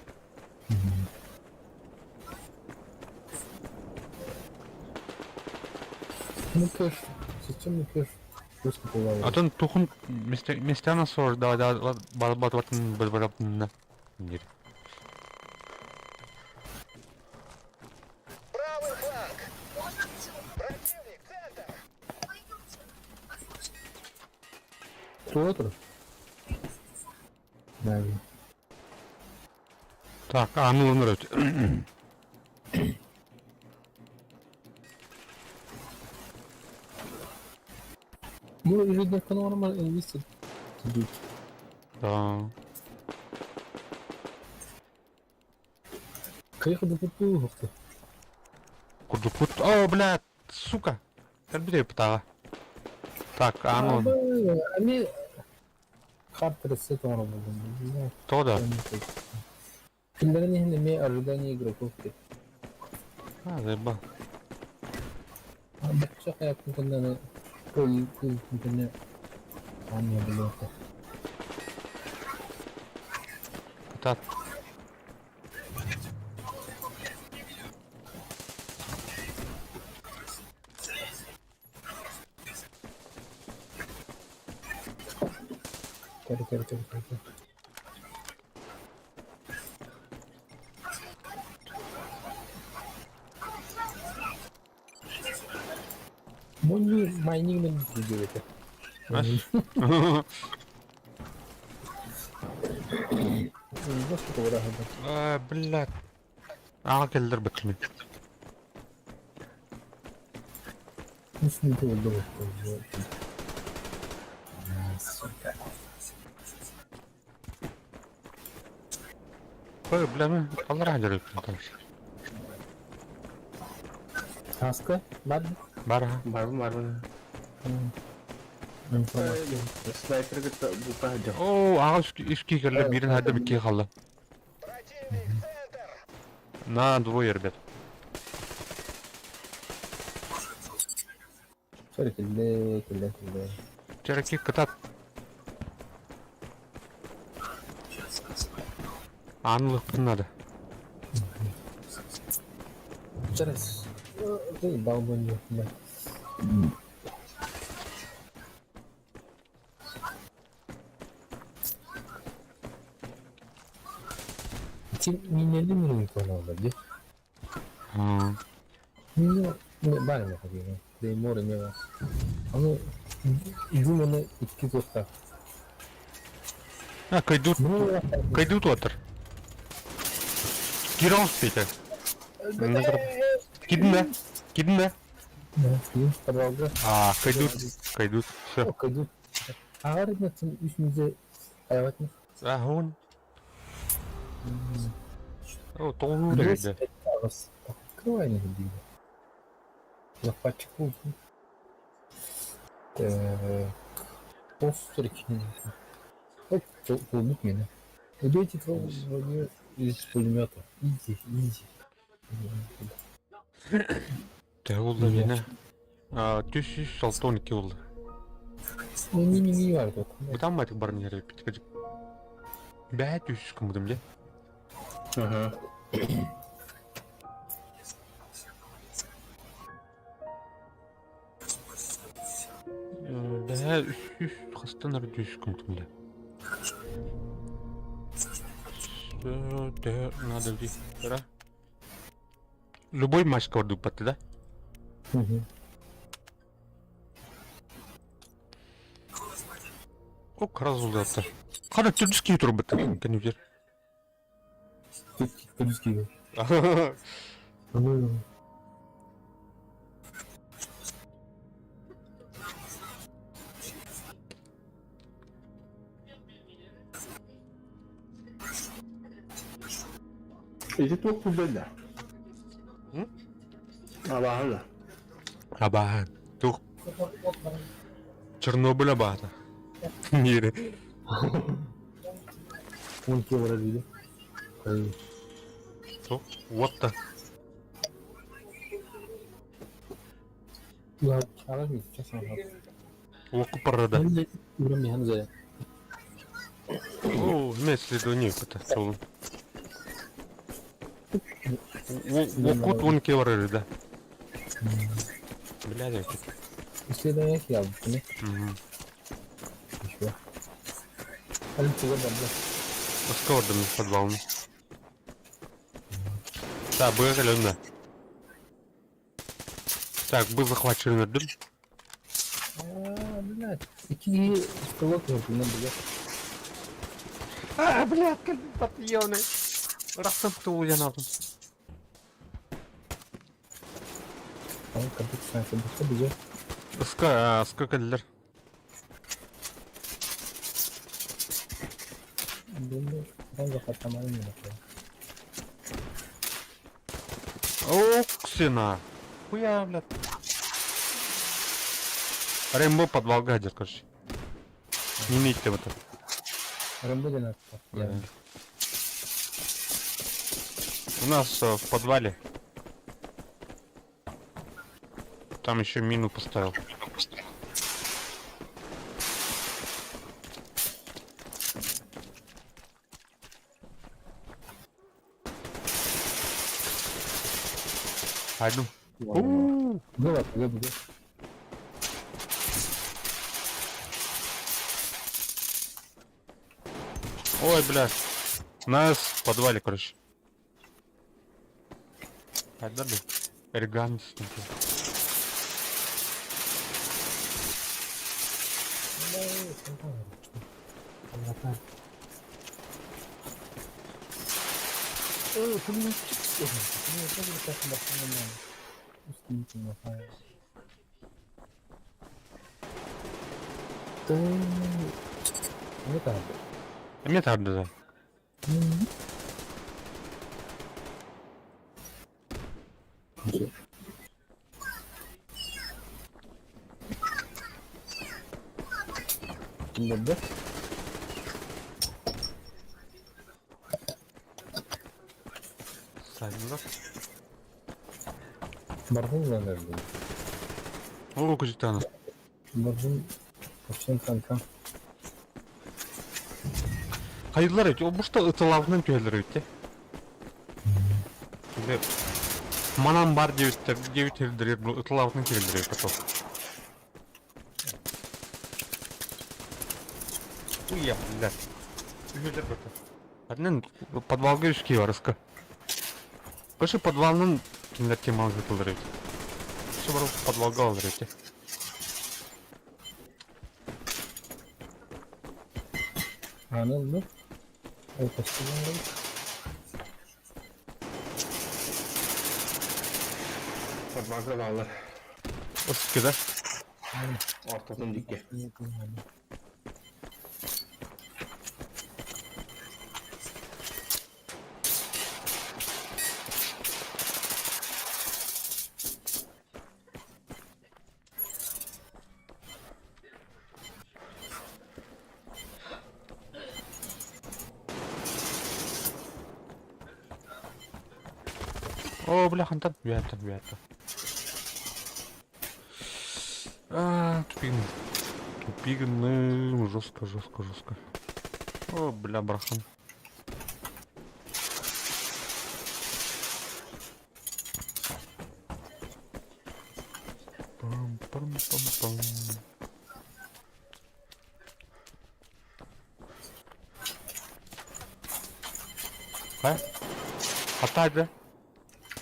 Ну кэш, системный кэш. Жестко плавает. Атын тухун местяна сор да да балбатватын бырбырапна. Мир. Правый фланг! Противник, центр! Кто это? Да. Так, а ну нравится. Ну, ежедневка нормально инвестит. Да. Кайха да куту Курдукут. О, бля, сука. Кэлбит птаҕа. Так, ану. Ами Хартер сет оҥоробун. То да. Кинилэрин иһин эмиэ ожидание игроков диэн. А, заебал. Бачча хайатын кэннэ кыл кыл кэннэ аанньа булуота. Так. Кэри кэри кэри кэри. Муни майнинг мен делайте. А, блядь. Аҕа кэллэр бэттими. Ой, бля, мы аллара дьарыктан. Таска, бар? Бар. Бар, бар. Снайпер кытта булта сылдьар. Оо, аҕа үс киһи кэллэ, биирин хайда икки хаалла. На двое, ребят. Sorry, кэллэ, кэллэ, кэллэ. Чероки кытат. Аанылыхпын надо. Через. Ты долбаню, да. Ти минели минут каналда, где? Ну, баар эмэ Claymore эмиэ баар. Аны Думаны икки туохтаах. А, кайдут. Кайдут отыр. Кирон спите. Кидин да? Кидин да? Да, подвалга. А, кайдут, кайдут, все. Кайдут. Ағарытын үсімізде аябатын. А, он. О, тоңу да. Открывай не дейді. Захватчик был. Так. Постер Оп, полбут меня. Убейте твоего из пулемета. Иди, иди. Те oldu yine. А, түс 612 oldu. Ну, не, не, не var тут. Бутан матик бар не бит. Бә түс кымдым де. Ага. Бә үс хастан ар түс кымдым де. Надо да? Любой матч кордук патты, да? Угу. О, разулды Қара түрдіс кей тұр бітті, кәнеудер. Түрдіс кей. Ити туох курдайда? Абаһан да. Абаһан. Туох. Чернобыль абаһата. Мире. Он кило развили. What the? Уоку парада. О, вместе до них это солун. Уокут вон кило да. Блядь, я тут. Исследование я не? Угу. Еще. Скордом подвал. Так, быгали да. Так, был захвачен дым. А, блядь. Какие стрелок не блядь. А, блядь, как подъемный. Раз там я надо. Ска, сколько лер? Оксина. Хуя, блядь. Рэмбо подвал гадер, короче. Не имейте в это. Рэмбо 12. У нас в подвале. Там еще мину поставил. Пойду. Было, было. Ой, бля. Нас в подвале, короче. Пойду. Эрган Эмиэ да. Да? Саймлар. Баргун надо. О, кучитана. Баргун. Вообще танка. Хайдылар эти, обушта ытылавынан түһэлэр эти. Манан бар девиттер, девит элдер, ытылавынан келдер потом. Уя, блядь. Түһэлэр бата. Однын подвалга үскей барыска. Кышы подвалның киндер темал жытылыр эти. Кышы бар подвалга алыр эти. А, ну, ну. Это что Подвалга баллар. Өскө да? Ортотун дикке. О, бля, хантан. Вятан, вятан. А, тупигны. Тупигны. Жестко, жестко, жестко. О, бля, брахан. Пам-пам-пам-пам. А? Атай, да?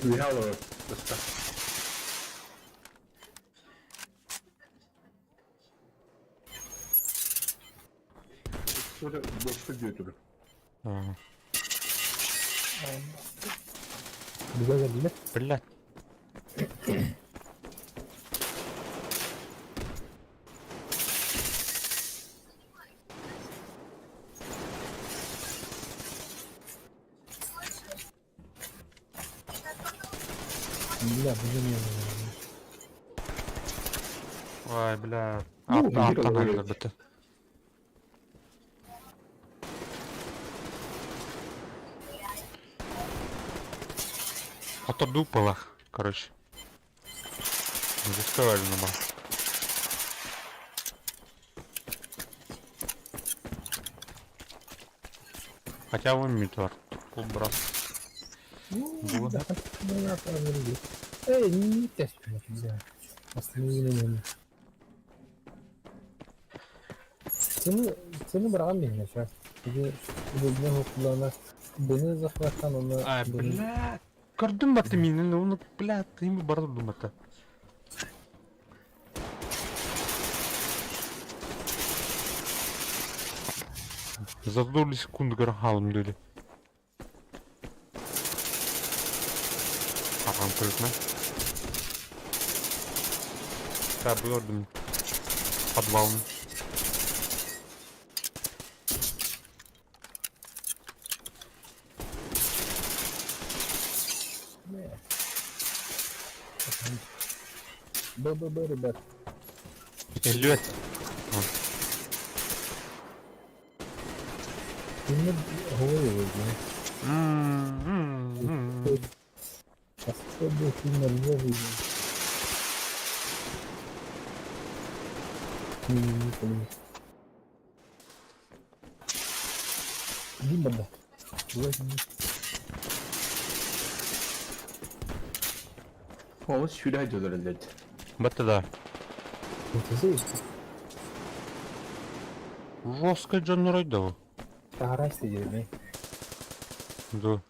Уялы. Ыска. Бошты диэтүр. Ага. Бля, Блядь. Бля, блин. Ой, бля. Ну, Аттан гиро, бітті. Отордуу пылах, короче. Заставили на бар. Хотя бы митвар. Убрал. Ну, Было. да, ну, я правильно. Эй, не тяжко, бля. Основные Цены, цены брал меня сейчас. Где бу кулана быны захваттан оны Ай, бля. Көрдүм баты мини, оны, бля, ты ими барды думата. За долю секунды горохалым дели. Ағам көрдім, Да, көрдім. Подвалын. Б, Б, Б, ребят. Эллиот. Ты мне говорил, да? Особо сильно левый. Не, не, не помню. Дима, да. Давай, Ол сюда дьолор элет. Бата да. Это здесь. Жестко Джон Ройдова. Тарайся, дерьме. Да.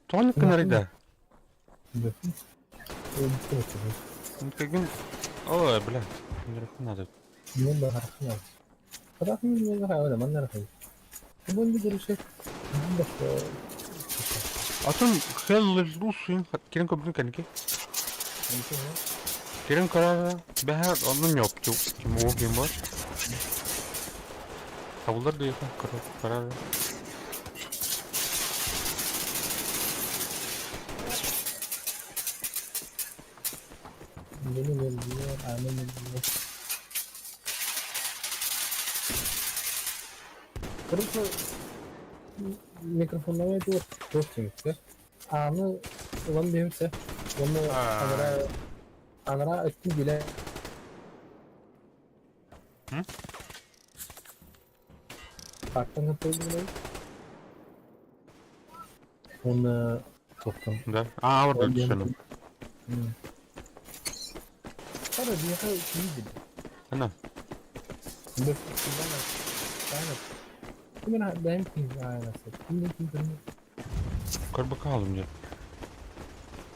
Тоник нарайда. Да. Ой, бля. Надо. Ну да, хорошо. Бірақ мен мен рай, мен рай. Бұны дұрысы. Атын хелл лусын кирен көбүн кенки. Кирен карара бәһәр онун ёпту. Ким о ким бар. Табылдар да яха карара. Мені не а мен не. Короче, микрофоннан айтылыр туох түмүктэр. Аны ылан биһимсэ. Уонна анара анара өттүн билэ. Артан хаппайбын Уонна туохтан. Да. А, вот это Хара биэхэ киидин. Ана. Бэс Кимин бэйэм киин Көрбө каалым дьэ.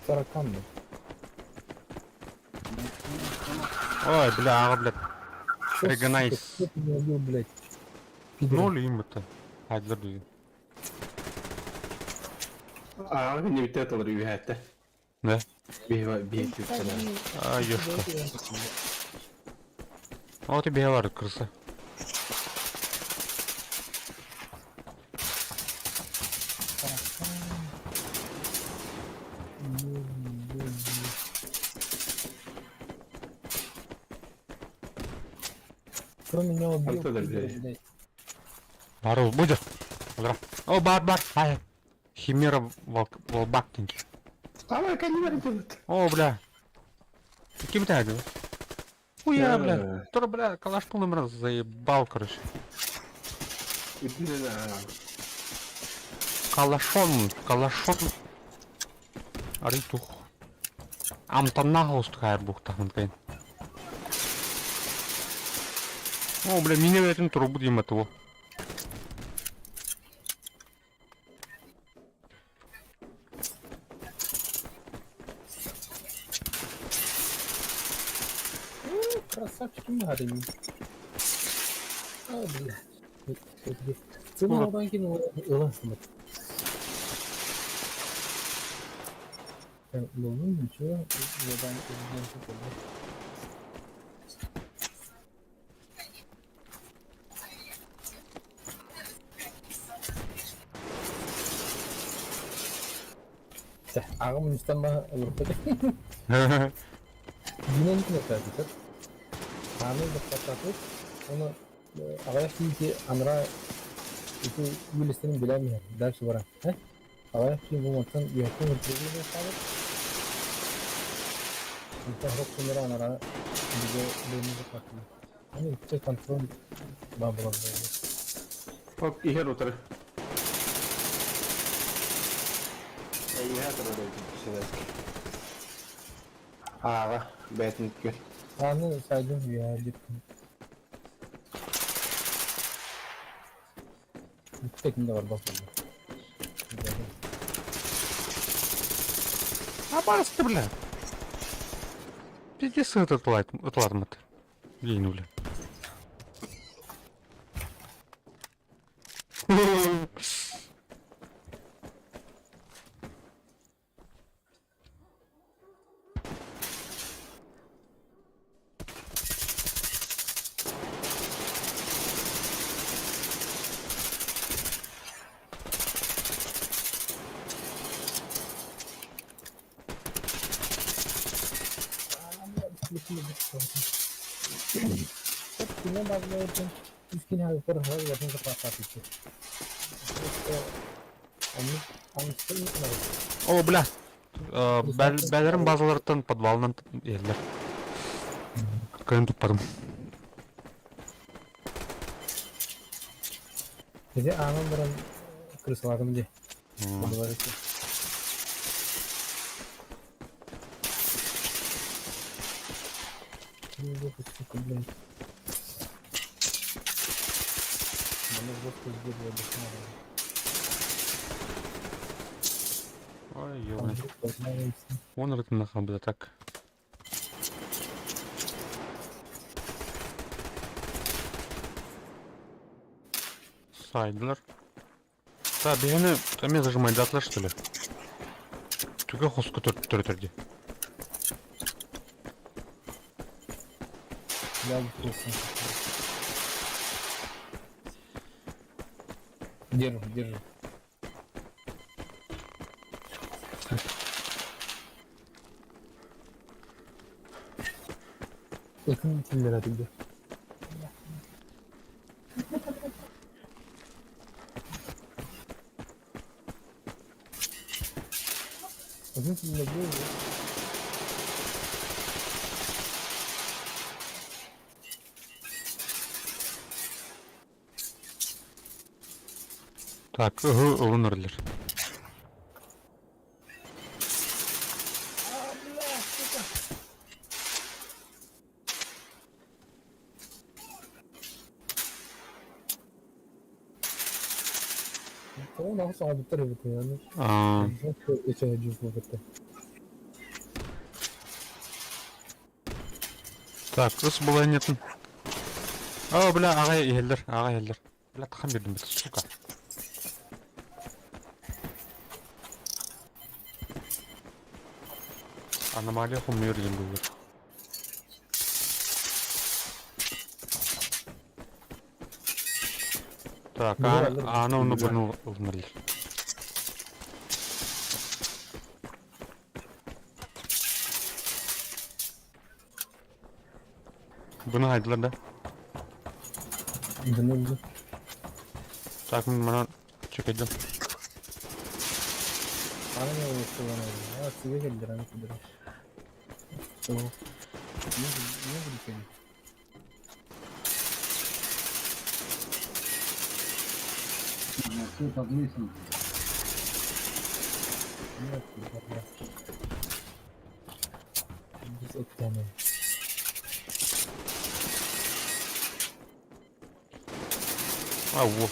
Таракан да. Ой, бля, ага, блядь. Регонайз. Блядь. Ноль им это. Айдыр дии. Аа, не битэ толор үһәттэ. Да. Бие бие түксәнә. А, ёшка. Вот и бегалар крыса. Кто меня убил? Антон, пидор, блядь. блядь. Барыл будет. О, бар, бар. Ай. Химера волк, волбактинки. Давай, канибар делает. О, бля. Кем ты агыл? Хуя, бля. Тура, бля, калаш полным раз заебал, короче. Калашон, калашон. Аритух. Амтаннах устухайр бухтахын кайын. О, бля, мине этим трубу дим этого. Ну, Красавчики мы А, блядь. Цена банки ыласымыт. Ну, ничего, Ағым үстен ба Динамик өтәді. Аны да оны ағаяқ кейте анра ити үлестерин билемейм. Дальше бара. Аҕыйах киһи бу мантан үөһэттэн үрдүгү хаалар. Онтон сорох күннэри анараа бигэ бэйэни хаттылар. Аны икки контроль баар буолар буолла. Оп, иһэр утары. Эйиэхэ турар эбит связка. Ааҕа, бэйэтин көр. Аны сайдын үөһээ диэккин. Бүттэ ким да барбат буолла. Абасты, бля. Пиздец этот лайт, ытылатмыт. Ейнули. О, бля. Бэлэрим базаларыттан подвалынан иһэллэр. Кыайан туппатым. Ити аанан баран крысалаатым дии. Ой, ёбаный. Вон этот нахуй, так. Сайдылар. Да, биһини эмиэ зажимайдаатылар что ли? Түгэ хоско төрөтөр дии. Держу, держу. Yakın kimlere atıldı? Yakın kimlere bu? Так, ыһы ылын өрөлөр. Tamam daha sabitler evet yani. Аа, так, ыс булайнетін. О, бля, аҕай иһэллэр, аҕай иһэллэр. Бля, тахан биэрдим бит, сука. Аномалия хомуйар диэн буолбут. Так, аана онно буну ылынар. Буну хайдылар да? Bunu Так, мин манан чекайдым. Bana ne olursa bana ya. Ya size geldiler hani kudur. Tamam. Ne ne bu seni? Ne yapıyor? Biz etken. А, во.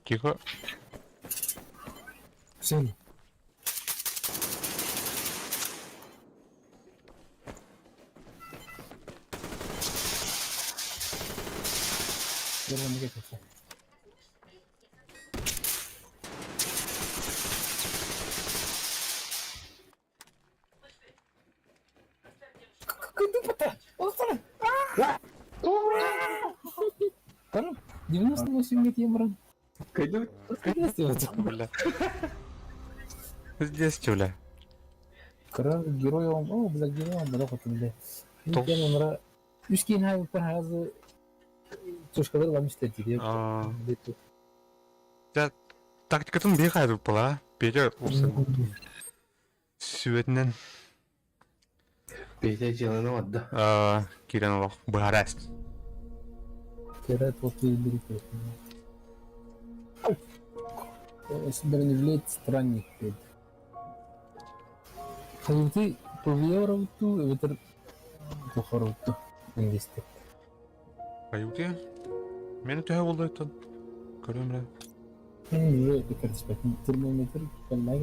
Тихо. Sen. Gel onu getirsin. Какой тупо-то? 98 лет евро. Кайду? Бля. Здесь, бля. Кра героем, о, бля, героем, бля, хоть, бля. Иккиэн онора үс киин хаалбыттар хаазы чушкалар ылам истэрдии. Дьэ, тактикатын биир хайдыппала. Петя сүбэтинэн Петя дьыаланы оҥордо. Киирэн олох быһаарас. Кэрэ Бронежилет странник диэн. Хайыты ПВЕ оробуттуу эбэтэр туох оробуттуу инвестик. Хайыты? Мени төһө болдойтон? Көрөм эрэ. Мен көрүспэтим. Термометр кэллээ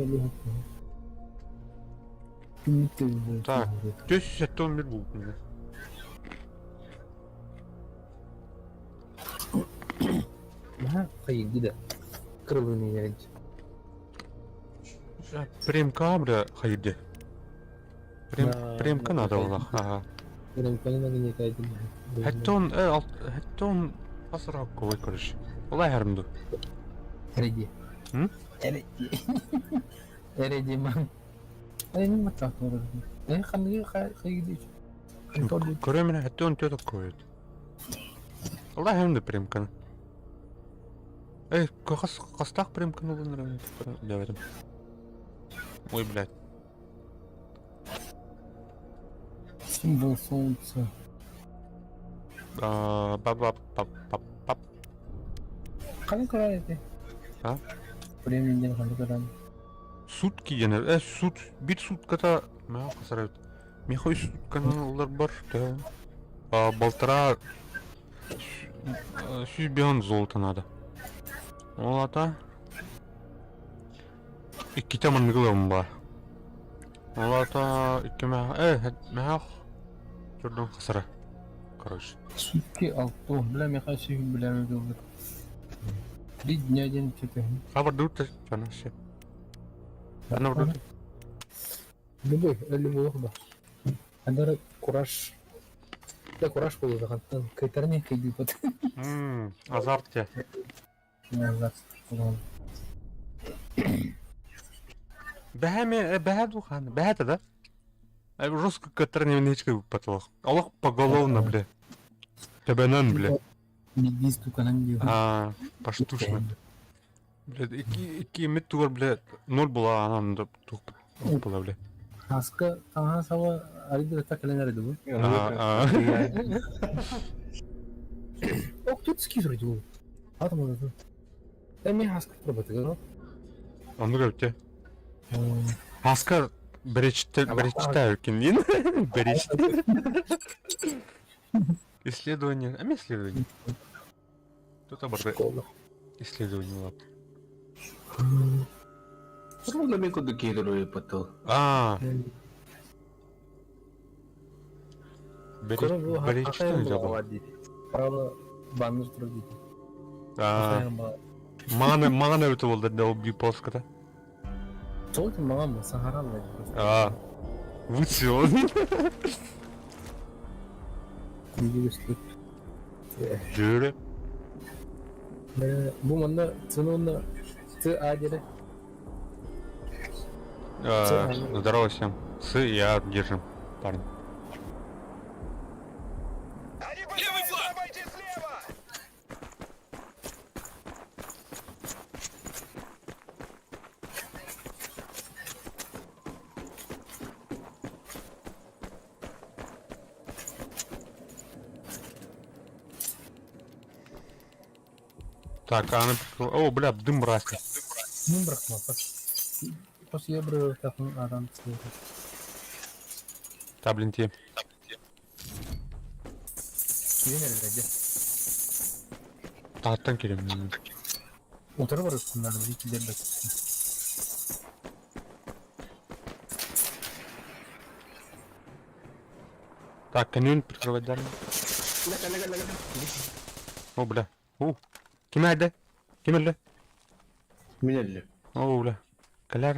кэлии Так, 471 булдум. Наһаа хайыгы да кырылыны ярынч. Премка бля хайды. Прем, премка надо было. Ага. Премканы нагнетайдым. Хаттон, хаттон асырак кой короче. Олай харымду. Эреди. М? Эреди. Эреди ман. Эми матак Э ханныгы хайгы Көрөмүнэ хаттон төтөк койт. Олай харымду премканы. Эй, кахас кастах премканы уланырым. Дәвәдем. Ой, блядь. Символ солнца. Ба ба па па па. Ханнык көрөр эти? А? Времени ханнык көрөр. Сутки диэн э сут бир сутката маа хасарабыт. Миэхэ үс сутканан ылар бар да. А балтараа сүүс биһан золото надо. Ол ата иккитэ маннык ылабын баар. Ол ата икки маа э мэһэх турдун хасара. Короче. Сутки алты, бля, миэхэ сүүс бля ылбыт. 3 дня диэн чөтөһүн. Хабардыбыт да все. Ана бардыбыт. Любой, любой ба. Андара кураж. Да кураж буолуохтан кайтарне кайдыпат. Азарт те. Азарт. Бэһэ бэһэ духан, бэһэ да? Жестко каттар немножечко потолок. Аллах поголовно, бля. Тебенен, бля. Бидис туканан диyor. А, поштучно. Бля, икки мит тугар, бля, ноль была, она да тух была, бля. Хаска таҥаһа саба арыйда да кэлэн эрэ дуу. А, Ок тут скизр дуу. Атом олорду. Эми хаска турбатыгар. Оннук эбитте. Хаска беречте беречте кинин. Беречте. Исследование. А исследование. Тут оборды. Исследование лап. Словно мен курдук киһи потол. А. Беречте нельзя было. Право баннер турар диити. А. Маған маған өтіп болды да ол полоската. Сол маған сахаран А. Выцвел. Жүре. Бу манна цены Ц А дире. Здорово всем. С я держим, парень. Левый фланг! Так, а она О, бля, дым брасит. Дым брахма. Пос я брал так адам. Та, блин, те. Тааттан келем. Утары бар үстүннәр бит бет. Так, каньон прикрывать дали. О, бля. О, ким әлде? Ким әлде? Мин әлле. О, бля. Каляр,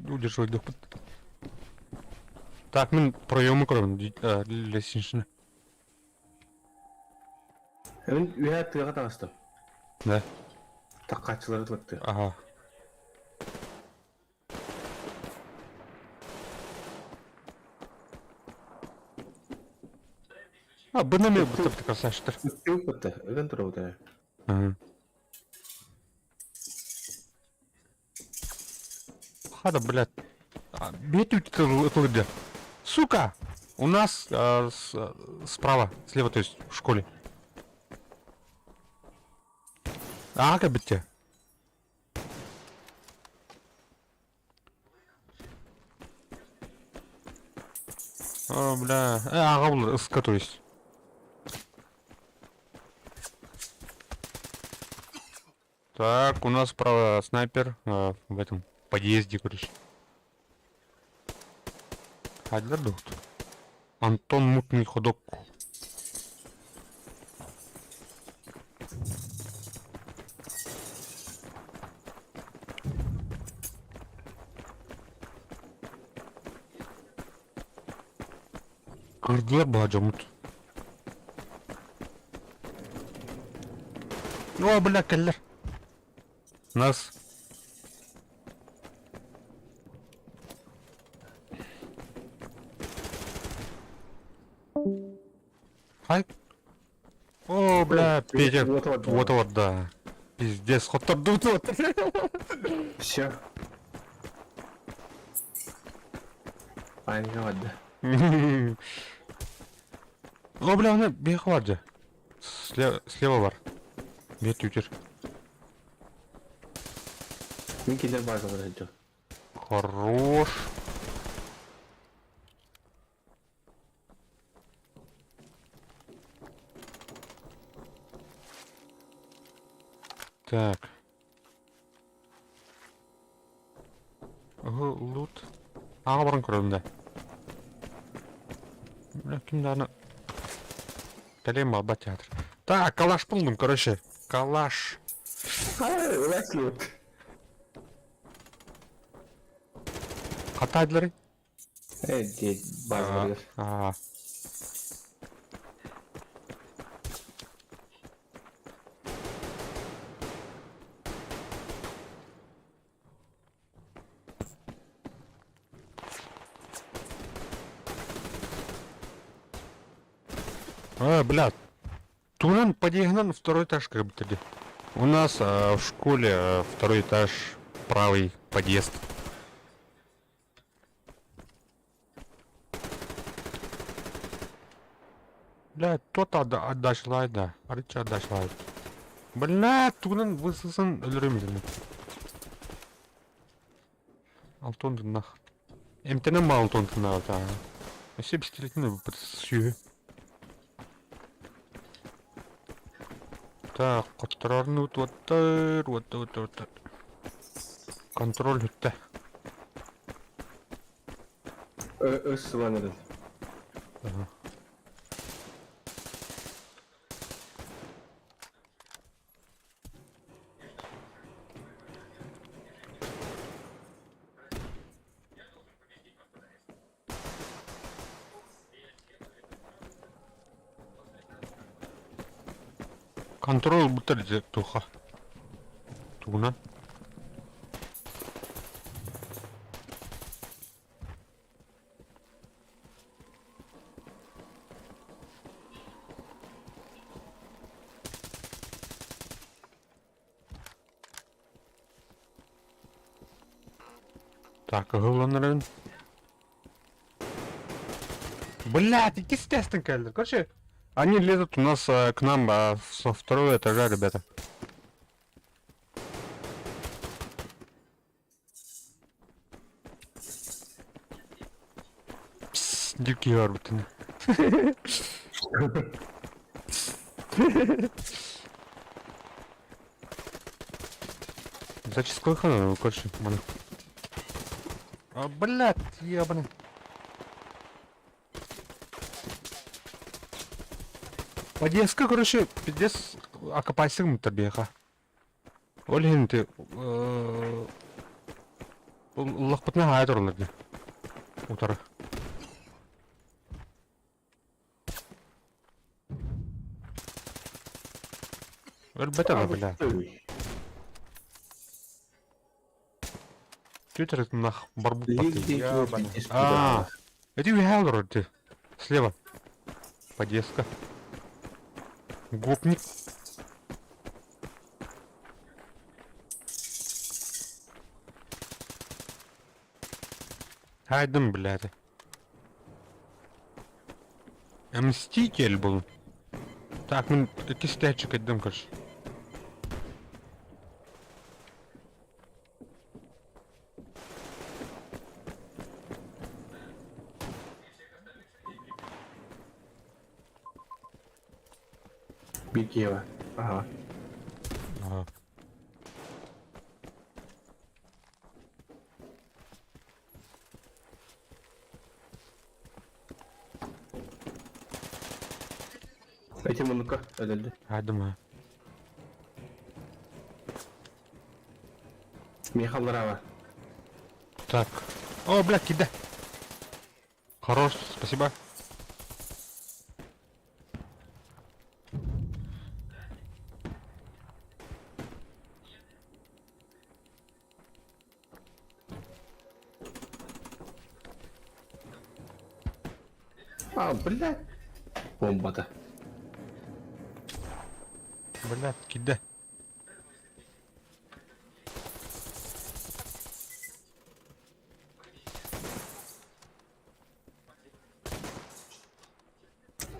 удерживать дух. Так, мин проемы көрөбүн лестничный. Мин үһә тыга таҕыстым. Да. Таккачылары тылыкты. Ага. А, бынами будто красавчиктар. Ыппыта, ыган турабыта. Ага. Хада, блядь. Бетю Сука! У нас справа, слева, то есть в школе. Ага, битте. О, бля. Ага, бұл ысқа, то есть. Так, у нас справа снайпер в этом подъезде, короче. Хайдер тут. Антон мутный ходок. Кырдылар баа дьоммут. О, бля, кэллэр. Нас. Хай. О, бля, Петя. Вот-вот, да. Вот-вот, да. Пиздец, хоттордубут вот. Все. Аня, да. О, бля, оны биэх бар дьэ. Слева бар. Бет түтер. Мин киллер база бар. Хорош. Так. Ага, лут. Ага, баран көрөм да. Бля, ким дааны. Кэлем балба театр. Так, калаш булдум, короче. Калаш. Лэслют. Хатайдылары? Э, дед, база бар. А. А, бля. Туран подъехал второй этаж как будто ли. У нас в школе второй этаж, правый подъезд. Бля, тот отдашь да. Арыча отдашь лайт. Бля, туран высосын өлөрөм Алтон нах. Эмтенем алтон тынах та. Все пистолетны сүйе. Так, контрольный вот вот вот вот вот. Контроль хүтте. Өс ванырын. Ага. Контроль бутер туха. Тугунан. Так, ыһылланарын. Блядь, естественно, кэллэр. Короче, они лезут у нас к нам со второго этажа, ребята. Пс, дикий арбитын. Зачистка хана, короче, маны. А, блядь, ебаный. Подъездка, короче, пиздец, окопайсың табиха. Ол хинти, лахпытна хайдырлар ди. Утары. Өлбөтө да, бля. Твиттер нах барбу Лиги А, эти вихалдыр ти. Слева. Подъездка. Гопник. Хайдым, блядь. Мститель был. Так, мин иккис кайдым, короче. Бикеева. Ага. Ага. Эти мунука өлөлдү. Хайдым, а. Михалларава. Так. О, блядь, кидай. Хорош, спасибо. А, блядь. Бомбата. Блядь, кидай.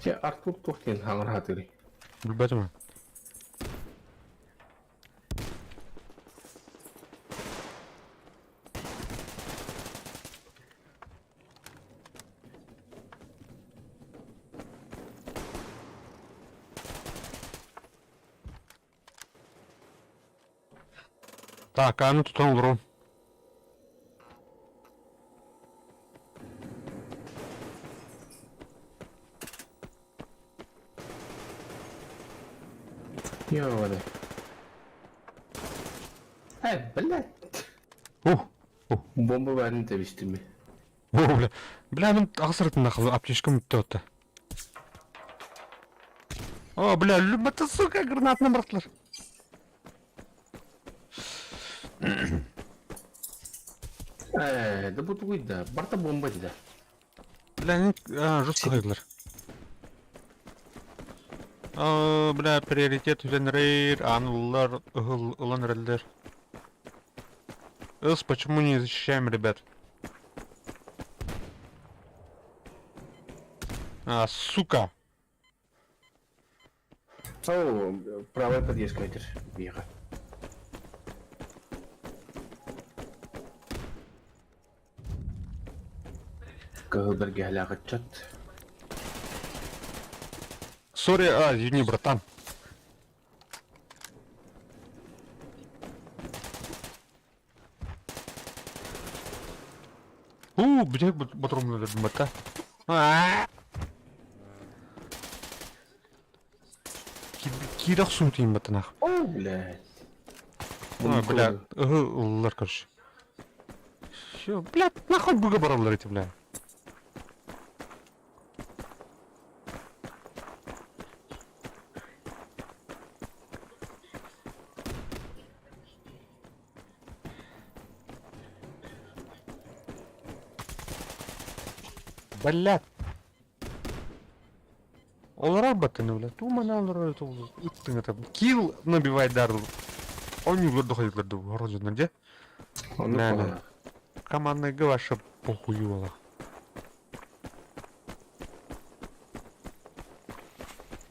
Че, Артур Тухтин хаңыр хатыри. Билбэтим. Так, а ну тут он Ёбаный. Э, блядь. Ух, Бомба бәрін тәбістіме. О, бля. Бля, мин ахсырытын нахуй аптечкам өттө. О, бля, любата, сука, гранатны бырахтылар. Э, да бу тугуйда. Барта бомба дида. Бля, не, а, жестко хайдылар. О, бля, приоритет үленрейр, анулар, ылан реллер. Эс, почему не защищаем, ребят? А, сука! О, правая подъезд ветер. Бега. Кыһылберге чат. Сори, а, извини, братан. У, где батрум бата? А! Кирах сумтин батанах. О, блядь. А, бля, ыллар, короче. Всё, блядь, нахуй буга баралар эти, бля. Блядь. Олар баттыны, бля. Тумана олар это это. Килл набивает дар. Он не влад доходит до города, где? Да. Командная ваша похуювала.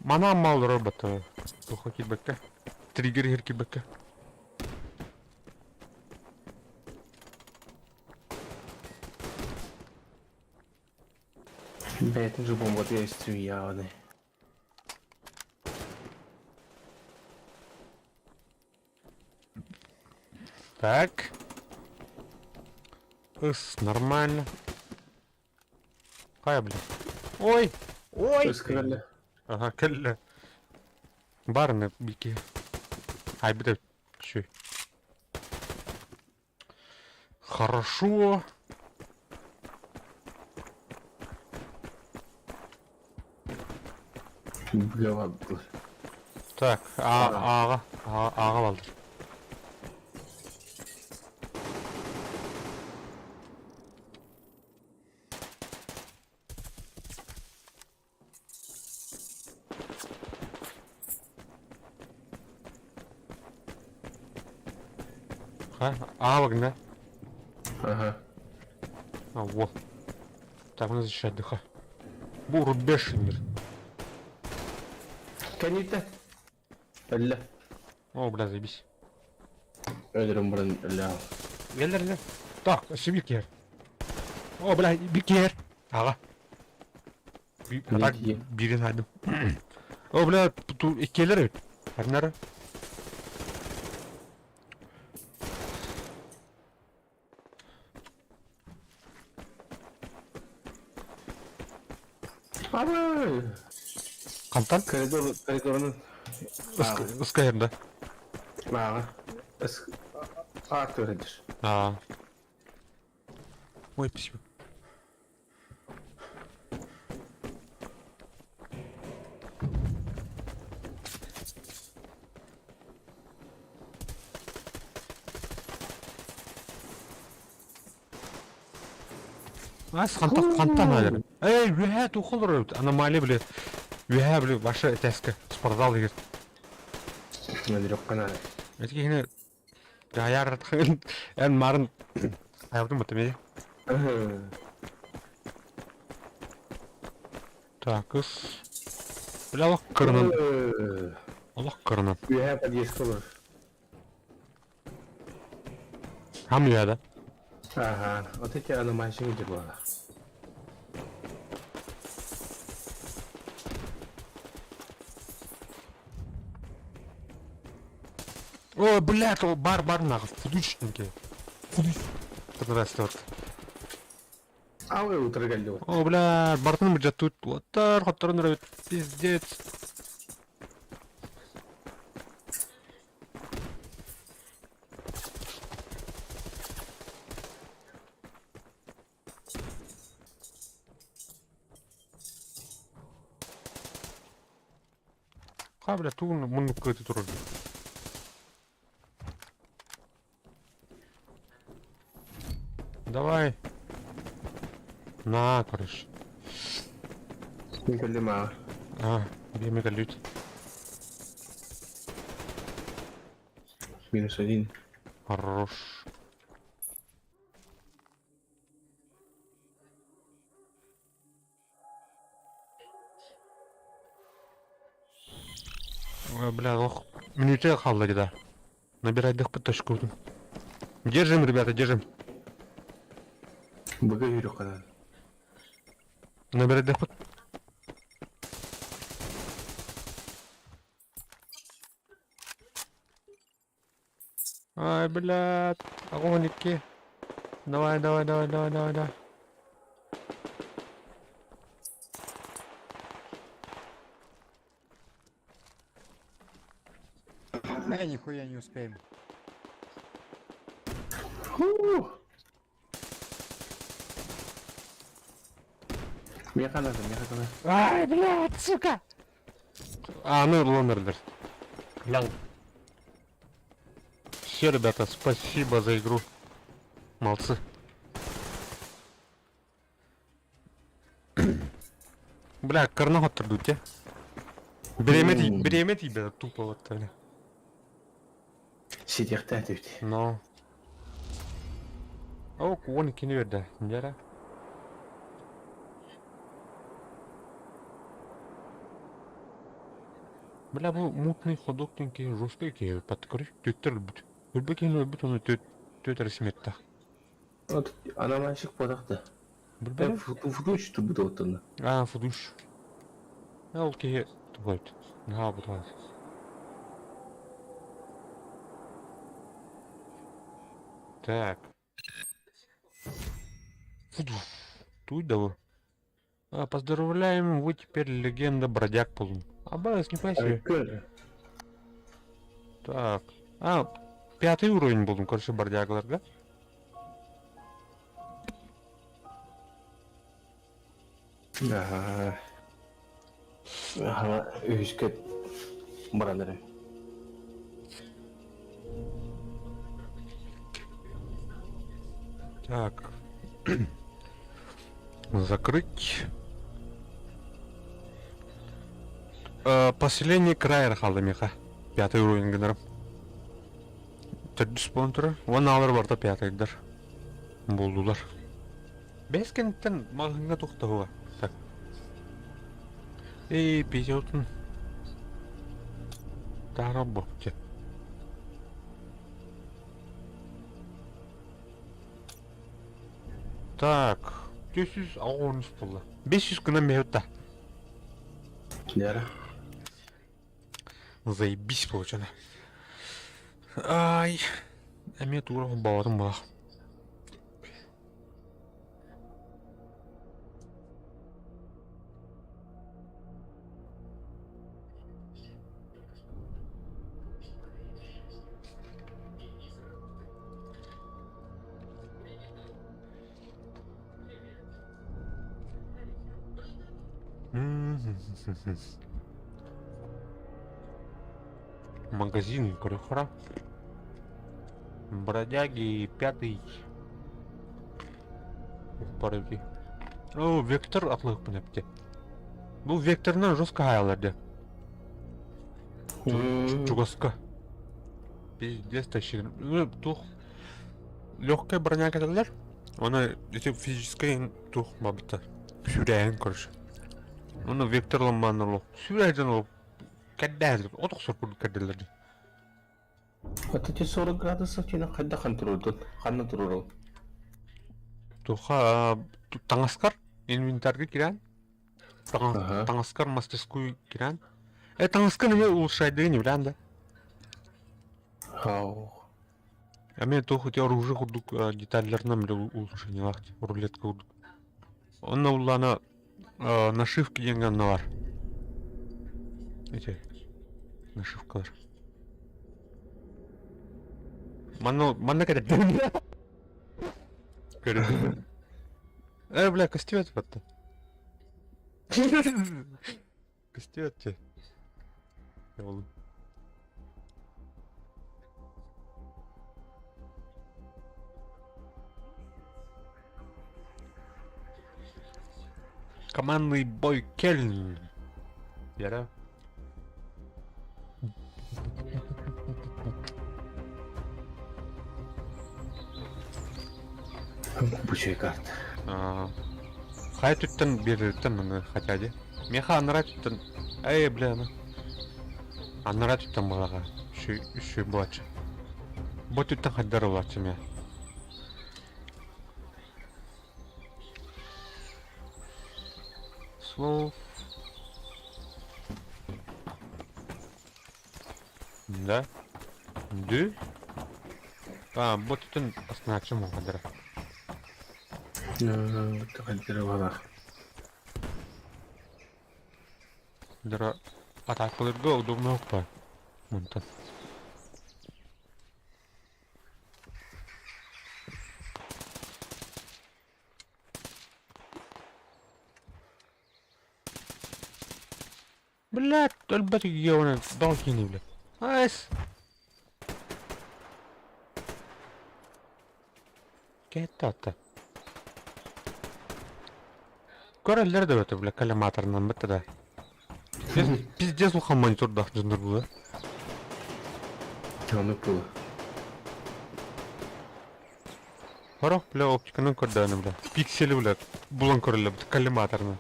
Мана мал робота. Тухо кибекке. Триггер хер кибекке. Бля, же бомба явный. Так. Ыс, нормально. Кая, бля. Ой! Ой! Сказали. Ага, кэллэ. Барны бики. Ай, бля, чё? Хорошо. Бля, Так, а, ага, ага, ага балдыр. Ха, аабагна. Ага. А, во. Так, надо защищать дыха. Бу рубеж мир. Кэнниттэн. Өллө. О, бля, заебись. Өлөрөн баран өллө. Гелер, гелер. Так, өссө биир киһэр. О, бля, биир киһэр. Аҕа. Так, биирин хайдым. О, бля, иккиэлэр эбит. Арнары. Абы! Хантан? Коридор, коридорунан. Ыска да? Ааҕа. Аат көрөдөр. Аа. Ой, спасибо. Ас хантан хантан алыр. Эй, үһэ тухулар аномалия били. Үһэ били башы этэске спортзал егер. Өлөрөк канары. Эти кихини Даяр эн марын айылдым бутым ии. Так, ыс. Бля, олох кырынан. Олох кырынан. Үөһэ подъездка олорор. Хам үөһэ да? Ага, вот эти аномальщики дела. О, блядь, ол бар бар нахуй, фудучники. Фудуч. Здравствуйте. Алы утро кэлли. О, бля, бартын быдьа тут уоттар, хотторон өрөбүт, пиздец. Ха, бля, тугун муннук кыты турар. Давай. На, короче. Мин кэллим аа. А, биэми кэллүт. Минус один. Хорош. Ой, бля, ох, минуте хаалла да. Набирайдыхпыт точкубутун. Держим, ребята, держим. Быга yürü Набирайдыхпыт. Ай, блядь, огоники. Давай, давай, давай, давай, давай, давай. Не, нихуя не успеем. Меха надо, меха надо. Ай, блядь, сука! А, ну, лонердер. Лял. Все, ребята, спасибо за игру. Молодцы. Бля, карнахот те. Береметь, береметь, ребята, тупо вот так. Сидяхта түт. Но. О, куон кини берді. Нера. Бля, бу мутный ходок тенки жесткий ки подкры. Төттер бүт. Өлбекен өлбүт оны төт төт ресметта. Вот аномальщик подахта. Билбэрэ? Фудуч тут будет вот он. А, фудуш. Ол киһи тугайт. Наһаа бутугай. Так. Фуду. Туй да вы. А, поздравляем, вы теперь легенда бродяг полун. Абас, нихуя себе. Так. А, пятый уровень был, короче, бродяглар, да? Ага. Ага, үһүскэ баран эрэ. Так. Закрыть. Э, поселение Крайер Халдамиха. Пятый уровень генерал. Төрдүс буолан турар. Уонна аҕалар барыта пятайдар буоллулар. Бэс кэнниттэн маҕаһыыҥҥа туох да уһуга. Так. Эй, пятиотун. Таара бопча. Так, 483 буолла. 500 гынан меһутта. Лера. Заебись получено. Ай, эмиэ туура холбоотум булах. Магазин Крюхра. Бродяги пятый. Парыги. О, Вектор атлык эпти. Бу Векторынан жестко хаялар Чугаска. Пиздец тащи. Ну, тух. Легкая броня кэтэллэр. Она эти физическая тух бабыта. Сүрээн короче. Оны Вектор ламмааннар Сүрээн ол кэрдээн от охсор курдук кэрдэллэр. Вот эти 40 градусов тина хайда хан турурдун? Ханна турурун? Туха таҥаскар инвентарьга киирэн таҥаскар мастерскую киирэн таҥаскар эмиэ улучшайдыгын билэн да Ау. Эмиэ туох ити оружие курдук деталларынан бile улучшениелаах рулетка курдук. Онно уллаана нашивки диэн онно бар. Эти нашивкалар. Манна манна кэтэрдим. Көрүн. Э, бля, костюм батта. Костюм те. Ол. Командный бой Кельн. Яра. Бучай карта. Хайа түттэн биэриттэн маны хотя де. Меха анара түттэн. Эй, бля, аны. Анара түттэн балаға. Үшүй булачы. Бу түттэн хайдар улачы ме. Слов. Да. Дü. А, бу түттэн астыначы муғадыра. Тахаддара балах. Дара атакаларга удобно укпа. Мунтан. Блядь, өлбөт геоны дал кини, блядь. Айс. Кетті Көрөллөр да өтө, бля, коллиматорынан бітті да. Пиздец улахан монитордаах дьоннор була. Аны было. Хорох, бля, оптиканан көрдөөнү, бля. Пиксели, бля, булан көрөллөр, коллиматорынан.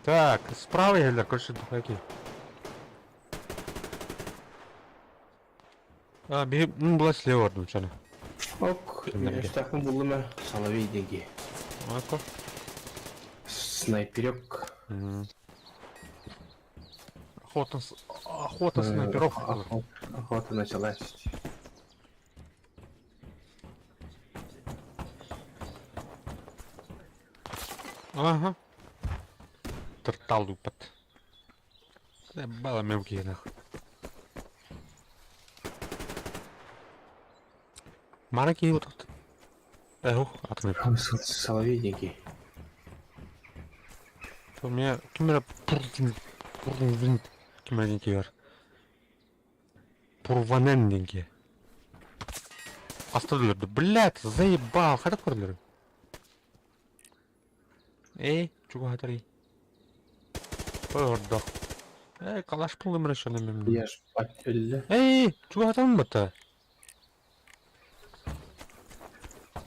Так, справа иһэллэр, короче, духаки. А, биһи, была слева ордум, чаны. Ок, эстахын буллума соловей деньги. Ака. Снайперек. Охота, охота снайперов. Охота началась. Ага. Тыртал упат. Бала мелкие нахуй. Мана киһи вот Эх, атмып. Соловей деньги. У меня кимера кимера деньги бар. Пурванен деньги. Астадылар. Блядь, заебал. Хайда көрдүлөр. Эй, чугу хатари. Ой, ордох. Эй, калаш пулым решено мем. Я ж өллө. Эй, чугу хатамын бата.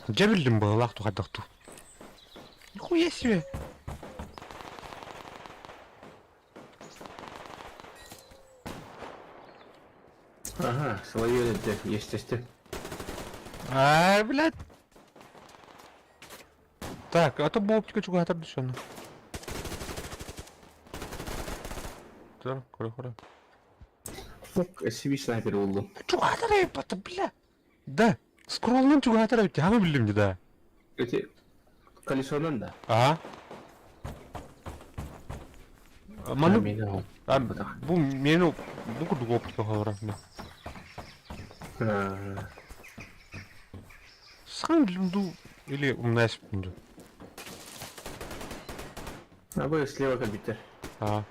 Дьэ биллим быһыылаах тухайдах дуу. Нихуя себе. Ага, свое это, естественно. Ай, блядь. Так, а то бобчика чугатар душаны. Так, көрө көрө. Фук, SCV снайпер булдум. Чугатар эбит, бля. Да, скроллун чугатар эбит, хама билдим да. Эти колесонан да. А? Ману бу мени бу курдук оптика холора. Саҥа билим дуу или умнаспын дуу? А бу слева компьютер. А.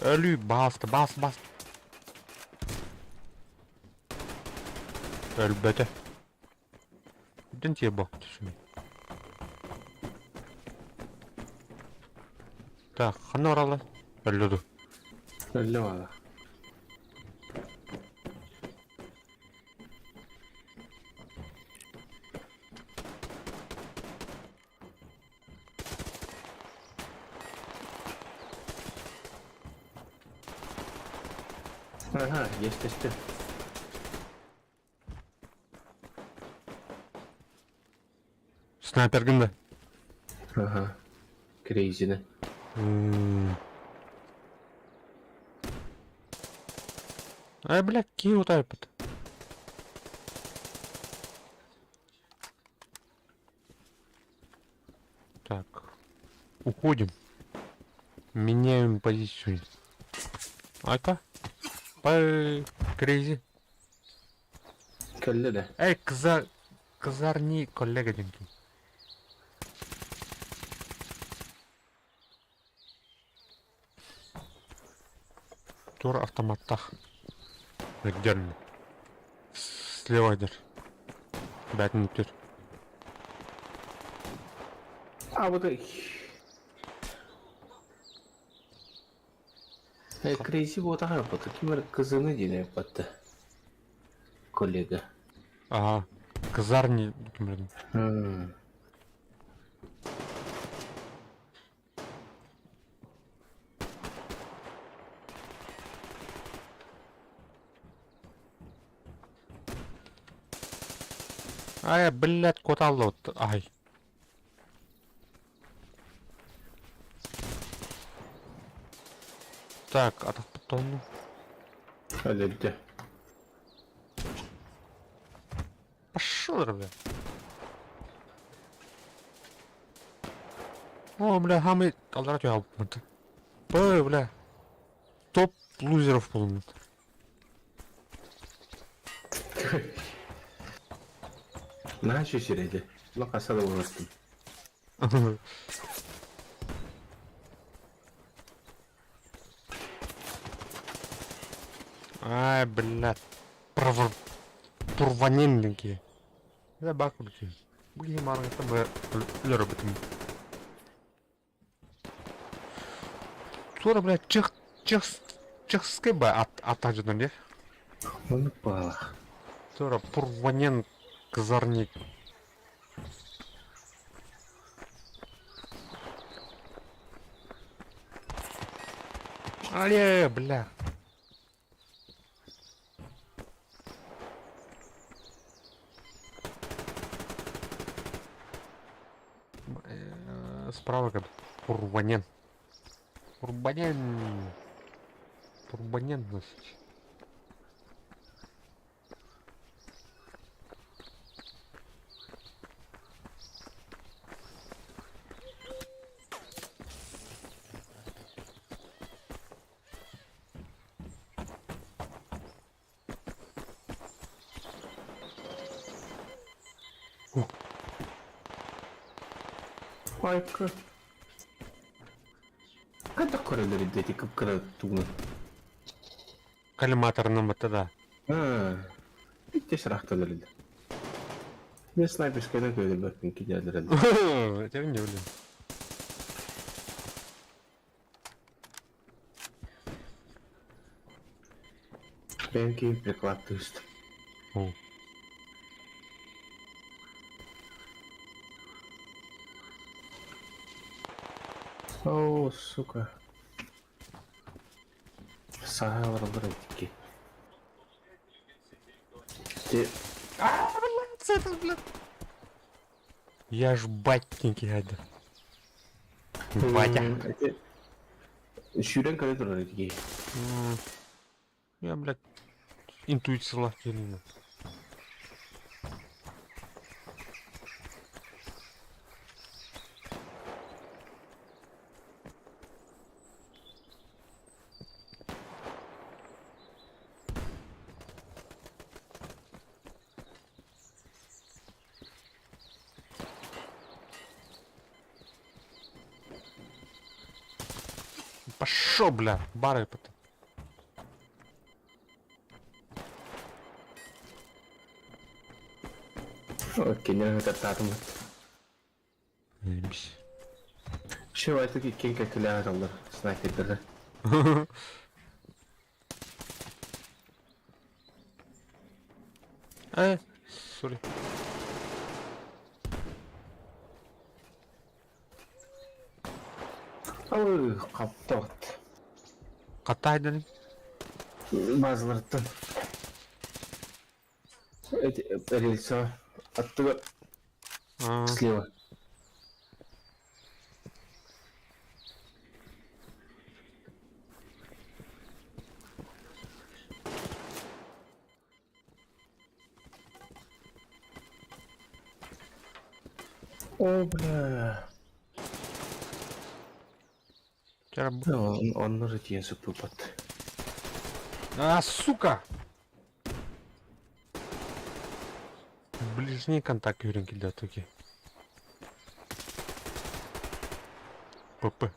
Өлүү басты, бас, бас. Өлбөтө. Дэн тиэ бок түсүн. Так, ханна оралла? Өллөдү. Өллө бала. Ага, есть, есть, есть. Снайпергын да. Ага. Крейзи, да. Ай, бля, киһи утайпыт. Так. Уходим. Меняем позицию. Айка. Пай, Крейзи. Кэллэ да. Эй, кызар... Кызарни коллега деньги. Тур автоматтах. Где Слева идер. Бәтін түр. А вот и... Крейзи вот ага, вот таким кызыны дине батты. Коллега. Ага. Кызарни. Ай, блядь, кот Ай. Так, а так потом. Өлөрдө. Пошел, бля. О, бля, хамы аллара түһэ Б, бля. Топ лузеров болумут. Наша сирэйди. Лакаса да болостум. Ай, блядь. Провор... Турваненники. Это бакульки. Буги марга там лөрөбүтүм. Тура, блядь, чех... Чех... Чехский ба ат атажынан не? Оны палах. Тура пурванен кызарник. Але, бля. Справа как Пурванен. Пурбанен. Пурбанен носить. Айка. Хайдах көрөлөр идети кып-кыра тугунан. Коллиматорным это да. Итте сырахталар иди. Мен снайперскайдан көрөлөр кидялар иди. Это не блин. Бәнки приклад түстүм. О. О, сука. Саһа олороллор эбит Ты... А, блядь, это, блядь. Я ж батеньки гадя. Батя. Сүүрэн көрө турар ити. Я, блядь, интуициялаах киһини. Пошел, бля, бары потом. Кинер татаатым. Ебись. Чего это киккен кәкілі адамдар снайпердері. Э, сори. Ой, қаптат. Катайдан. Базаларыттан. Эти рельса оттуда слева. О, бля. Он, он может язык выпад. А, сука! Ближний контакт юринки для туки. ПП.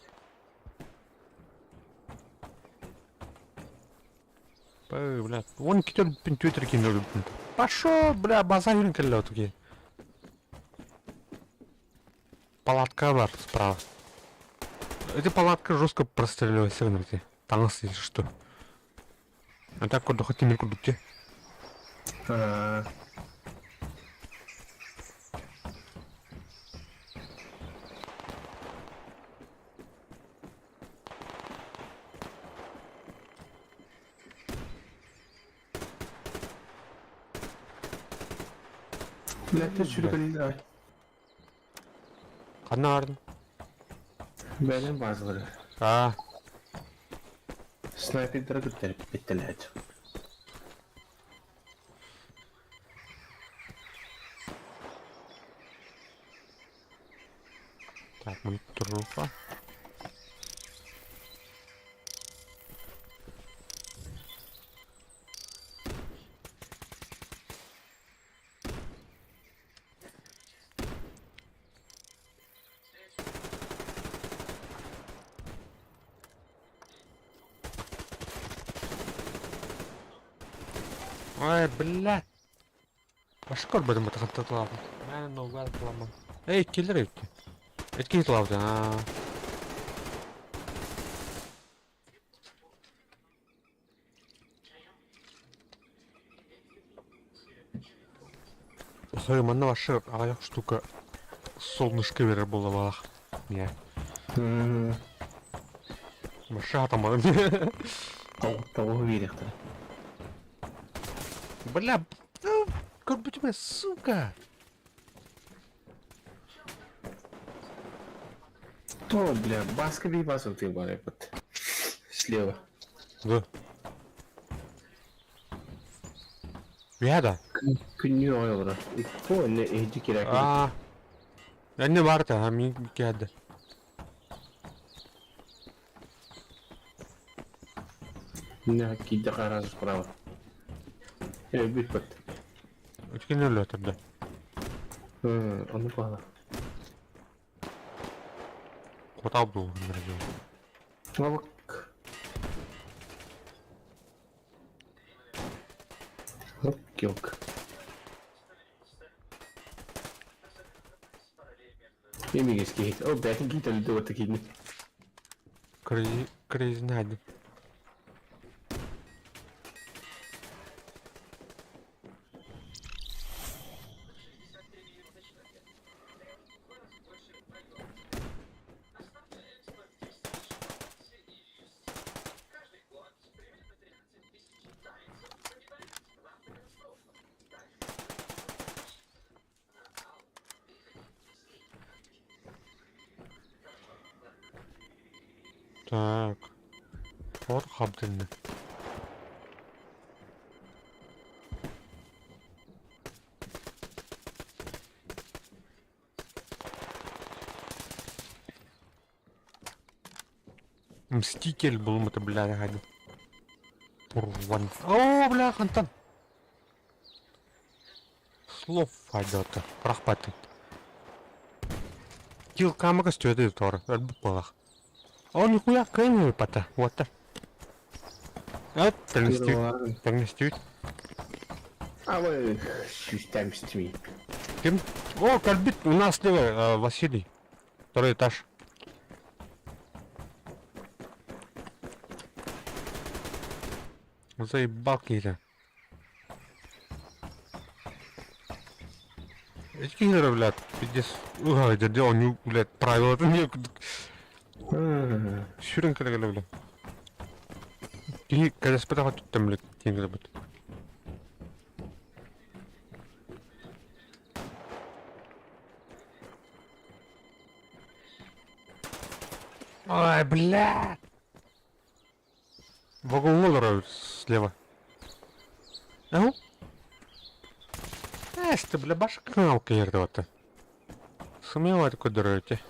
П, бля. Он китер пинтютер кинул. Пошел, бля, база юринки для туки. Палатка бар справа. Эта палатка жестко прострелилась, все Там если что. А так куда хотим куда Бля, ты чүргін Ханна бардың? Бәлем базалары. А. Снайпердері көтеріп беттеледі. Так, мы труфа. Ой, блядь. Башкор будем это ладно. Мен ногар кыламын. Эй, киллер өтті. Этки лавды. А. Ой, манна ваша аяқ штука солнышко берер бола балах. Не. Маша там Того верихтер. Бля, как бы тебя, сука! О, бля, баска би басом ты под. Слева. Да. Яда. Күннүү ойолора. Икко не эжи керек. А. Не барта, а ми кяда. Не киде караз справа. Э, бит бат. Өткен өлі тогда. Оны бала. Котал был, Лавок. Лок, Эмигес кейт. О, бәтин кейт әлі де кейтін. Крейзи, крейзи надо. Так. Хор хабдынны. Мститель был это, бля, гади. Урван. О, бля, хантан. Слов файдата. Рахпаты. Кил камера стюэды тор. Өлбүт буолах. О, нихуя, кыайын пата. Вот так. Вот, тэҥнэстибит. Тэҥнэстибит. Абы сүүстэм стими. Ким? О, кэлбит. У нас слева Василий. Второй этаж. Заебал киһитэ. Эти киһилэрэ, блядь, пиздец. Ой, дядя, он, блядь, правила это не... Сүрэн кэлэ-кэлэ, блядь. Киһи кэлэспэтэх өттүттэн, блядь, тиийэн кэлбит. Ой, бля! Вагон олорор слева. Ау? Эс ты, бля, башка киирдэ Сумела такой дороги.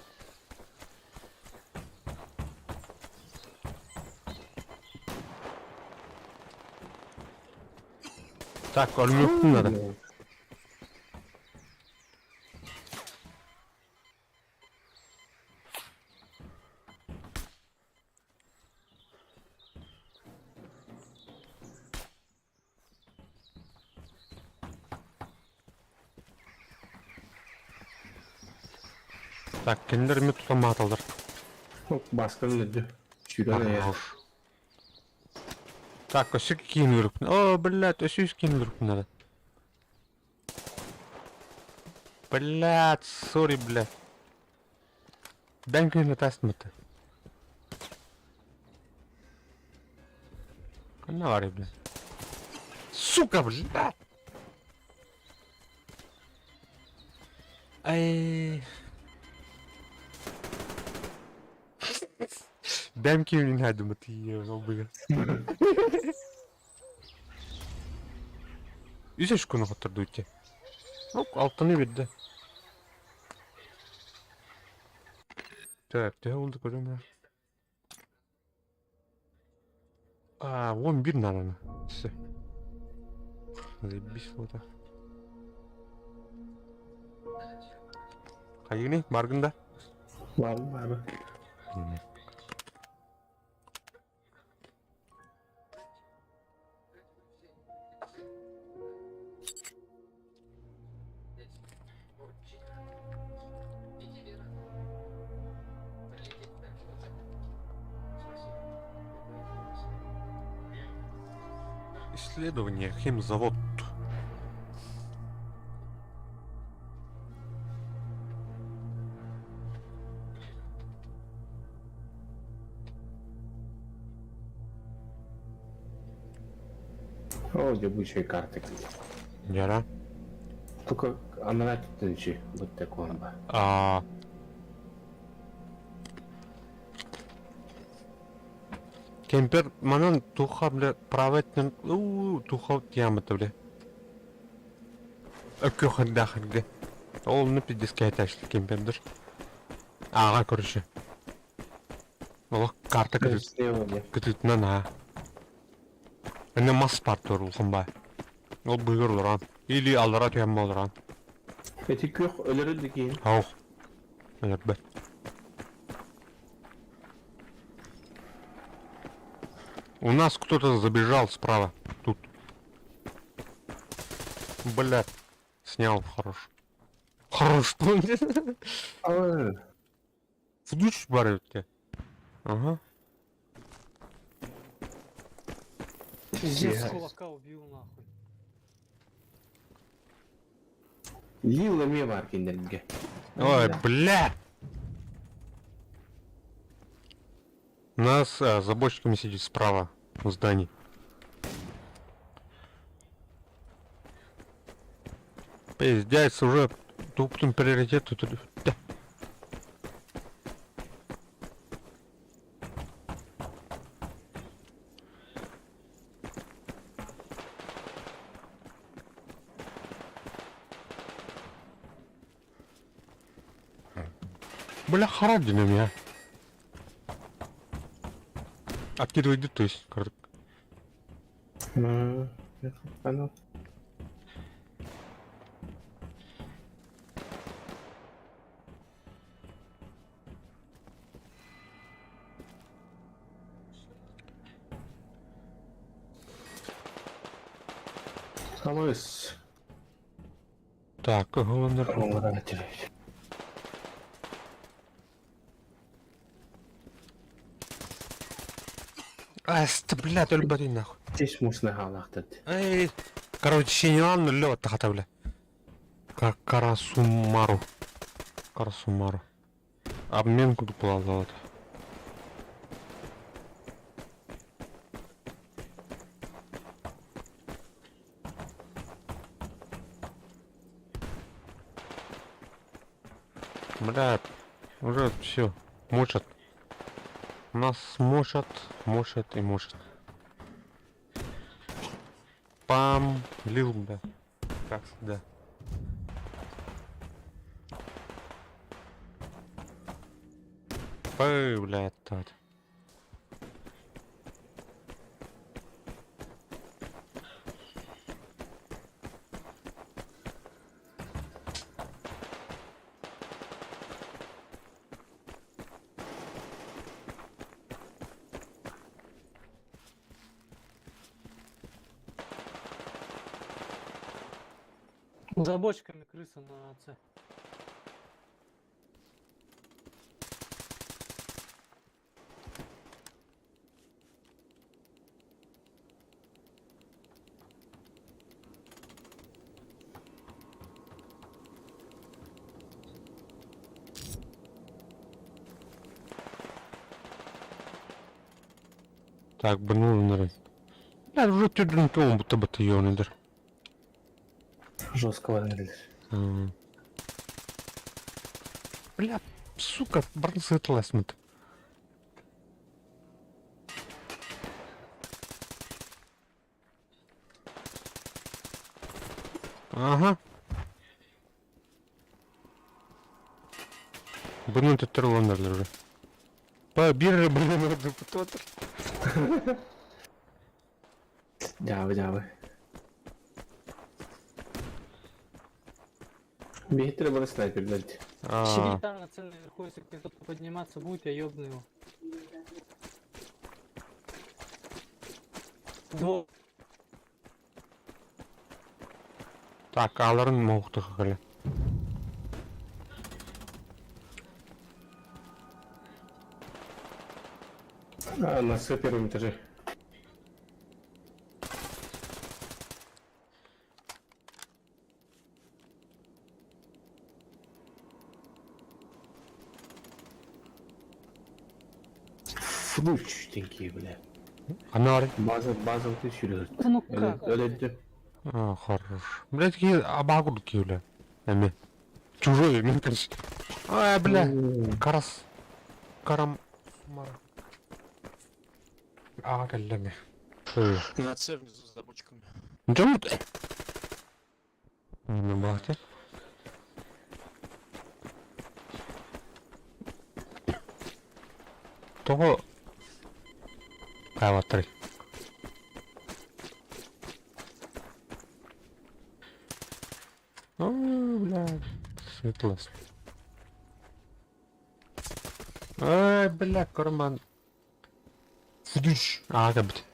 Так, өлмөккүн надо. Так, кинилэр эмиэ тутан мааталлар. Баскын өлөрдү. Сүүрэн айар. Хорош. Так, өссө киин өлөрүкпүн. О, блядь, өссө үс киин өлөрүкпүн надо. Блядь, сори, блядь. Дай мне тастмыты. Ханна блядь. Сука, блядь! Ай. Бэм киһини хадымыт ол быгар. Үс очкону хоттордуйте. Ну, алтыны берді. Так, төһө oldu көрөм А, 11 наверное. Все. Заебись вот. Хайыгыный, баргын да? Бар бар. Исследование, химзавод. О, дебучая карта. Яра. Только она тут вот такой он. А. Кемпер манан туха, бля, правэтнен, уу, туха тиямыта, бля. Өккө хырда. Ол ну пиздец кәйтәшлі кемпердір. Аға көріші. Ол карта күтүтінен а. Эне мас бар тур улхан бай. Ол быгыр олоран. Или аллара түйәм олоран. Эти күөх өлөрү дикин. Аух. Өлөрбөт. У нас кто-то забежал справа. Тут. Бля. Снял хорош. Хорош. В душ бар өтте. Ага. Пиздец, кулака убил нахуй. Лила ме бар киндерге. Ой, бля! У нас за бочками сидит справа в здании. Пиздец, уже туптым приоритет тут. Да. Бля, хара динем я. Откидывай то есть, кардык. Понял. Самыс. Так, головнер. Аста, блядь, өлбөтүй нахуй. Тиш мусна хаалаахтат. Эй, короче, синьон лёд тахата, бля. Карасумару. Карасумару. Обмен куду була Бля, уже все, мучат. Нас мучат, мучат и мучат. Пам, лил, бля. Как всегда. Пы, бля, это. За бочками крыса на С. Так, бұны нырын. Бля, уже түрдін тоң бұты бұты йоныдыр. Жестко варили. Бля, сука, барын сытыласмыт. Ага. Бұны төттір оландарлар уже. Па, бір бұны бұты отыр. Дябы, дябы. Бихтер был снайпер, блядь. Сидит там на цель наверху, если кто-то подниматься будет, я ёбну его. Двое. Так, аларын моқтығы қалі. А, на С первом этаже. Флучтенькие, бля. Ана бар. База, база вот еще Да ну как? Öyle А, хорош. Бля, такие абагур бля. Эми. Чужой, мен, конечно. А, бля. Карас. Карам. Сумара. А, каллями. На С внизу за бочками. Джамут. Ну, бахте. Того. Кайватыры. Ой, бля, светлос. Ай, бля, карман. Фудыш. А, как быть.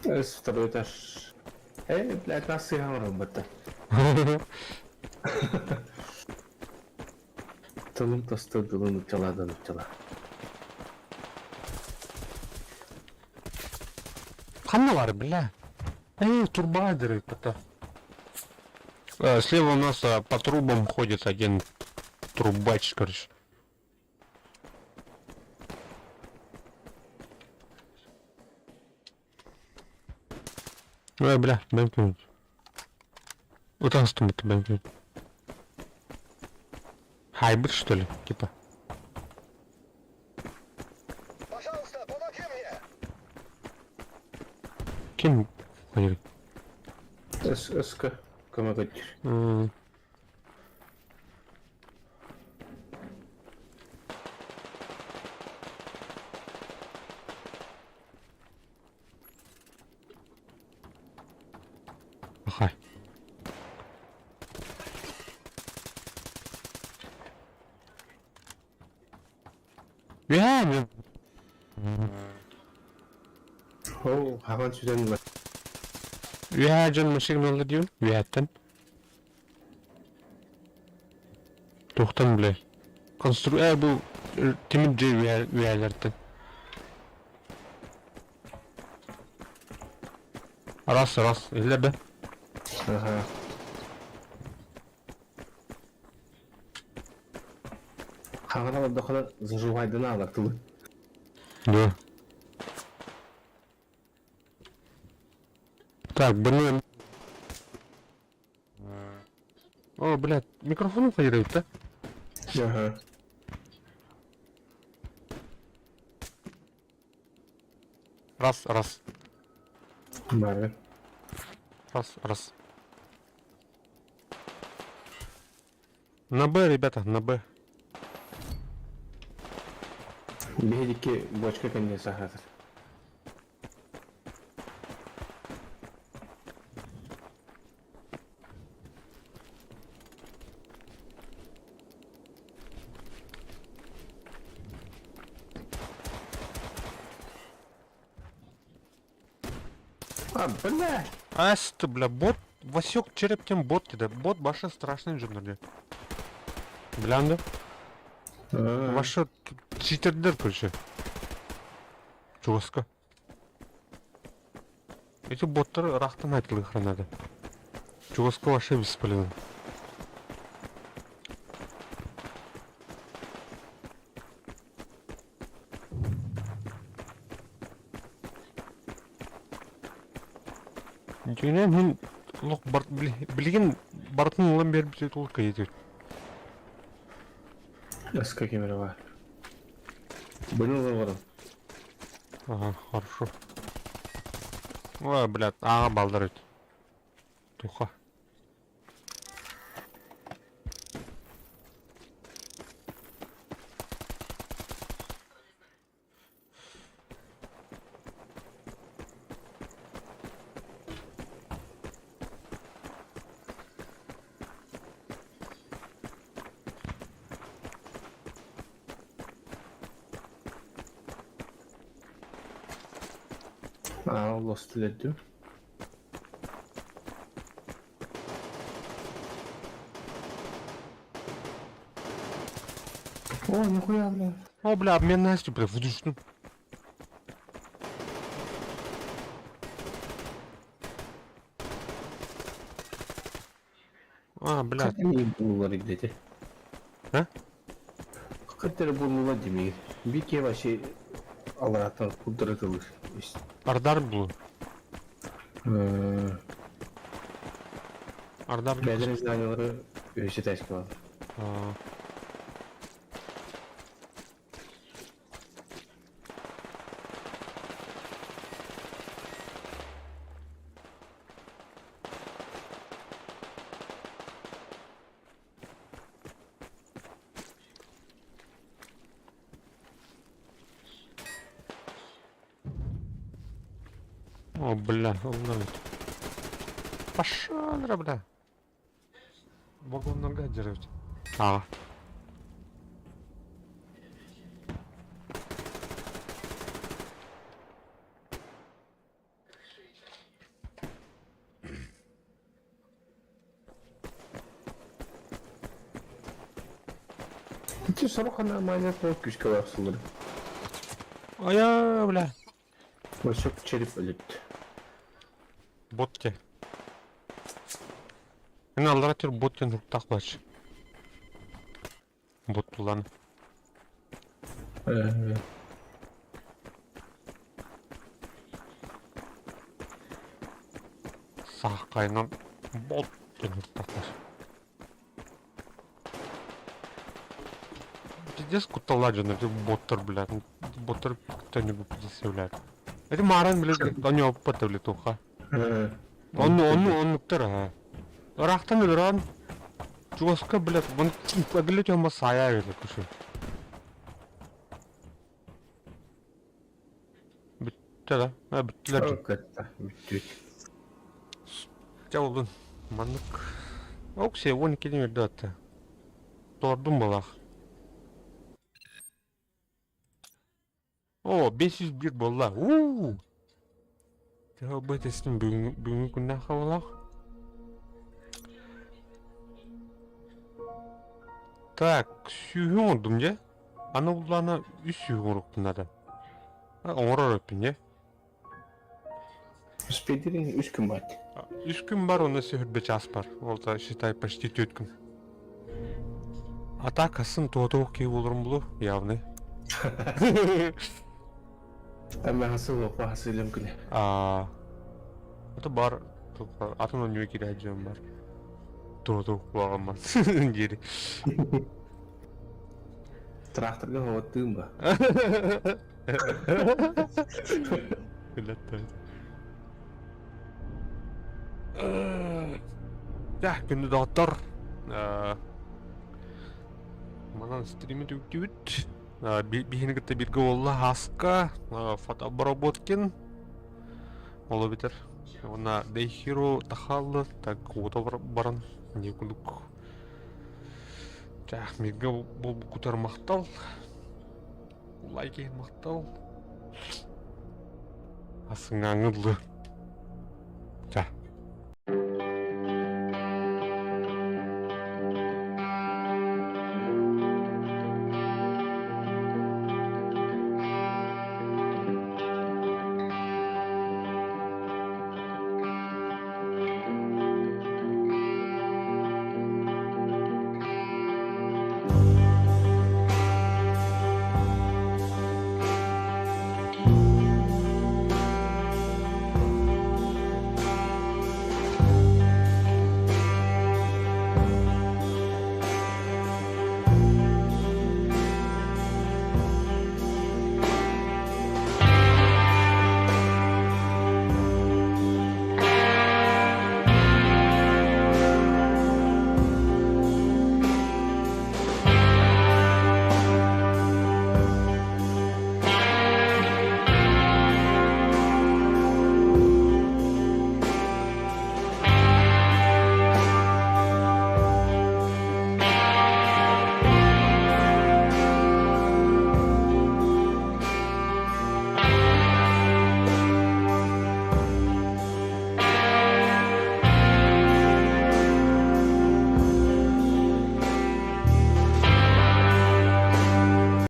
С второй этаж. Эй, блядь, нас и робота. Тылым тосты, дылын тела, дылын тела. Ханналар, бля. Эй, турбайдеры, это. Слева у нас по трубам ходит один трубач, короче. Ой, бля, бэмкнуть. Вот там что это бэмкнуть. Хайбрид, что ли? Типа. Пожалуйста, помоги мне! Кем ходили? ССК көмө көттүр. Ахай. Үһээ Оо, хаҕан сүтэн ылар. Үһээ дьон машиналар диэн үһээттэн. Туохтан билэр? Констру э бу тимир дьиэ үһээлэртэн. Раз, раз, иһиллэр да? Аха. Хаҥан олордоххуна заживайдана алар тылы. Да. Так, блин. О, блядь, микрофон уходит, да? Ага. Раз, раз. Бары. Раз, раз. На Б, ребята, на Б. Биһиги бочка кэннэ саһаатар. А, бля! Ас ты, бля, бот, Васек череп тем бот да. Бот баша страшный журнале. Блянда. Ваша читердер, короче. Жестко. Эти боттар рахтан айтылы надо. Жестко вообще бесполезно. Дьиҥинэн мин олох билигин барытын ылан биэрбит ол кыйытыр. С какими рва? Блин, ворон. Ага, хорошо. Ой, блядь, ага, балдар Туха. А, lost leddim. О, нихуя, бля. О, бля, обмен Настю, бля, в А, бля. Как они буллар дети? А? Как буллар демей. Бике вообще аларатан кудратылыр. Ардар был. Ардар. Бәдер зданиялары өсі тәшкі О, бля, он Пошел, бля. Вагон нога держать. А. Ити сорохана манят вот күшкә барсылар. Ая, бля. Васек череп өлөт. Бот те. Мен аллара тер бот тен руктак бач. Бот тулан. Сақайынан бот тен руктак бач. Пиздец кутталар жана боттар, блядь. Боттар кто-нибудь представляет. Это маран, блядь, они опыта, блядь, туха. Онну онну оннуктар аха. Ыраахтан өлөрөн чугаска блядь вон агылы тема сая это кушай. Бүттэ да? А, бүттүлэр. Кытта бүттүт. Чэ болдун. Маннык. Оксе, 12 ден өрдө атты. Тордум балах. О, 501 буолла. Уу! ТХБ тестин бүгүҥҥү бүгүҥҥү күннээх хабалаах. Так, сүүһү оҥордум дьэ. Аны буллаана үс сүүһү оҥоруохпун наада. Оҥорор эппин дьэ. Успейдириҥ үс күн бар. Үс күн бар, онно сүһүрбэ чаас бар. Ол да считай почти төрт күн. А так асын туотуох киһи буоларым булу, явный. Ама хасы лопа хасылым күнэ. А это бар атын онньуга киирэ дьон бар. Туотуох куһаҕан диэри. Тракторга хоҕоттыым ба. Дьэ, күндү доҕоттор, манан стрими түгүктүүбүт. Биһини кытта бииргэ буолла Хаска, Фотобработкин, ол эбэтэр уонна Дейхиро Тахаллы, так уота баран, не курдук. Чэ, бииргэ буолбуккутугар махтал. Лайк иһин махтал. Асыҥааҥҥы дылы.